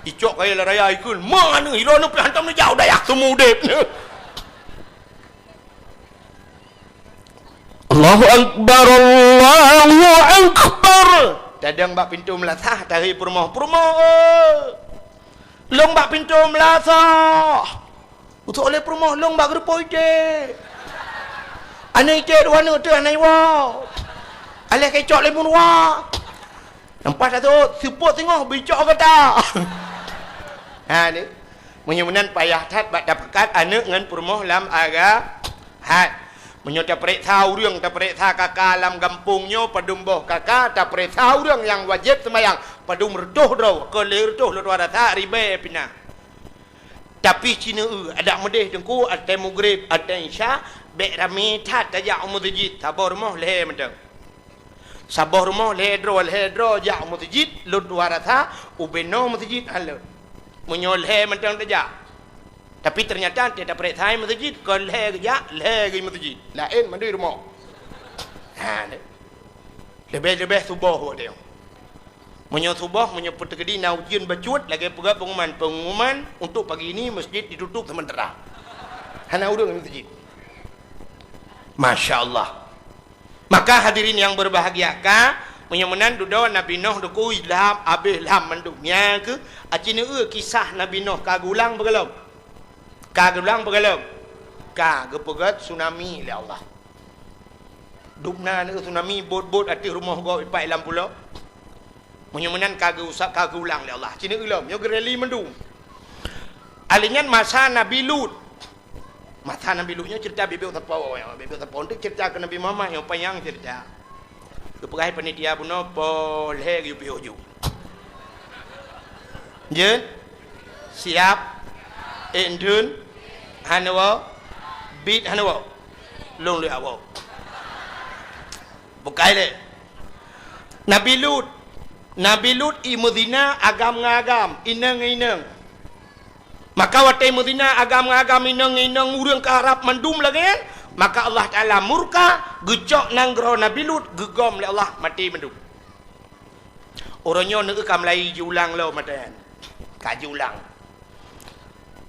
Icok kayèe lam raya ikheun, "Ma aneuk, ilôn aneuk pih hantom neujak u dayah seumeu udép." Allahu Akbar, Allahu Akbar. Tadong bak pintoe meulasah, tahôi peurumoh, "Peurumoh, eh! Lôn bak pintoe meulasah." Utok lé peurumoh, "Lôn bak geureupoh iték." Aneuk iték dua aneuk teuh hana iwoe. Aléh ka icok lé meuruwa. Nampak tak tu? Seupôt singoh bicok gata. Ha ni. Meunyoe meunan payah that bak tapakat aneuk ngon peurumoh lam aga hat. Meunyoe tapareksa ureueng, tapareksa kaka lam gampông nyoe padum boh kaka, tapareksa ureueng nyang wajéb seumayang padum reutôh droe, kon lhèe reutôh lôn tuan rasa ribèe pih na. Tapi ci neueu, adak meudeh teungku, watèe mugreb, watèe isya, bèk ramé that tajak u meuseujid, saboh rumoh lhèe mantong. Saboh rumoh lhèe droe, lhèe droe jak u meuseujid, lôn tuan rasa ubé noe meuseujid han lôn. Meunyoe lhèe mantong tajak. Tapi teunyata watèe tapareksa meuseujid, kon lhèe geujak, lhèe geuh meuseujid. Laén mandum rumoh. Ha, leubeh-leubeh suboh watèe nyoe. Meunyoe suboh, meunyoe peuteukedi na ujeuen bacut, lagèe peugah pengumuman, "Pengumuman untuk pagi ini masjid ditutup sementara." Hana ureueng lam masjid. Masya Allah. Maka hadirin yang berbahagia, ka, meunyoe meunan dudoe Nabi Nuh dikeue ilham, abéh ilham mandum. Nyan keuh, aci neueu kisah Nabi Nuh ka geulang beugalom. Ka geulang beugalom. Ka geupeugöt tsunami lé Allah. Dubna neueu tsunami, bot-bot ateueh rumoh gob ipat lam pulo. Meunyoe meunan ka geuusap, ka geulang lé Allah. Ci neueu lom, nyoe geureli mandum. Alèh nyan masa Nabi Lut. Masa Nabi Lut nyoe cerita bibit sapo, bibit sapo untuk cerita keu Nabi Muhammad nyoe panyang cerita. Geupeugah panitia bunoe, "Poh lhèe geuyue piôh ju." Jeuet? Siap? Ék dum? Hana woe? Bit hana woe? Lôn lé awoe. Bukai lé. Nabi Lut. Nabi Lut i meuzina agam ngon agam, inong ngon inong. Maka watèe meuzina agam ngon agam, inong ngon inong, ureueng ka rab mandum lagèe nyan, maka Allah Taala murka, geucok nanggroe Nabi Lut, geugom lé Allah, maté mandum. Uroe nyoe neueu ka mulai jiulang lom mata nyan. Ka jiulang.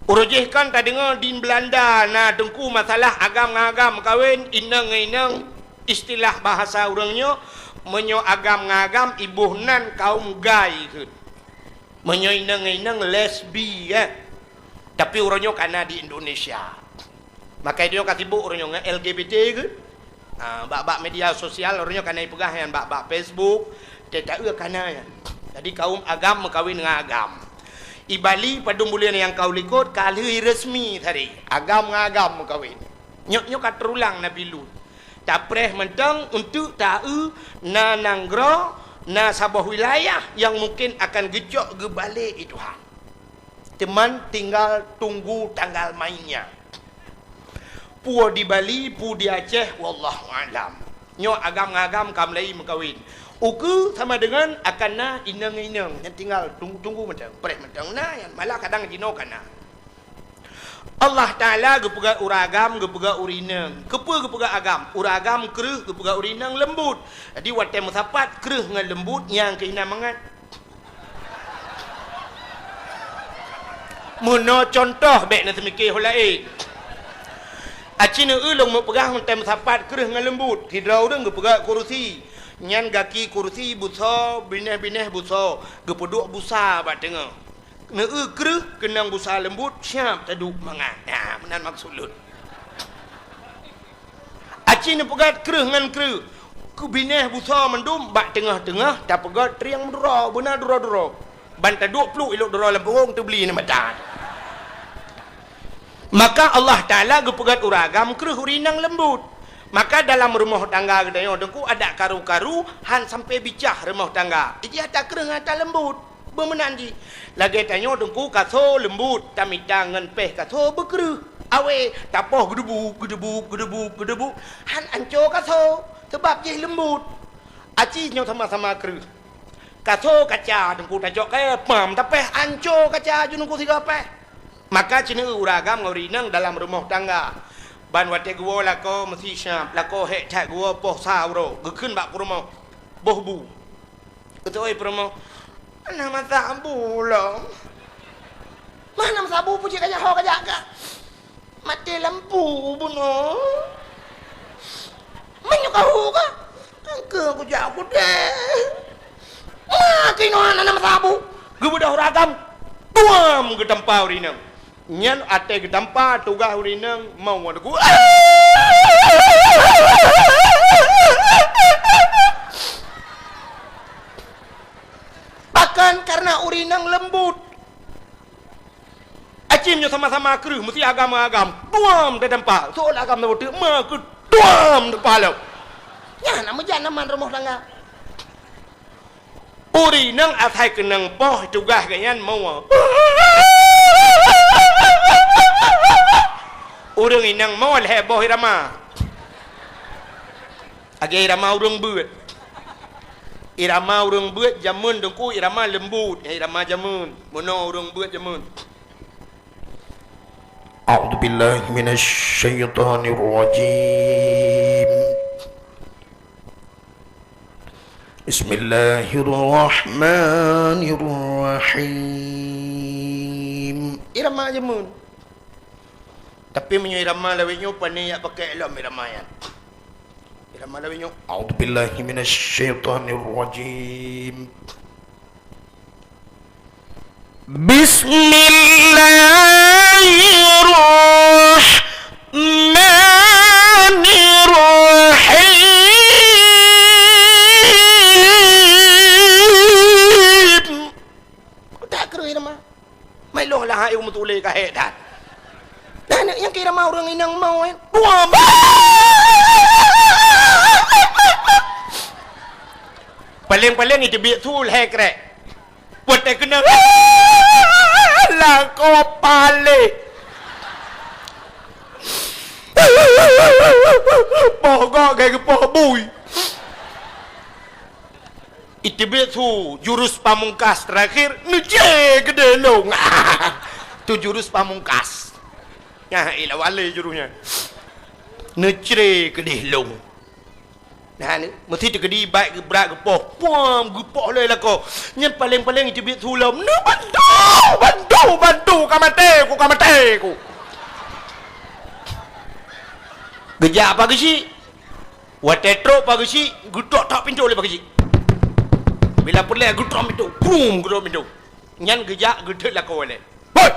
Uroe jih kan tadeungoe di Belanda na teungku masalah agam ngon agam meukawen, inong ngon inong, istilah bahasa ureueng nyoe, meunyoe agam ngon agam iboh nan kaum gay kheun. Meunyoe inong ngon inong lesbi, eh. Tapi uroe nyoe ka na di Indonesia. Maka nyoe ka sibuk ureuëng nyoe ngon L G B T ke? Ha, bak-bak media sosial ureuëng nyoe ka na ipeugah nyan bak-bak Facebook, teuh taeu ka na nyan. Jadi kaum agam meukawen ngon agam. I Bali padum buleuen nyang ka u likot ka lheueh resmi tadi. Agam ngon agam meukawen. Nyoe, nyoe ka teurulang Nabi Lut. Tapreh mantong untuk taeu na nanggroe, na saboh wilayah nyang mungken akan geucok geubalek i Tuhan. Teuma tinggal tunggu tanggal mainnya. Peue di Bali, peue di Aceh, wallahu a'lam. Nyoe agam ngon agam ka mulai meukawen. Ukeue sama dengan akan na inong-inong, nyan tinggal tunggu, tunggu mantong, preh mantong na nyan, malah kadang jinoe ka na. Allah Taala geupeugah ureuëng agam, geupeugah ureuëng inong. Keupeue geupeugah agam? Ureuëng agam kreueh, geupeugah ureuëng inong leumbut. Jadi watée meusapat kreueh ngon leumbut nyang keuh na mangat. Meunoe cuntoh bék na seumike ho laén. Aci neueu lôn meupeugah meutem sapat kreueh ngon leumbut. Sidroe ureuëng geupeugah kurusi. Nyan gaki kurusi busoe, binéh-binéh busoe, geupeuduek busa bak teungoh. Neueu kreueh keunong busa leumbut, siab taduek mangat. Nah, meunan maksud lôn. Aci neupeugah kreueh ngon kreueh. Keu binéh busoe mandum bak teungoh-teungoh tapeugah trieng meuduro, beuna duro-duro. Ban taduek pluek ilok duro lam pungong teubli neu mata. Maka Allah Taala geupeugah ureuëng agam kreueh ureuëng inong leumbut. Maka dalam rumoh tangga geutanyoe teungku adak karu-karu han sampai bicah rumoh tangga. Ijih ata kreueh ngon ata leumbut. Beumeunan jih, lagée tanyoe teungku kaso leumbut, tamita ngon péh kaso beukreueh. Awé, tapoh geudeubuk, geudeubuk, geudeubuk, geudeubuk, han anco kaso, sabab jih leumbut. Aci nyoe sama-sama kreueh. Kaso kaca teungku tacok kayée, pam tapéh anco kaca ju teungku sigoe péh. Maka ci neueu ureuëng agam ngon ureuëng inong dalam rumoh tangga. Ban watée geuwoe lakoe meusi siab, lakoe hék that geuwoe poh sa uroe, geukheun bak peurumoh, boh bu. Geutôi peurumoh, "Hana meusabu lom." "Ma hana meusabu, peue cit kajak ho kajak ka? Maté lampu bunoe." "Meunyoe kahu ka, engkeu kujak kudée." "Ma keunoe hana meusabu?" Geubeudôh ragam, tuam geutampa ureuëng inong. Nyan até geutampa tugaih ureuëng inong mau ngon lagu. Bahkan karena ureuëng inong leumbut. Acim nyoe sama-sama kreueh, meusti agam-agam. Tuam teutampa. Soe agam teubeuteuek, ma keu tuam teutampa lom. Nyan na meujan aman rumoh tangga. Ureuëng inong asai keunong poh tugaih geuhnyan mawa. Ureuëng inong mawa lhée boh irama. Lagée irama ureuëng beuet. Irama ureuëng beuet jameun teungku irama leumbut, irama jameun. Meunoe ureuëng beuet jameun. A'udzubillahi minasyaitonirrajim. Bismillahirrahmanirrahim. Irama jameun. Tapi meunyoe irama lawét nyoe pane jak pakai lom irama nyan. Irama lawét nyoe, "A'udzubillahi minasyaitonirrajim. Bismillahirrahmanirrahim." Utak kreueh irama. Mai lôn lah hai meutuléh ka hék that. Nah, nyang keu irama ureuëng inong mau, eh. Dua. Paléng-paléng iteubiet su lhée krek. Buet teukeunong. Lakoe paléh. Poh gok gai geupoh bui. Iteubiet su jurus pamungkas terakhir, neucre keudeh lông. Tu jurus pamungkas. Nyan ilah wale jurus nyan. Neucre keudeh lông. Nah, ni, meusti teukeudi baét geubrat geupoh. Puam, geupoh lé lakoe. Nyan paléng-paléng iteubiet su lom. Neubantu, bantu, bantu, ka maté ku, ka maté ku. Geujak apa geuchik? Watée trok pa geuchik, geutok-tok pintoe lé pa geuchik. Bila peureulée geutok pintoe, brum, geutok pintoe. Nyan geujak geutot lakoe lé. "Hoi!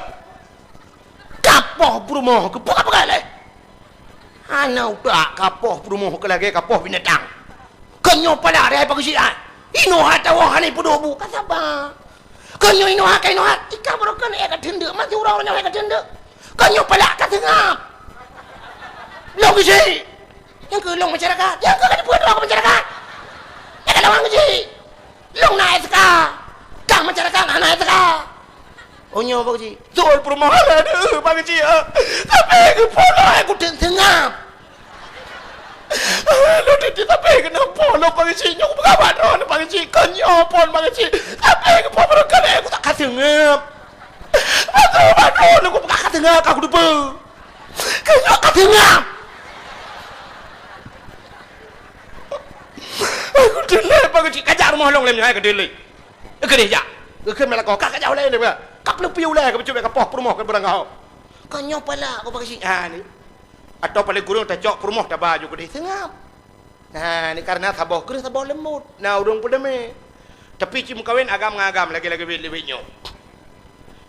Kapoh peurumoh keuh, peugah-peugah lé!" Ana utak kapoh peurumoh keu lagèe kapoh binatang. Kon nyoe pala dai pageusiat. Inoe hatawa hana peuduek bu. Ka saba. Kon nyoe inoe ha, ka inoe ha. Ika barokan eh ka teundeuk. Masih urang nyoe eh ka teundeuk. Kon nyoe pala ka seungab. Lôn geusi. Nyang keu lôn masyarakat. Nyang keu ka dipeue droe keu masyarakat. Nyang ka lawang geusi. Lôn na S K. Kang masyarakat hana S K. Oh, nyoe Pak Cik. Zul peurumoh hana deuh, Pak Cik, ah. Tapi geupeue lôn hai kuteuk seungab. Ah, lôn teuti tapi keunoe po lôn Pak Cik. Nyoe peugah bak droeneuh Pak Cik. Kon nyoe phon Pak Cik. Tapi geupeue barangkali ku tak ka seungab. Beutôi bak droeneuh ku peugah ka seungab ka kuteupeue. Keu nyoe ka seungab. Aku delai Pak Cik, kajak rumoh lôn lé nyoe hai keudelai. Keudeh jak. Geukheun meunan lakoe, ka kajak ulèe nyoe. Ka peuleupi ulèe ka bacut bèk kapoh peurumoh keu beurangkaho. Ka nyoe palak keu Pak Cik. Ha ni. Atau paléng kureueng tacok peurumoh taba ju keudeh seungab. Ha ni kareuna saboh kreueh saboh leumbot. Na ureueng peudamé. Tapi ci meukawen agam ngon agam lagèe-lagèe wét-wét nyoe.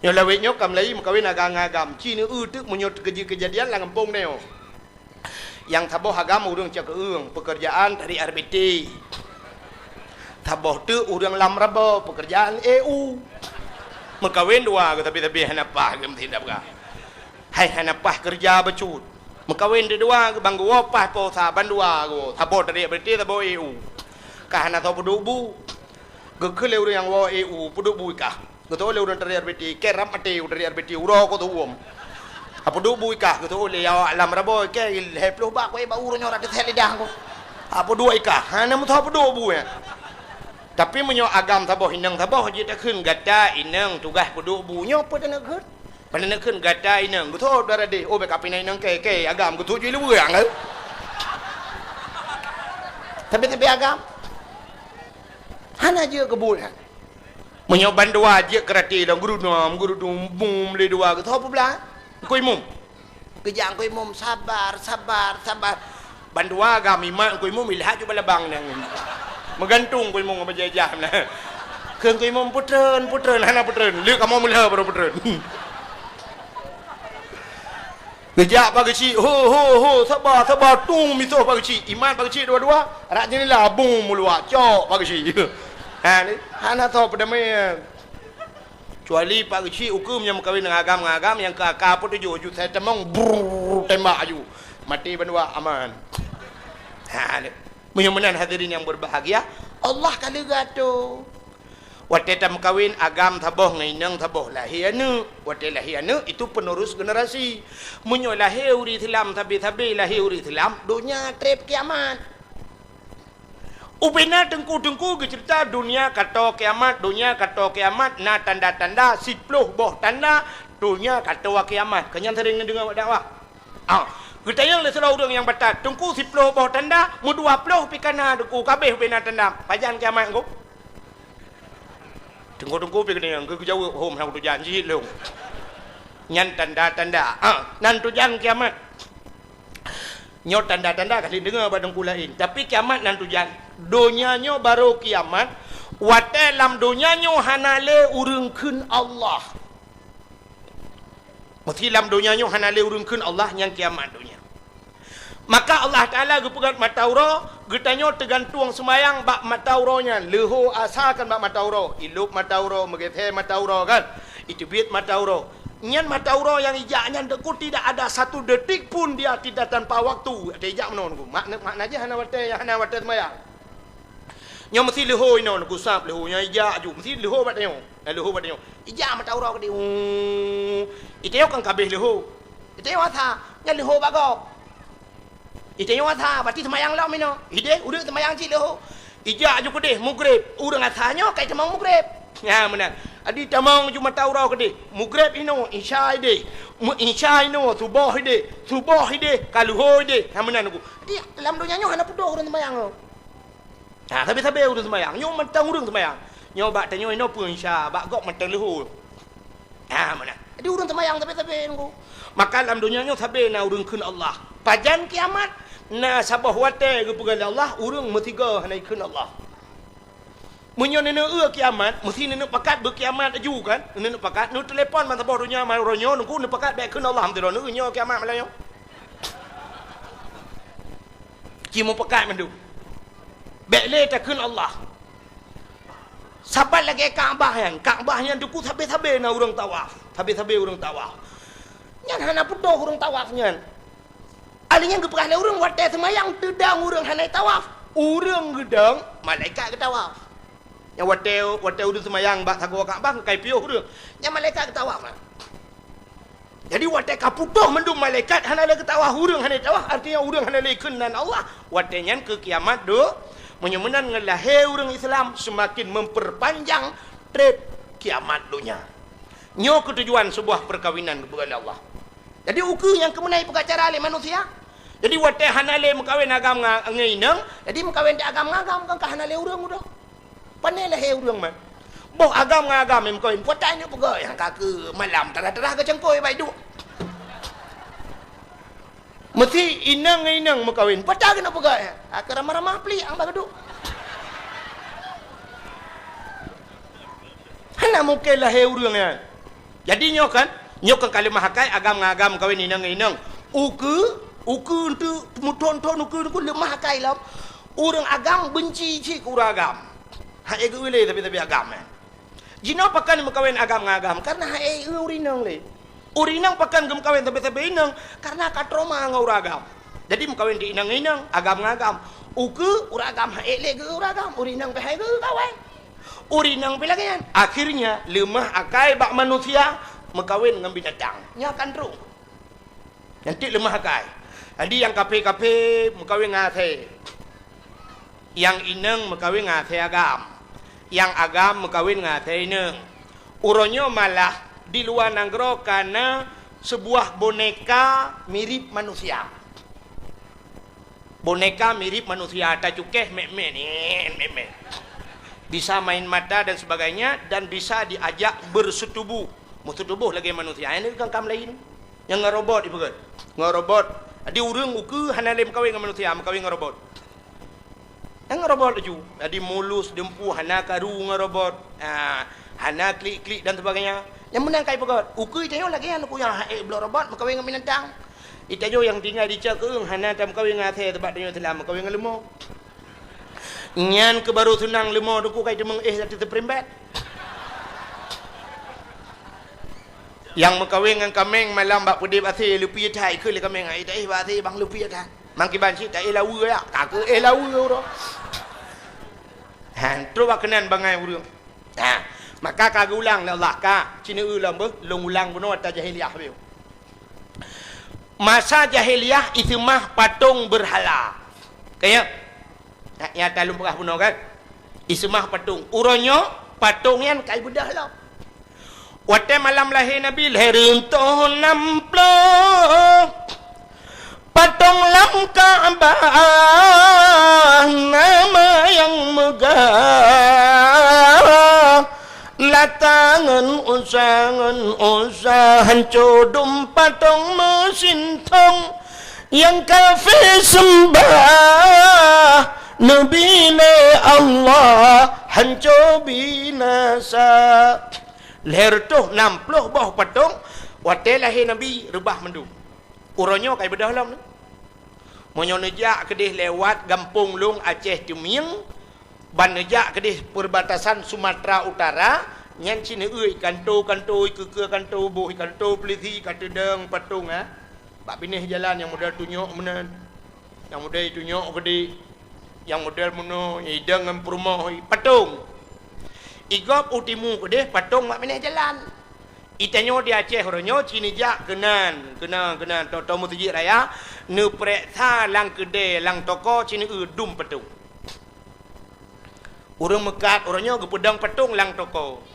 Nyoe lawét nyoe ka meulayi meukawen agam ngon agam. Ci neu-eu teuk meunyoe teukeujeuet keujadian lam gampông nyoe. Nyang saboh agam ureueng cakeueng, peukeurjaan tarék R B T. Saboh teuk ureueng lam rabo, peukeurjaan E U. Meukawen dua geuh tapi-tapi hana paih geuh meusindak peugah. Hai hana paih keureuja bacut. Meukawen deudua geuh ban geuwoe paih po sa ban dua geuwoe. Saboh tarék R B T, saboh E U. Ka hana soe peuduek bu. Geukheun lé ureueng nyang woe E U, peuduek bu i kah. Geuteu'oh lé ureueng tarék R B T, kèe rab maté ureueng tarék R B T, uroe ko teuuem. Hapeuduek bu i kah, geuteu'oh lé awak lam rabo, kèe lhèe ploh bak, kuéh bak uroe nyoe rab teusèt lidah ko. Hapeuduek i kah, hana meusoe peuduek bu nyan. Tapi meunyoe agam saboh inong saboh jeuet takheun gata inong tugaih peuduek bu nyoe peue taneuk kheun? Peue taneuk kheun gata inong, geuteu'oh dara deh, oh bèk kapinai inong kèe, kèe agam geuteu'oh jih lé ureueng, eh. Tapi, tapi agam hana jeuet keu buet nyan. Meunyoe bandua jeuet keu rati lom, geurudum, geurudum, bum, lé dua, geuteu'oh peublah. Teungku Imum. Geujak Teungku Imum, sabar, sabar, sabar. Bandua gam imat Teungku Imum, ilhak ju balabang nyan. Meugantung Teungku Imum ngon bajèe ijah na. Kheun Teungku Imum, "Peutreun, peutreun," hana peutreun. Lheueh kamoe meulhèe baru peutreun. Geujak Pak Geuchik, "Ho, ho, ho, saba, saba," tum misoh Pak Geuchik. Imat Pak Geuchik dua-dua, rab jeundela bum meuluak, cok Pak Geuchik. Ha, ni, hana soe peudamé. Kecuali Pak Geuchik ukeue nyang meukawen ngon agam-agam nyang keu aka peutujoh, ju sai tamong, brrrr, tembak aju. Maté bandua aman. Ha, ni. Meunyoe meunan hadirin nyang berbahagia, Allah ka lheueh geuatoe. Watèe tameukawen agam saboh ngon inong saboh lahé aneuk. Watèe lahé aneuk, itu penerus generasi. Meunyoe lahé ureueng Islam sabe-sabe lahé ureueng Islam, donya trép kiamat. Ubena teungku-teungku geuceurita donya ka toe kiamat, donya ka toe kiamat, na tanda-tanda, siploh boh tanda donya ka toe kiamat. Keu nyan sering neudeungoe bak dakwah. Ah, geutanyong lé sidroe ureueng nyang batat, "Teungku, siploh boh tanda, meudua ploh pih ka na, Teungku, ka abéh ubena tanda. Pajan kiamat, Teungku?" Teungku-teungku pih geutanyong, geujaweueb, "Hom, hana kutujan, jijeuet lôn." Nyan tanda-tanda. Ah, nan tujan kiamat. Nyoe tanda-tanda ka lheueh deungoe bak teungku laén. Tapi kiamat nan tujan. Donya nyoe barô kiamat, watèe lam donya nyoe hana lé ureueng kheun Allah. Meusé lam donya nyoe hana lé ureueng kheun Allah, nyan kiamat donya. Maka Allah Taala geupeugöt mata uroe, geutanyoe teugantueng seumayang bak mata uroe nyan, leuhô asa kan bak mata uroe, ilôb mata uroe, meugeusé mata uroe kan, iteubiet mata uroe. Nyan mata uroe nyang ijak nyan teungku tidak ada satu detik pun dia tidak tanpa waktu. Watèe ijak meunoe teungku. Makna, makna jih hana watèe, hana watèe seumayang. Nyoe meusé leuhô inoe, neugusab leuhô nyan ijak aju. Meusé leuhô bak tanyoe. Na leuhô bak tanyoe. Ijak mata uroe keudéh. Huu. Itanyoe kan ka abéh leuhô. Itanyoe asa, nyan leuhô bak gob. Itanyoe asa, berarti seumayang lom inoe. Idéh, udép seumayang cit leuhô. Ijak aju keudéh, mugreb. Ureueng asa nyoe ka itamong mugreb. Nyan meunan. Adi tamong aju mata uroe keudéh. Mugreb inoe, isya idéh. Meu-, isya inoe, suboh idéh. Suboh idéh, ka leuhô idéh. Nyan meunan teungku. Jadi, lam donya nyoe hana peudoh ureueng seumayang nyoe. Ha, sabe-sabe ureueng seumayang. Nyoe mantong ureueng seumayang. Nyoe bak tanyoe inoe peue isya, bak gob mantong leuhô. Ha, meunan. Jadi ureueng seumayang sabe-sabe teungku. Maka lam donya nyoe sabe na ureueng kheun Allah. Pajan kiamat, na saboh watèe geupeugah lé Allah, ureueng meusigoe hana jikheun Allah. Meunyoe neuneuk eu kiamat, meusé neuneuk pakat beukiamat aju kan? Neuneuk pakat, neuteulepon ban saboh donya, ban uroe nyoe, teungku neupakat bèk kheun Allah, meusidroe neueu nyoe kiamat malam nyoe. Ci meupakat mandum. Bék lé takheun Allah. Sapat lagée Ka'bah nyan. Ka'bah nyan deuku sabe-sabe na ureuëng tawaf. Sabe-sabe ureuëng tawaf. Nyan hana putôh ureuëng tawaf nyan. Alèh nyan geupeugah lé ureuëng watée seumayang teudong ureuëng hana tawaf. Ureuëng geudong, malaikat geutawaf. Nyang watée, watée ureuëng seumayang bak sagoe Ka'bah, ka piôh ureuëng. Nyang malaikat geutawaf na. Jadi watée ka putôh mandum malaikat hana lé geutawaf ureuëng hana tawaf, artinya ureuëng hana lé keunan Allah, watée nyan keu kiamat do. Meunyoe meunan ngon lahé ureuëng Islam seumaken memperpanjang treb kiamat donya. Nyoe keutujuan seubuah peukawinan geupeugah lé Allah. Jadi ukeue nyang keumeunai peugah cara lé manusia. Jadi watée hana lé meukawen agam ngon inong, jadi meukawen di agam ngon agam kan ka hana lé ureuëng udah. Pane lahé ureuëng man. Boh agam ngon agam nyang meukawen, puata nyoe peugah nyang ka keu malam tarah-tarah keu cangkôi baik duek. Meusi inong ngon inong meukawen, puata keunoe peugah nyang ka keu ramah-ramah plik ang bak duek. Hana mungken lahé ureuëng nyan. Jadi nyoe kan, nyoe kan ka leumah akai agam ngon agam meukawen inong ngon inong. Ukeue, ukeue enteuk meuthon-thon ukeue nyoe leumah akai lom. Ureuëng agam beunci cit keu ureuëng agam. Hana geu-eu lé tapi-tapi agam nyan. Jinoe pakon meukawen agam ngon agam karena hana geu-eu ureuëng inong lé. Ureuëng inong pakon geumeukawen sabe-sabe inong karena ka trauma ngon ureuëng agam. Jadi meukawen di inong ngon inong, agam ngon agam. Ukeue ureuëng agam hana lé geu-eu ureuëng agam, ureuëng inong pih hana geu-eu kawen. Ureuëng inong pih lagée nyan. Akhirnya leumah akai bak manusia meukawen ngon binatang. Nyan kan troh. Nyan cit leumah akai. Jadi nyang kaphé-kaphé meukawen ngon asèe. Nyang inong meukawen ngon asèe agam. Nyang agam meukawen ngon asèe inong. Uroe nyoe malah di luwa nanggroe ka na seubuah boneka mirip manusia. Boneka mirip manusia, tacukéh mét-mét, nyen, mét-mét. Bisa main mata dan sebagainya dan bisa diajak berseutubuh. Meuseutubuh lagée manusia. Nyan kam-kam laén. Nyang ngon robot ipeugét. Ngon robot. Jadi ureuëng ukeue hana lé meukawen ngon manusia, meukawen ngon robot. Nyang ngon robot laju. Jadi mulus, dumpeue, hana karu ngon robot. Ah, hana klik-klik dan sebagainya. Nyang meunan ka ipeugét. Ukeue tanyoe lagée nyan ukeue nyang hana ék bloe robot meukawen ngon binatang. Itanyoe nyang tinggai di cok keueng hana tameukawen ngon asèe sabab tanyoe Islam meukawen ngon leumo. Nyan keuh barô seunang leumo duku kai teumeung éh ateueh teupeurumbet. Nyang meukawen ngon kaméng malam bak peudeh bak asèe leupie that keu lé kaméng ai taéh bak asèe bang leupie that. Mang kiban cit taéh laweue ya, ka keu éh laweue uroe. Han, trok bak keunan bangai ureuëng. Ha, maka ka geulang lé Allah ka, ci neu-eu lom beuh, lôn ulang bunoe ata jahiliyah beuh. Masa jahiliyah iseumah patong beurhala. Kaya? Nyata lôn peugah bunoe kan? Iseumah patong. Uroe nyoe patong nyan kai beudôh lom. Watée malam lahé Nabi, lhée reuntoh nam ploh. Patong lam Ka'bah nama nyang meugah. Lata ngon Uzza, ngon Uzza hanco dum patong meusintong. Nyang kafé seumbah Nabi lé Allah hanco binasa. Lhée reutôh nam ploh boh patong watée lahé Nabi reubah mandum. Uroe nyoe kai beudôh lom. Meunyoe neujak keudeh lewat gampông lôn Aceh Teumieng, ban neujak keudeh perbatasan Sumatera Utara, nyan ci neu-eu ikanto-kanto, ikeue-keue kanto, boh ikanto peulisi ka teudong patong, ha. Bak binéh jalan nyang model tunyok meunan. Nyang model tunyok keudeh. Nyang model meunoe, idong ngon peurumoh, patong. Igob u timu keudeh, patong bak binéh jalan. Itanyoe di Aceh uroe nyoe ci neujak keunan, keunan, keunan, tô-tô meuseujid raya, neupeureksa lam keudée, lam toko ci neu-eu dum patong. Ureuëng meukat uroe nyoe geupeudong patong lam toko.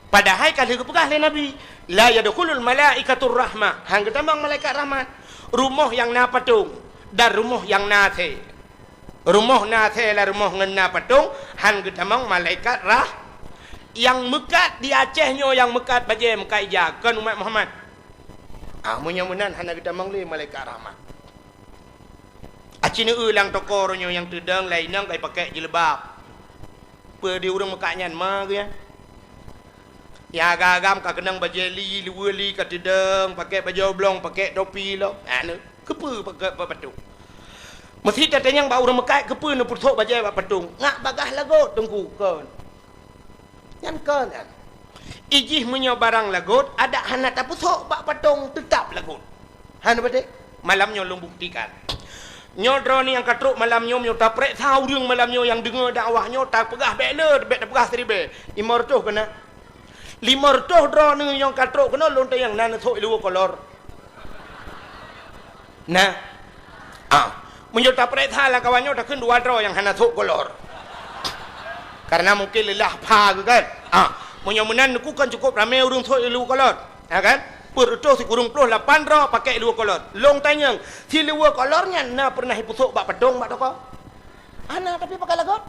Padahai ka lheueh geupeugah lé Nabi, "La yadkhulul malaikatur rahmah," han geutamong malaikat rahmat. Rumoh nyang na patong dan rumoh nyang na asèe. Rumoh na asèe lam rumoh ngon na patong, han geutamong malaikat rah-, nyang meukat di Aceh nyoe nyang meukat bajée meukat ija, kon umat Muhammad. Ah, meunyoe meunan hana geutamong lé malaikat rahmat. Aci neu-eu lam toko uroe nyoe nyang teudong lam inong kai pakèk jilbab. Peue di ureuëng meukat nyan ma geuh nyan? Nyang agam-agam ka keunong bajée li, luweue li ka teudong, pakèk bajée oblong, pakèk topi lom. Anu, keupeue pakèk bak patong? Meusi tatanyong bak ureuëng meukat, keupeue neupeusok bajée bak patong? Ngat bagaih lagot, Teungku, kon. Nyan kon nyan. Ijih meunyoe barang lagot, adak hana tapeusok bak patong, teutab lagot. Hana patéh? Malam nyoe lôn buktikan. Nyoe droeneuh nyang ka trok malam nyoe, meunyoe tapareksa ureuëng malam nyoe nyang deungoe dakwah nyoe, tapeugah bék le, bék tapeugah siribée. Limong reutôh keunan. Limong reutôh droeneuh nyang ka trok keunoe lôn tanyong na neusok i luwa kolor. Nah. Ah, meunyoe tapareksa lam kawan nyoe takheun dua droe nyang hana sok kolor. Karena mungkin leulah pha geuh kan. Ah, meunyoe meunan neukukon cukup ramé ureuëng sok i luwa kolor. Ya kan? Peuet reutôh sikureueng ploh lapan droe pakai luwa kolor. Lôn tanyong, si luwa kolor nyan na pernah ipeusok bak padong bak toko? Hana, tapi pakai lagot.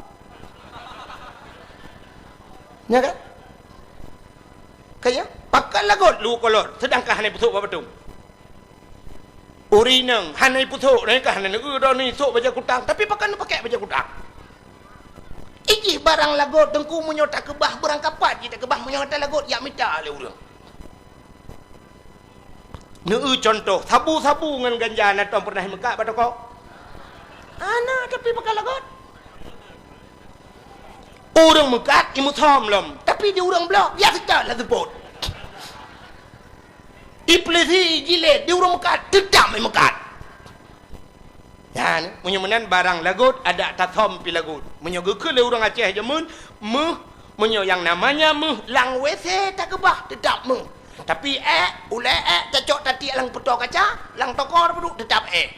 Ya kan? Kaya, pakai lagot luwa kolor, sedangkan hana ipeusok bak padong. Ureuëng inong hana ipeusok, nyan ka hana neueu droeneuh isok bajée kutang, tapi pakon neupakék bajée kutang. Ijih barang lagot Teungku meunyoe takeubah beurangkapat jih takeubah meunyoe hana lagot jak mita lé ureuëng. Neueu cuntoh, sabu-sabu ngon ganja na tom pernah imeukat bak toko? Hana, tapi pakon lagot. Ureuëng meukat imeusom lom, tapi di ureuëng blok biasa that lah seupôt. Ipeulisi jilét di ureuëng meukat, teutab imeukat. Nyan, meunyoe meunan barang lagot, adak tasom pih lagot. Meunyoe geukheun lé ureuëng Aceh jameun, méuh, meunyoe nyang namanya méuh lam W C takeubah, teutab méuh. Tapi ék, ulée ék tacok tatiek lam peutoe kaca, lam toko tapeuduek, teutab ék.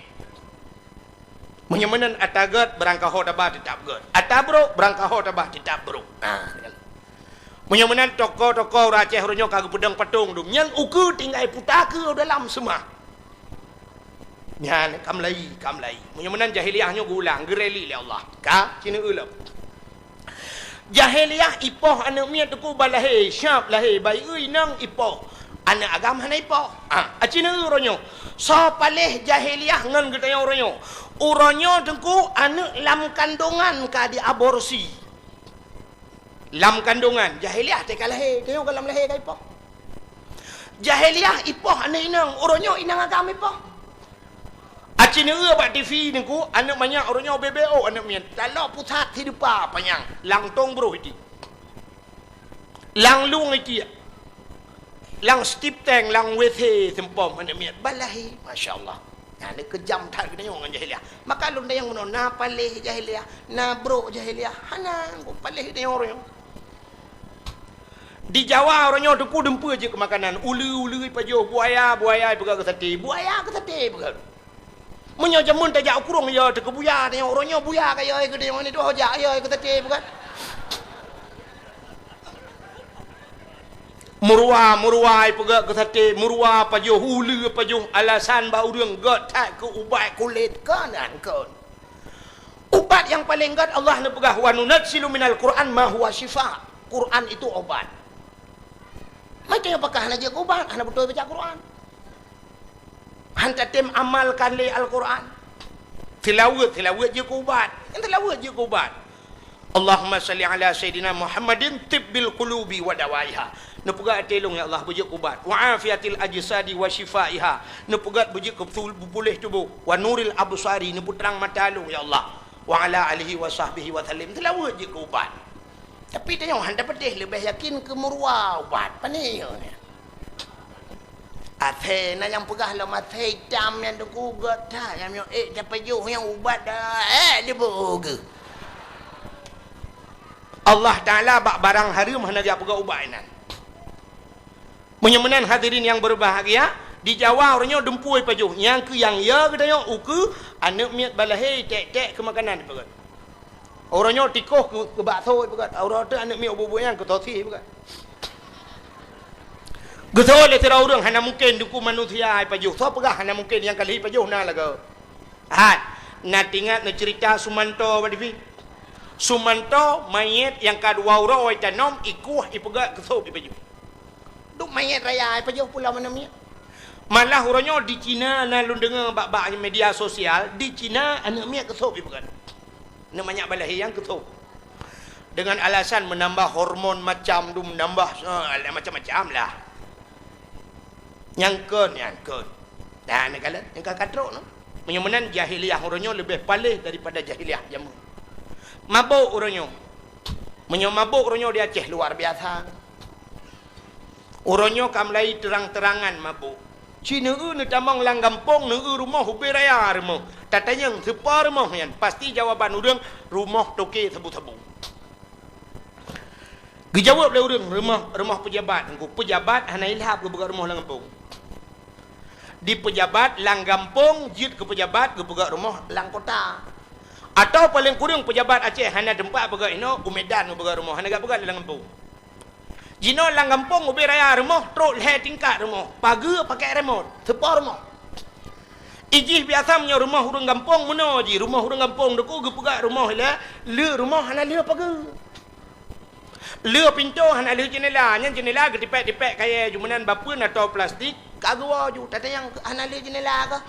Meunyoe meunan ata gét, beurangkaho taba teutab gét. Ata brok, beurangkaho taba teutab brok. Nah, meunyoe meunan toko-toko ureuëng Aceh uroe nyoe ka geupeudong patong dum, nyan ukeue tinggai puta keu dalam seumah. Nyan ka meulayi, ka meulayi. Meunyoe meunan jahiliyah nyoe geuulang, geureli lé Allah. Ka, ci neueu lom. Jahiliyah ipoh aneuëk miet Teungku ban lahé, siap lahé, bayeue inong ipoh. Aneuëk agam hana ipoh. Ah, aci neueu uroe nyoe. Soe paléh jahiliyah ngon geutanyoe uroe nyoe? Uroe nyoe Teungku aneuëk lam kandongan ka diaborsi. Lam kandongan, jahiliyah teuka lahé, tanyoe ka lam lahé ka ipoh. Jahiliyah ipoh aneuëk inong, uroe nyoe inong agam ipoh. Aci neueu bak T V Teungku, aneuëk manyak uroe nyoe B B O aneuëk miet. Laloe pusat sideupa panyang, lam tong broh iti. Lam lueng iti. Lam stip tank, lam W C seumpom aneuëk miet. Ban lahé, masya Allah. Nyan keujam that geutanyoe ngon jahiliyah. Maka lôn tanyong bunoe, na paléh jahiliyah, na brok jahiliyah. Hana, paléh geutanyoe uroe nyoe. Di Jawa uroe nyoe Teungku dumpeue jeuet keu makanan, uleue-uleue ipajoh, buaya, buaya ipeugét keu saté, buaya keu saté ipeugét. Meunyoe jameun tajak u krueng, yo teuh keu buya, tanyoe uroe nyoe buya ka yo keu tanyoe, nyoe jak yo keu saté ipeugét. Meuruwa, meuruwa ipeugét keu saté, meuruwa ipajoh, uleue ipajoh, alasan bak ureuëng gét that keu ubat kulét, kon nyan kon. Ubat nyang paleng gét Allah neupeugah, "Wa nunazzilu minal Qur'an ma huwa syifa." Quran itu obat. Maka pakon hana jeuet keu ubat, hana beutôi baca Quran. Han tatem amalkan lé Al-Quran. Seulaweuet, seulaweuet jeuet keu ubat. Nyang seulaweuet jeuet keu ubat. Allahumma salli ala Sayyidina Muhammadin tibbil qulubi wa dawaiha. Neupeugah até lôn, ya Allah, beujeuet keu ubat. Wa afiatil ajsadi wa syifaiha. Neupeugah beujeuet keu beupul-, beupuléh tuboh. Wa nuril absari, neupeutrang mata lôn, ya Allah. Wa ala alihi wa sahbihi wa sallim. Seulaweuet jeuet keu ubat. Tapi tanyoe han tapatéh leubeh yakin keu meuruwa ubat. Pane nyoe nyan? Asèe na nyang peugah lom asèe itam nyan Teungku gét that, nyang miyueb ék tapajoh nyang ubat dah, ék diboh geuh. Allah Taala bak barang hareuem hana geupeugah ubat inan. Meunyoe meunan hadirin nyang beubahgia, di Jawa uroe nyoe dumpeue ipajoh, nyang keu nyang ya geutanyoe ukeue aneuk miet balahé tek-tek keu makanan ipeugét. Uroe nyoe tikoh keu, keu bakso ipeugét, uroe teuk aneuk miet ubeut-ubeut nyan keu sosis ipeugét. Geusoe lé sidroe ureueng hana mungken dukung manusia ipajoh. Soe peugah hana mungken nyang ka lheueh ipajoh na lagoe? Hai, na teuingat neuceurita Sumanto bak T V? Sumanto manyét nyang ka dua uroe itanom, ikueh, ipeugét keu sop ipajoh. Duek manyét raya ipajoh pulo manom miet. Malah uroe nyoe di Cina na lôn deungoe bak, bak media sosial, di Cina aneuk miet keu sop ipeugét. Aneuk manyak balahé nyang keu sop. Dengan alasan meunambah hormon macam dum, meunambah, eh, macam-macam lah. Nyang kon, nyang kon. Nah, neukalon, nyang ka katrok nyoe. Meunyoe meunan, jahiliyah uroe nyoe leubeh paléh daripada jahiliyah jameun. Mabök uroe nyoe. Meunyoe mabök uroe nyoe di Aceh luar biasa. Uroe nyoe ka mulai terang-terangan mabök. Ci neueu neutamong lam gampông, neueu rumoh ubé raya rumoh. Tatanyong, "Soe po rumoh nyan?" Pasti jawaban ureuëng, "Rumoh toke sabu-sabu." Geujaweueb lé ureuëng, "Rumoh, rumoh peujabat." Engku peujabat hana ilhab geupeugah rumoh lam gampông. Di peujabat lam gampông jeuet keu peujabat geupeugah rumoh lam kota. Atawa paleng kureueng peujabat Aceh hana teumpat peugah inoe, u Medan geupeugah rumoh, hana geupeugah lam gampông. Jinoe lam gampông ubé raya rumoh, trok lhée tingkat rumoh, pageue pakai remote, soe po rumoh. Ijih biasa meunyoe rumoh ureuëng gampông meunoe jih, rumoh ureuëng gampông Teungku geupeugah rumoh ilée, le rumoh hana le pageue. Le pintoe hana le jeunela, nyan jeunela geutipék-tipék kayée ju meunan bapeue atau plastik, ka geuwoe ju, tatanyong hana le jeunela kah?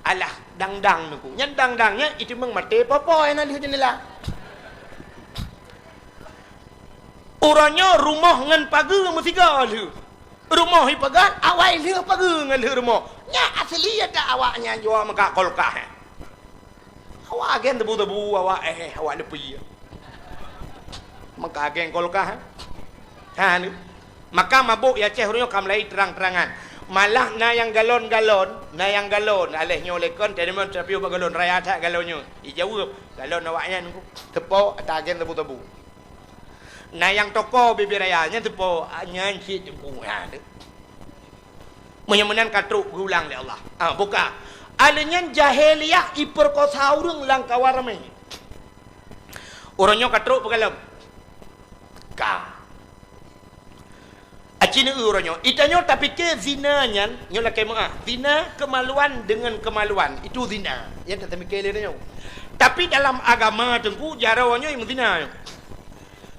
Alah, dang-dang Teungku. Nyan dang-dang nyan iteumeung maté popo hana le jeunela. Uroe nyoe rumoh ngon pageue meusigoe lheueh. Rumoh ipeugah awai lheueh pageue ngon lheueh rumoh. Nyan asli ata awak nyan jua meuka kulkas, eh. Awak agen tebu-tebu, awak, eh, awak leupie. Meuka agen kulkas, eh. Ha, ni. Maka mabök di Aceh uroe nyoe ka mulai terang-terangan. Malah na nyang galon-galon, na nyang galon. Aléh nyoe lé kon, teurimong teupiôh bak galon, raya that galon nyoe. Ijaweueb, galon awak nyan, soe po, ata agen tebu-tebu. Na nyang toko bibir raya, nyan soe po, nyan cit Teungku, nyan. Meunyoe meunan ka trok geulang lé Allah. Ah, buka. Aléh nyan jahiliyah ipeurkosa ureuëng lam kawan ramé. Uroe nyoe ka trok peugalom. Ka. Aci neueu uroe nyoe. Itanyoe tapike zina nyan, nyoe lakée meuah. Zina kemaluan dengan kemaluan. Itu zina. Nyan tapike lé nyoe. Tapi dalam agama Teungku, jaroe nyoe meuzina nyoe.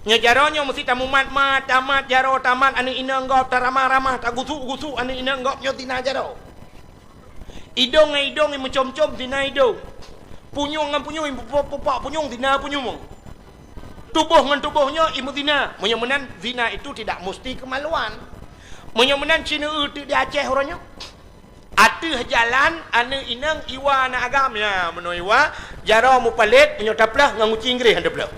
Nyoe jaroe nyoe meusti tamumat-mat, tamat jaroe, tamat aneuëk inong gob, taramah-ramah, tagusuk-gusuk aneuëk inong gob, nyoe zina jaroe. Idong ngon idong imeucom-com zina idong. Punyueng ngon punyueng imeupupak-pupak punyueng zina punyueng. Tuboh ngon tuboh nyoe imeuzina. Meunyoe meunan zina itu tidak musti kemaluan. Meunyoe meunan ci neueu teuk di Aceh uroe nyoe. Ateueh jalan aneuëk inong iwa aneuëk agam, ya meunoe iwa, jaroe mupalét, meunyoe taplôh ngon guci Inggréh han taplôh.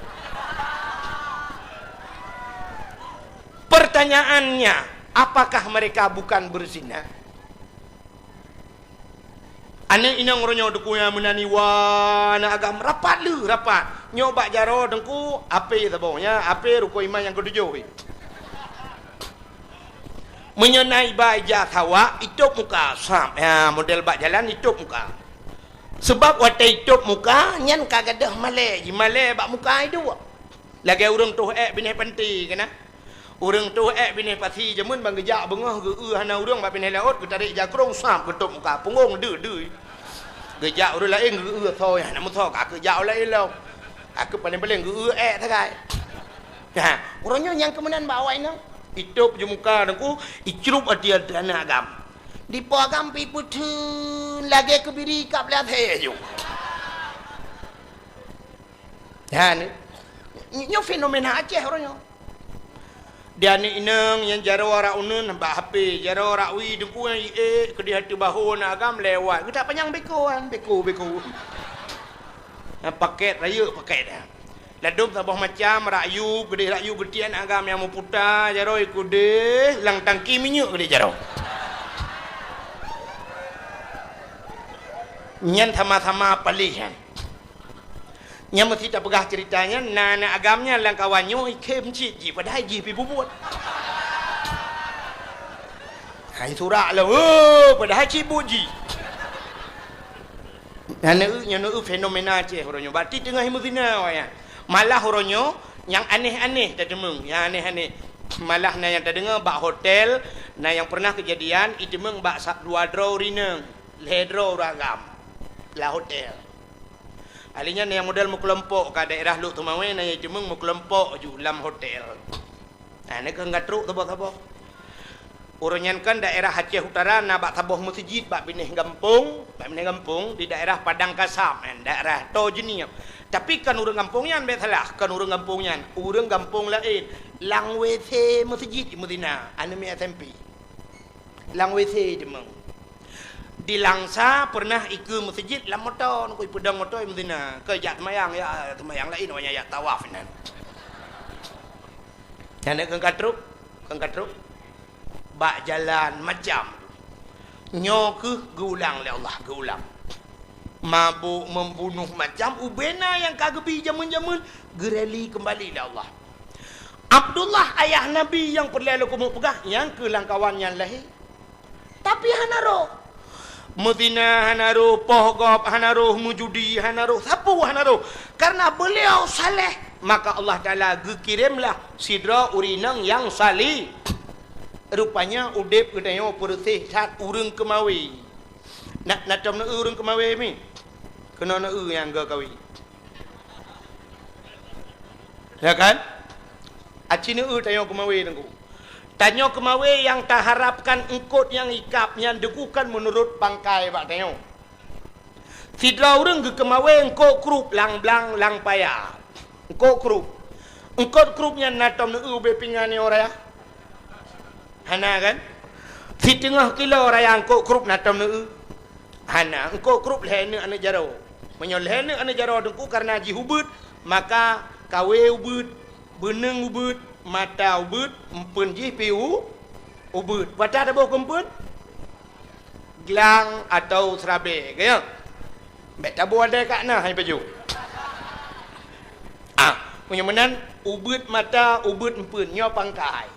Pertanyaannya, apakah mereka bukan berzina? Aneuëk inong uroe nyoe Teungku nyang meunan iwa aneuëk agam rapat lheueh rapat. Nyoe bak jaroe Teungku, ape saboh nyan, ape rukon iman nyang keutujôh. Meunyoe na iba ija sawak, itôb muka, sab. Ya, model bak jalan itôb muka. Sebab watée itôb muka, nyan ka gadôh malée, jimalée bak muka iduek. Lagée ureuëng toh ék binéh panti keunan. Ureuëng toh ék binéh pasi jameun ban geujak beungoh geu-eu hana ureuëng bak binéh laôt, geutarek jakrong sab geutôb muka, punggong deuh-deuh. Geujak ureuëng laén geu-eu soe nyang hana meusoe, ka keuh jak ureuëng laén lom. Ka keuh paléng-paléng geu-eu ék sagai. Nah, uroe nyoe nyang keu meunan bak awak inong. Itôb ju muka Teungku, icrup ateueh aneuëk agam. Dipo agam pi peutheun lagée keubiri kab lé asée ju. Nyan, nyoe fenomena Aceh uroe nyoe. Di aneuëk inong nyang jaroe rak uneuen bak H P, jaroe rak wie Teungku nyang iék keudeh ateueh bahô aneuëk agam lewat. Geutak panyang beko kan, beko, beko. Nah, paket rayeuk paket dah. Ladôm saboh macam, rak yub, keudeh rak yub geutiek aneuëk agam nyang meuputa, jaroe keudeh lam tangki minyeuk keudeh jaroe. Nyan sama-sama paléh nyan. Nyang meusti tapeugah ceurita nyan, na aneuëk agam nyan lam kawan nyoe ikhém cit jih, padahai jih pi bubuet. Hai surak lah, oh, padahai cit buet jih. Nyan neueu, nyan neueu fenomena Aceh uroe nyoe. Berarti teungoh imeuzina awak nyan. Malah uroe nyoe nyang aneh-aneh tateumeung, nyang aneh-aneh. Malah na nyang tadeungoe bak hotel, na nyang pernah keujadian iteumeung bak sa-, dua droe ureuëng inong, lhée droe ureuëng agam lam hotel. Ahli nyan nyang model meukelompok ka daerah Lhokseumawe, na nyang iteumeung meukelompok ju lam hotel. Nah, nyan keuh ka trok saboh-saboh. Uroe nyan kan daerah Aceh Utara na bak saboh meuseujid bak binéh gampông, bak binéh gampông di daerah Padang Kasab, kan, daerah Toh Jeunieb. Tapi kan ureuëng gampông nyan, bék salah, kan ureuëng gampông nyan, ureuëng gampông laén. Lam W C meuseujid imeuzina, aneuëk miet S M P. Lam W C iteumeung. Di Langsa pernah ikeue meuseujid lam moto, ngon ipeudong moto meuzina. Keu jak seumayang, ya seumayang laén, awaknyan jak tawaf inan. Nyan kheun ka trok, kheun ka trok. Bak jalan macam. Nyoe kheueh geuulang lé Allah, geuulang. Mabök, membunuh, macam ubé na nyang ka geubi jameun-jameun, geureli keumbali lé Allah. Abdullah ayah Nabi nyang peureulée lôn keumeung peugah, nyang kheueh lam kawan nyan lahé. Tapi hana roh. Meuzina hana roh, poh gob hana roh, meujudi hana roh, sapeue hana roh. Karena beliau saleh, maka Allah Taala geukiremlah sidroe ureuëng inong nyang saleh. Rupanya udeb geutanyoe peureuséh that ureuëng keumawé. Na, na tom neueu ureuëng keumawé mi? Keunoe neueu nyang geukawi. Ya kan? Aci neueu tanyoe keumawé teungku. Tanyoe keumawé nyang taharapkan eungkot nyang ikab nyan teungku kan meunurot pangkai bak tanyoe. Sidroe ureuëng geukeumawé eungkot krup lam blang lam paya. Eungkot krup. Eungkot krup nyan na tom neueu ubé pingan nyoe raya? Hana kan? Siteungoh kilo raya eungkot krup na tom neueu? Hana, eungkot krup lhée neuk aneuëk jaroe. Meunyoe lhée neuk aneuëk jaroe teungku karena jih ubeuet, maka kawé ubeuet, beuneueng ubeuet, mata ubeuet, empeuen jih pi u-, ubeuet. Watée taboh keu empeuen? Glang atau seurabée, ka nyo? Bék taboh adai ka na hai pajoh. Ah, meunyoe meunan, ubeuet mata, ubeuet empeuen, nyoe pangkai.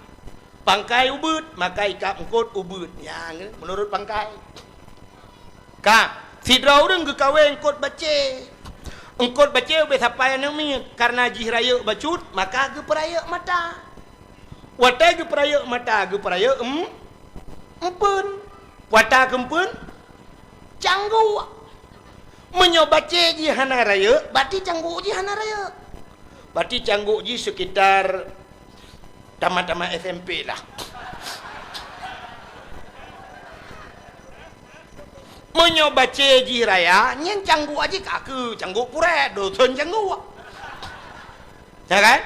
Pangkai ubeuet, maka ikab eungkot ubeuet. Nyan, meunurot pangkai. Ka, sidroe ureuëng geukawé eungkot bacé. Eungkot bacé ubé sapai aneuëk miet, karena jih rayeuk bacut, maka geupeurayeuk mata. Watée geupeurayeuk mata, geupeurayeuk em-, empeuen. Watée keu empeuen, cangguek. Meunyoe bacé jih hana rayeuk, berarti cangguek jih hana rayeuk. Berarti cangguek jih sekitar tamat-tamat S M P lah. Meunyoe bacé jih raya, nyan cangguek jih ka keu cangguek purée, dosen cangguek. Ya kan?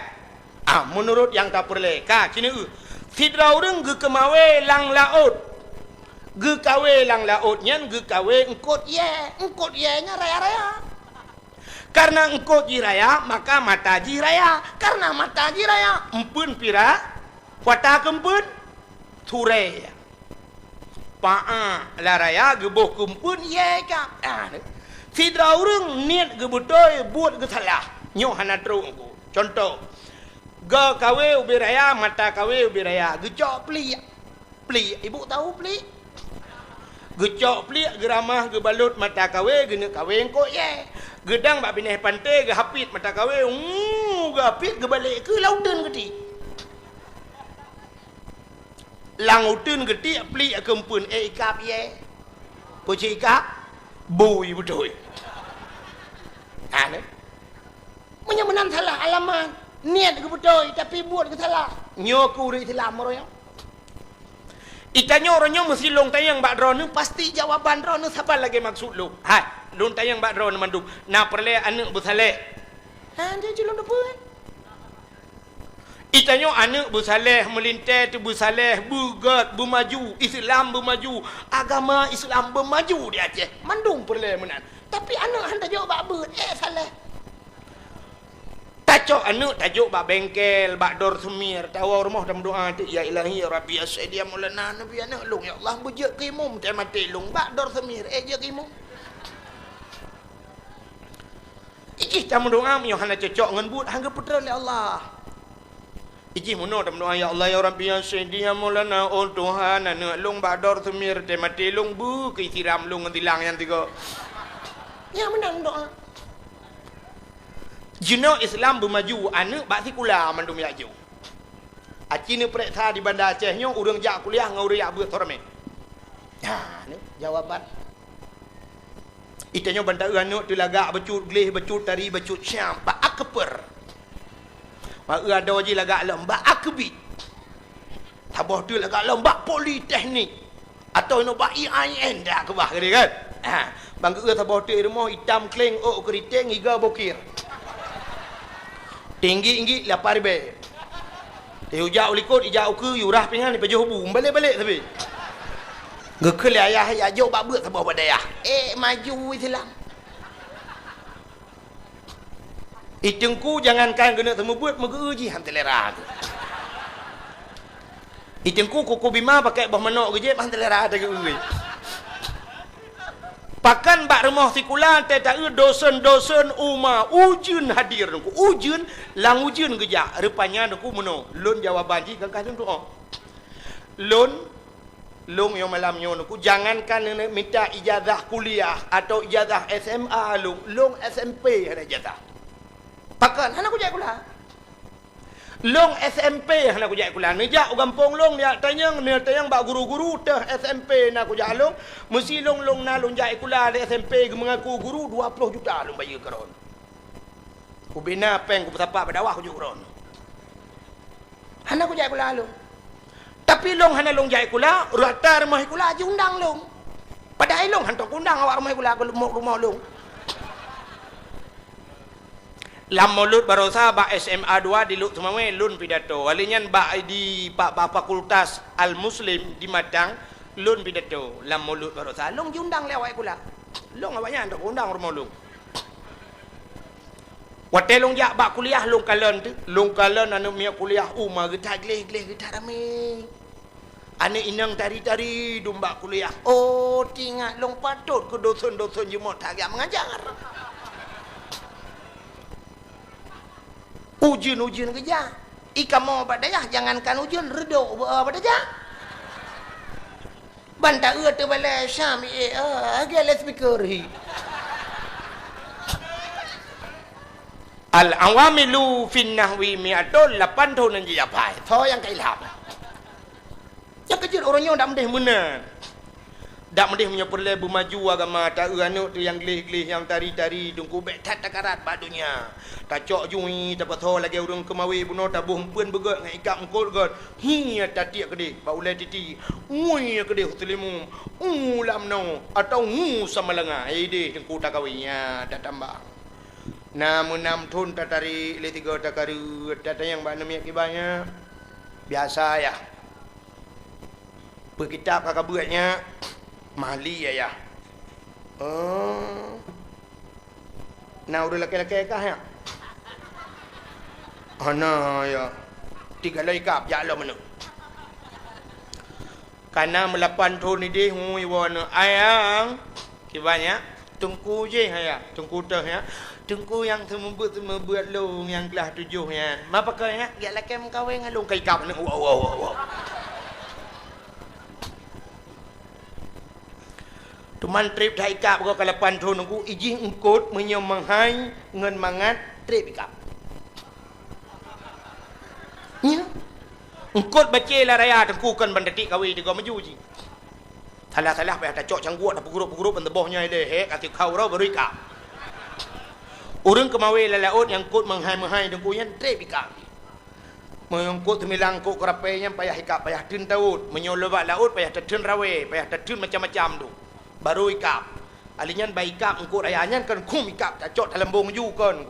Ah, meunurot nyang tapeureulée, ka, ci neueu. Sidroe ureuëng geukeumawé lam laôt. Geukawé lam laôt nyan geukawé eungkot yée. Eungkot yée nyan raya-raya. Karena eungkot jih raya, maka mata jih raya. Karena mata jih raya, empeuen pira, watée keu empeuen, surée. Paa lam raya geuboh keu empeuen yée ka. Ah, sidroe ureuëng niet geubeutôi buet geusalah. Nyoe hana trok teungku. Cuntoh, geu kawé ubé raya, mata kawé ubé raya, geucok pliek. Pliek, ibu tahu pliek? Geucok pliek, geuramah, geubalot mata kawé, geuneuk kawé eungkot yée. Geudang bak binéh panté, geuhapit mata kawé, uu, geuhapit, geubalek keu lam uteuen geuti. Lam uteuen geutiek pliek keu empeuen, éh ikab yée. Peue cit ikab? Bui beutôi. Ha, nyoe. Meunyoe meunan salah alamat, niet geubeutôi, tapi buet geusalah. Nyoe keu ureuëng Islam uroe nyoe. Itanyoe uroe nyoe meusi lôn tanyong bak droeneuh, pasti jawaban droeneuh saban lagée maksud lôn. Hai, lôn tanyong bak droeneuh mandum, na peureulée aneuëk beusaléh? Ha, nyoe cit lôn teupeue. Itanyoe aneuëk beusaléh, meulintée teubeusaléh, beugét, beumaju, Islam beumaju, agama Islam beumaju di Aceh. Mandum peureulée meunan. Tapi aneuëk han tajok bak beuet, éh saléh. Tacok aneuëk tajok bak bengkel, bak dor seumir, tawoe rumoh tameudoá teuk, "Ya Ilahi, ya Rabbi, ya Sayyidi, ya Maulana, neubi aneuëk lôn, ya Allah, beujeuet keu imum, teuh maté lôn, bak dor seumir, éh jeuet keu imum." Ijih tameudoá meunyoe hana cocok ngon buet, han geupeutreun lé Allah. Ijih meunoe tameudoá, "Ya Allah, ya Rabbi, ya Sayyidi, ya Maulana, oh Tuhan, aneuëk lôn bak dor seumir, teuh maté lôn, beu keu siram lôn ngon silang nyang tiga." Nyan meunan doá. Jinoe Islam beumaju, aneuëk bak sikula mandum jak jok. Aci neupeuriksa di Banda Aceh nyoe ureuëng jak kuliah ngon ureuëng jak beuet soe ramé. Ha, nyoe jawaban. Itanyoe ban taeu aneuëk teulagak bacut gleh, bacut tari, bacut syam, bak akper. Bak eu adoe jih lagak lom, bak akbit. Saboh teuk lagak lom, bak politeknik. Atau inoe bak I A I N dak keubah keudeh kan? Ha, ban geu-eu saboh teuk i rumoh itam kleng, ôk keuriteng, iga bokir. Tinggi-inggi lapan ribèe. Tayue jak u likot, ijak ukeue, yue rhah pingan, ipajoh bu, meubalek-balek sabe. Geukheun lé ayah, "Ya, jok bak beuet saboh bak dayah." Eh, maju Islam. I teungku jangankan keuneuk seumeubeuet, meugeu-eu jih han seulera. I teungku kuku bima pakai boh manok geujép han seulera tageu-eu. Pakan bak rumoh sikula teuh ta-eu dosen-dosen uma ujeuen hadir teungku. Ujeuen, lam ujeuen geujak. Rupanya teungku meunoe, lôn jawaban jih kan ka lôn tu'oh. Lôn, lôn nyoe malam nyoe teungku, jangankan neuk mita ijazah kuliah atau ijazah S M A lôn, lôn S M P hana ijazah. Pakon? Hana kujak sikula. Lôn S M P hana kujak sikula. Neujak u gampông lôn, neujak tanyong, neujak tanyong bak guru-guru teuh S M P na kujak lôn. Meusi lôn, lôn na lôn jak sikula di S M P geumeungaku guru dua ploh juta lôn bayeue keudroe. Kubina péng kupeusapat bak dakwah kujok keudroe. Hana kujak sikula lôn. Tapi lôn hana lôn jak sikula, rata rumoh sikula jiundang lôn. Padahai lôn hantom kuundang awak rumoh sikula keu rumoh, rumoh lôn. Lam Maulud barosa bak S M A dua di Lhokseumawe lôn pidato. Wali nyan bak di, bak, bak Fakultas Al-Muslim di Matang lôn pidato lam Maulud barosa. Lôn jiundang lé awak sikula. Lôn awak nyan hantom kuundang rumoh lôn. Watée lôn jak bak kuliah, lôn kalon teuh, lôn kalon aneuëk miet kuliah uma geutat gleh-gleh, geutat ramé. Aneuëk inong tari-tari dum bak kuliah. Oh, teuingat lôn patot keu dosen-dosen jeuet that geujak meungajar. Ujeuen-ujeuen geujak. I kamoe bak dayah jangankan ujeuen, reudok bak dayah. Ban ta-eu teubalai Syam, eh, ah, lagée loudspeaker hi. Al-awamilu fin nahwi mi'atun, lapan thon nyang jijak phai. Soe nyang ka ilham? Nyang keujeuet ureuëng nyoe dak meudeh meunan. Dak meudeh meunyoe peureulée beumaju agama, ta-eu aneuëk teuh nyang gleh-gleh, nyang tari-tari, teungku bék that takarat bak donya. Tacok jui, tapasoe lagée ureuëng keumawe bunoe, taboh empeuen beugét ngon ikab eungkot gét. Hi tatiek keudeh bak ulée titi, ngui keudeh u Seulimeum, u Lamno, atawa u Samalanga, ideh teungku takawe, nyan tatambah. Na meunam thon tatarék lé sigoe takareuet, tatanyong bak aneuëk miet kiban nyan. Biasa yah. Peu kitab ka kabeuet nyan, Mahli ayah. Oh. Na ureuëng lakée-lakée kah nyan? Hana ya. Tiga loi kab jak lom aneuk. Kana meulapan thon ideh ngui woe aneuk, "Ayang." Kiban nyan, "Teungku jih ayah." Teungku teuh nyan, "Teungku nyang seumeubeuet-seumeubeuet lôn nyang klah tujoh nyan. Ma pakon nyan, jak lakée meukawen ngon lôn." Ka ikab aneuk, "Wow, wow, wow, wow." Teuma treb that ikab goe ka lapan thon teungku, ijih eungkot meunyoe meuhai ngon mangat treb ikab. Nyan. Eungkot bacé lam raya teungku kon ban tatiek kawe tigoe maju jih. Salah-salah payah tacok cangguek tapeugurup-gurup ban teuboh nyoe lé, hek até kau roh baru ikab. Ureuëng keumawe lam laôt nyang eungkot meuhai-meuhai teungku nyan treb ikab. Meunyoe eungkot teumilang eungkot keurapée nyan payah ikab, payah teun tawöt. Meunyoe lôn bak laôt payah tateun rawée, payah tateun macam-macam tu. Baru ikab. Ali nyan bak ikab eungkot raya nyan kon khum ikab tacok talambong ju kon.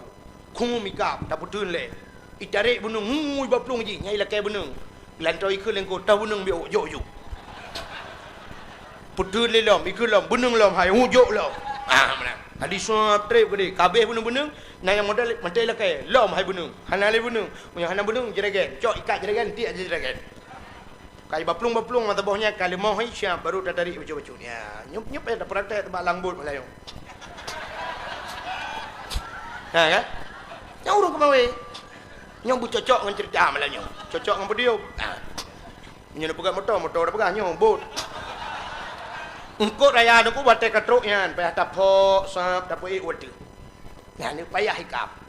Khum ikab tapeuteun lé. Itarek beuneueng ngui bak plueng jih, nyan ilakée beuneueng. Lantoe ikheun lé eungkot, "Toh beuneueng biôk, jok ju." Peuteun lé lom, ikheun lom, beuneueng lom hai, hu jok lom. Ah, meunan. Ali suap treb keudeh, kabeh beuneueng-beuneueng, na nyang modal mantong ilakée, lom hai beuneueng. Hana lé beuneueng. Meunyoe hana beuneueng, jeragen. Cok ikat jeragen, tiek jeragen. Ka ibaplueng-baplueng mata boh nyan ka leumoh hai siap, baru tatarik bacut-bacut. Ya, nyup-nyup ya tapraktek bak lang bot malam nyoe. Ha kan? Nyang ureuëng keumawe. Nyoe beucocok ngon cerita malam nyoe. Cocok ngon podium. Ha. Nyoe peugah moto, moto dah peugah nyoe bot. Eungkot raya teungku batée ka trok nyan, payah tapok, sab, tapeuék watée. Nyan payah ikab.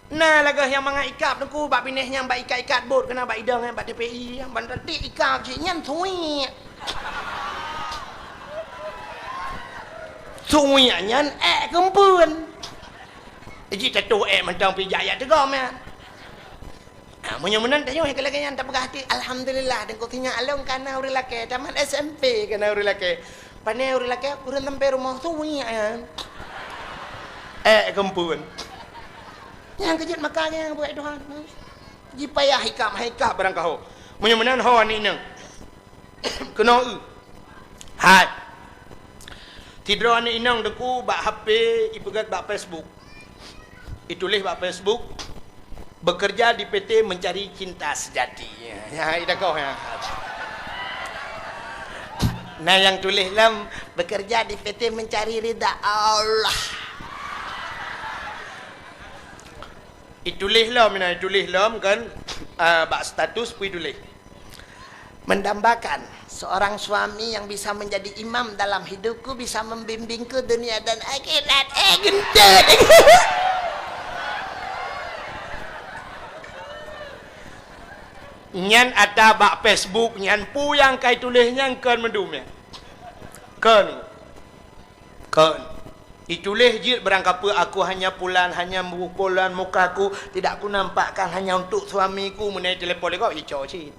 Na lagée nyang mangat ikab teungku bak binéh nyang bak ikat-ikat bot keunan bak idong nyan bak T P I nyang ban tatiek ikab cit nyan suwiek. Suwiek nyan ék keumpeuen. Jih tatuh ék mantong pih jak-jak teugom nyan. Ah, meunyoe meunan tanyoe lagée nyan tapeugah até, "Alhamdulillah, teungku sinyak lôn kana ureuëng lakée, tamat S M P kana ureuëng lakée." Pane ureuëng lakée, ureuëng sampai rumoh suwiek nyan. Ék keumpeuen. Nyang keujeuet maka nyang buet Tuhan. Jipayah ikab, hai ikab barang kaho. Meunyoe meunan ho aneuk inong. Keunoe eu. Ai. Sidroe aneuk inong teungku bak H P ipeugét bak Facebook. Ituléh bak Facebook, "Bekerja di P T mencari cinta sejati." Ya, ya, ida koh ya. Nah, nyang tuléh lom, "Bekerja di P T mencari ridha Allah." Ituléh lom, nah, ituléh lom kan, ah, bak status pih ituléh. Mendambakan seorang suami yang bisa menjadi imam dalam hidupku, bisa membimbingku dunia dan akhirat. Eh, geuntét. Nyan ata bak Facebook nyan, peue nyang ka ituléh nyan kon mandum nyan. Kon. Kon. Ituléh jeuet barangkapeue, "Aku hanya pulan, hanya mu-, pulan mukaku, tidak kunampakkan hanya untuk suamiku." Meunai telepon lé gob, ico cit.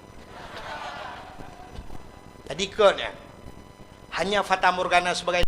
Jadi kon nyan. Hanya fata morgana sebagai